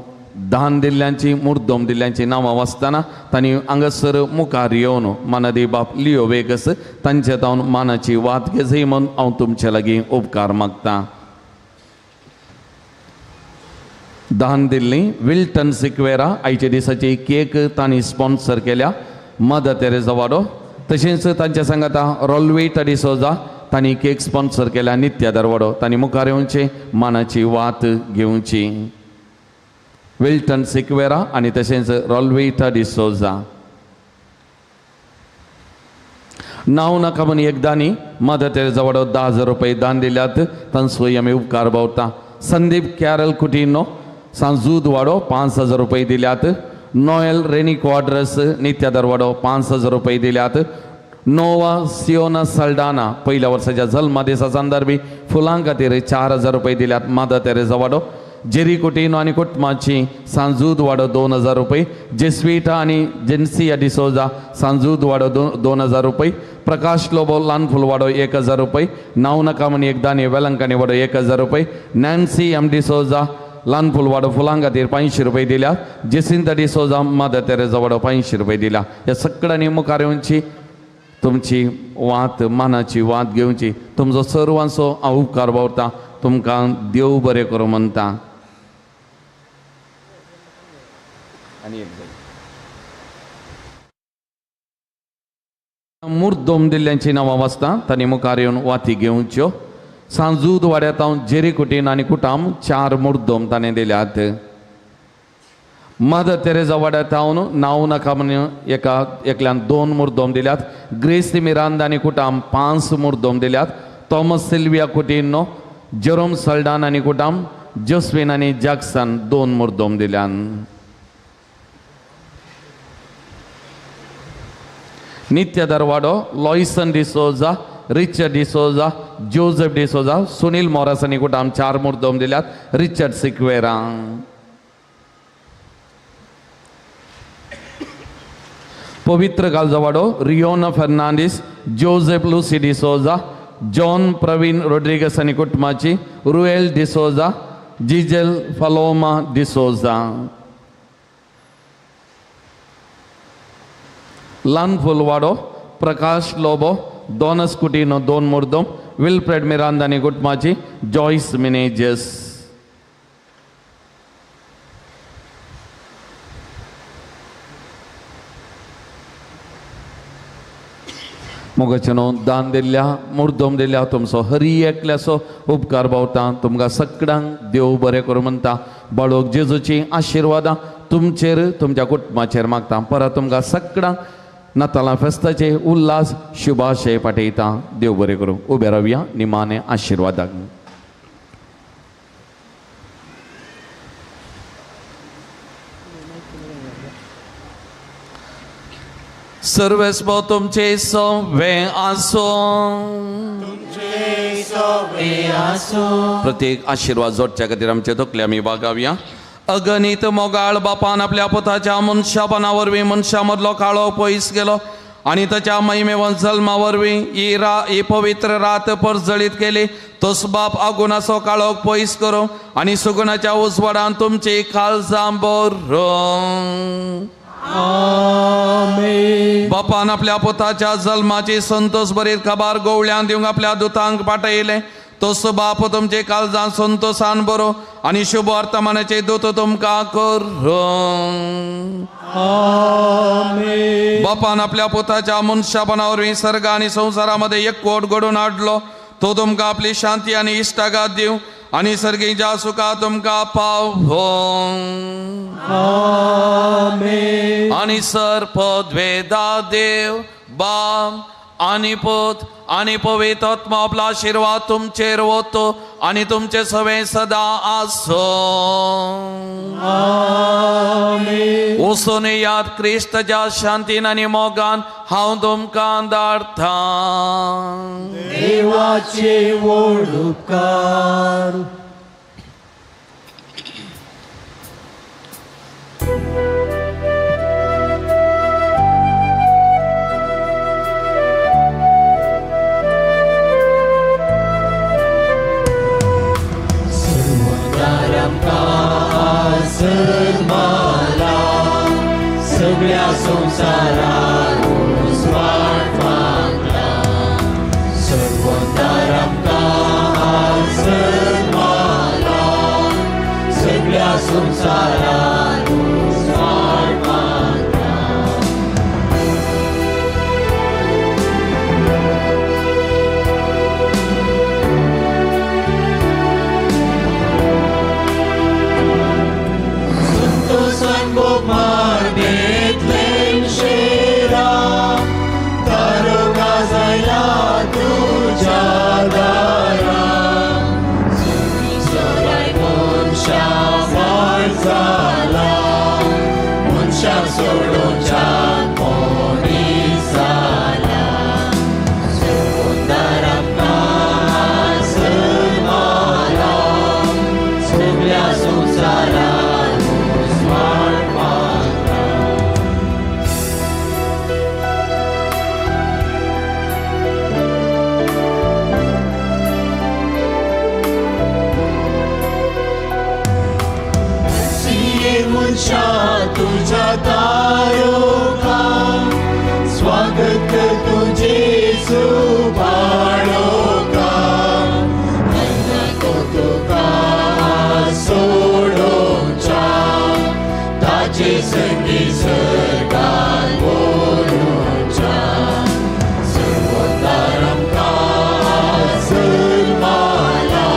दान दिल्ल्यांची मुर्दम दिल्ल्यांची नांवां वाचतना तांणी हांगासर मुखार येवन मानादी बाप लियो वेगस तांचे तावन मानाची वात घेजय म्हूण हांव तुमचे लागीं उपकार मागता. दान दिल्ली विल्टन सिक्वेरा आयच्या दिसाची केक तांणी स्पॉन्सर केल्या मदर तेरेजा वाडो. तशेंच तांच्या सांगाता रोलवेटा डिसोजा तांणी केक स्पॉन्सर केल्या नित्या दरवाडो. तांणी मुखार येवचें मानाची वात घेवची. विल्टन सिक्वेरा आनी तशेंच रोलवेटा डिसोजा. नांव नाका म्हूण एकदांनी मदर तेरेजा वाडो 10,000 रुपये दान दिल्यात तांचोय आमी उपकार बावता. संदीप कॅरल कुटिनो सांजूद वाडो 5,000 रुपये दिल्यात. नोएल रेनी क्वाड्रस नित्या दरवाडो 5,000 रुपये दिल्यात. नोवा सियोना सल्डाना पयल्या वर्साच्या जल्मा दिसा संदर्भी फुलां खातीर 4,000 रुपये दिल्यात मदर तेरेजा वाडो. जेरी कुटिनो आनी कुटुंबाची सांजूद वाडो 2,000 रुपये. जेस्विटा आनी जेन्सिया डिसोजा सांजूद वाडो 2,000 रुपये. प्रकाश लोबो लानफुल वाडो 1,000 रुपये. नांव नाका म्हूण एकदानी वेलंकानी वाडो 1,000 रुपये. नॅन्सी एम डिसोजा लानफुल वाडो फुलां खातीर 500 रुपये दिल्या. जेसिंता डिसोजा मदर तेरेजा वाडो 500 रुपये दिल्या. ह्या सगळ्यांनी मुखार येवची तुमची वात मानाची वात घेवची. तुमचो सर्वांचो हांव उपकार बावरता. तुमकां देव बरें करूं म्हणटा. मुर्दोम दिल्ल्यांची नांवां वाचता तांणी मुखार येवन वाती घेवच्यो. सांजूद वाड्यांत हांव जेरी कुटीन आनी कुटाम 4 मुर्दोम ताणें दिल्यात. मदर तेरेजा वाड्यांत हांव नांव नाका म्हूण एका एकल्यान 2 मुर्दोम दिल्यात. ग्रेसी मिरांदा आनी कुटाम 5 मुर्दोम दिल्यात. थॉमस सिल्विया कुटिनो जेरोम सल्डान आनी कुटाम जोस्विन आनी जॅक्सन 2 मुर्दोम दिल्यान. नित्य दरवाडो लॉयसन डिसोजा रिचर्ड डिसोजा जोसेफ डिसोजा सुनील मोरास आनी कुटाम 4 मुर्दोम दिल्यात. रिचर्ड सिक्वेरा. पवित्र कालजवाडो Riona Fernandes, Joseph Lucy D'Souza, John Praveen Rodrigues आनी कुटुंबाची, रुएल डिसोजा, जिजेल फालोमा डिसोजा. ल्हान फुलवाडो प्रकाश लोबो, दोनस कुटिनो दोन मुर्दम, विल्फ्रेड मिरांदा आनी कुटुंबाची, जॉयस मिनेजस. मोगाचेनो दान दिल्ल्या मुर्दम दिल्ल्या तुमचो हरी एकल्याचो उपकार पावता. तुमकां सगळ्यांक देव बरें करूं म्हणटा. बाळोक जेजूची आशिर्वादां तुमचेर तुमच्या कुटुंबाचेर मागता. परत तुमकां सगळ्यांक नातालां फेस्ताचे उल्हास शुभाशय पाठयता. देव बरें करूं. उबे रावया निमाणे आशिर्वादाक. सर्वेस्पो तुमचे सवे आसूं. प्रत्येक आशिर्वाद जोडच्या खातीर आमचे तकले आमी बागावया. अगणीत मोगाळ बापान आपल्या पुताच्या मनशापणा वरवीं मनशा मदलो काळो पयस गेलो आनी ताच्या महिमेवंत जल्मा वरवीं ही पवित्र रात परजळीत केली. तोच बाप आगुणाचो काळोख पयस करूं आनी सुगुणाच्या उजवाडान तुमची काळजां बरोवं. बापान आपल्या पुताच्या जल्माची संतोष भरीत खबर गोवळ्यान दिवंक आपल्या दुतांक पाठयलें. तोच बाप तुमचे काळजान संतोषान बरो आनी शुभ वर्तमानाचे दूत तुमकां करूं. बापान आपल्या पुताच्या मनशापणा वरवीं सर्ग आनी संवसारामध्ये एकवट घडोवन हाडलो. तो तुमकां आपली शांती आनी इश्टागात दिवं आनी सर्गीच्या सुखा तुमकां पावों. आनी सर पदवेदा देव बाप आनी पूत आनी पवित्र आत्मा आपलो आशिर्वाद तुमचेर वतो आनी तुमचे सवे सदा आसूं. वचून याद क्रिस्ताच्या शांतीन आनी मोगान हांव तुमकां धाडटां. देवाचे व्हड उपकार. जल्माला सगळ्या संवसारार उजवाड फांकला. सर्वोत्तर आमकां जल्माला सगळ्या संवसारार उजवाड फांकला. संगोमार बेथलेम शेरा तारोगा जायला तुझ्या दारा. सोराय मनशा व्हड जाला मनशाक सोडोवच्या मनीस जाला. सुंदर आमकां जल्माला सगळ्या संवसारार. तुझ्या तारोका स्वागत तुझे सुपाडोका. तुका सोडोवच्या ताचे संगी सर्गान व्हरुच्या. सर्वोत्तर आमकां जल्माला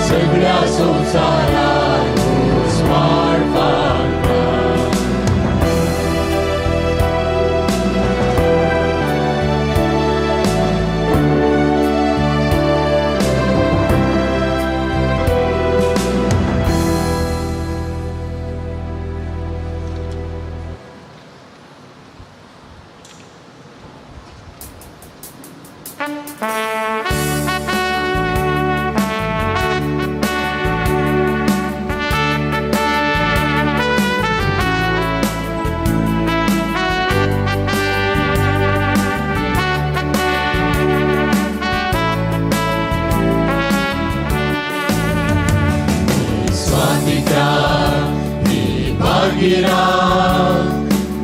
सगळ्या संवसारार उजवाड फांकला. भागिरा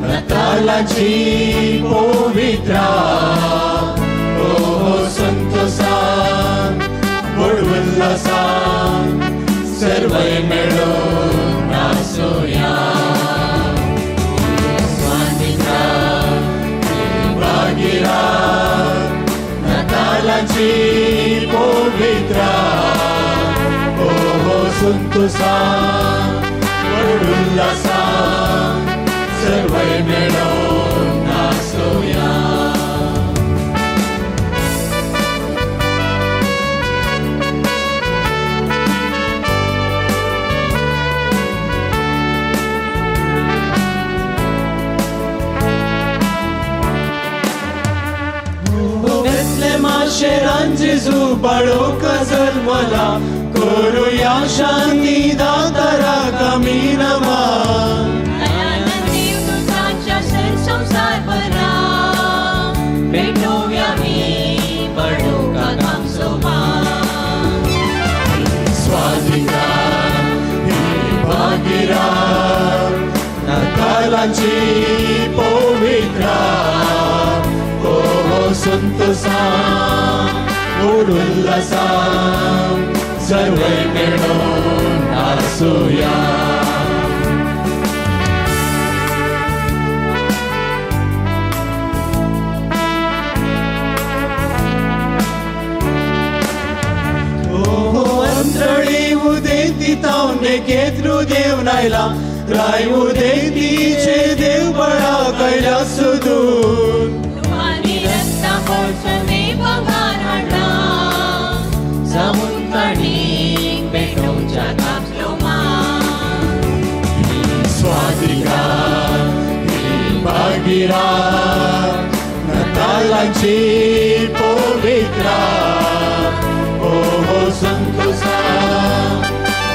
नातालाची पवित्रा ओ संतोषान व्हड उल्हासान सर्वय मेळून नाचोया. स्वादिका भागिरा नातालाची पवित्रा ओ संतोषान व्हड उल्हासान सर्वय मेळून नाचोया. शेरान जेजू बाळोक जल्मला करुया शांती दाताराक आमी नमन. देवदूतांच्या संवसारभरा भेटोवया मी बडोकाक आमचो मान. स्वादिका ही भागिरा नातालांची पवित्रा ओ संतोषान व्हड उल्हासान सर्वय मेळून नाचोया. अंतळी उदेंती तावन केद्रू देव नायला राय उदेंतीचे देव बळा कैला सुदूर जाऊन ताणी पेटोवच्या आपलो मान. स्वादिका ही भागिरा नातालांची पवित्रा ओ संतोषान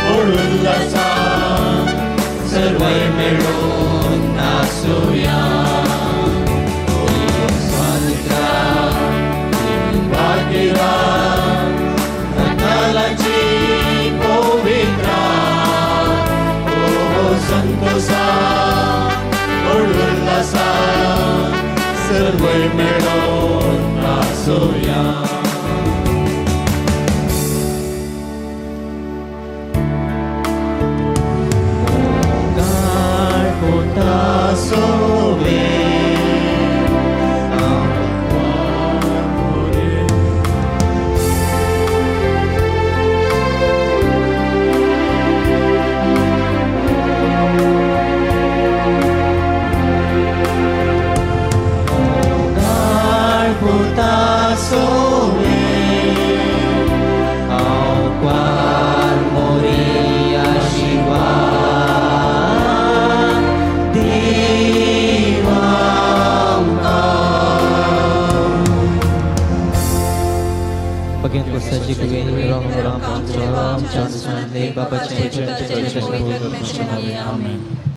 व्हड उल्हासान सर्वय मेळून नाचोया. स्वादिका ही भागिरा नातालांची पवित्रा ओ संतोषान व्हड उल्हासान सर्वय मेळून नाचोया. Amen.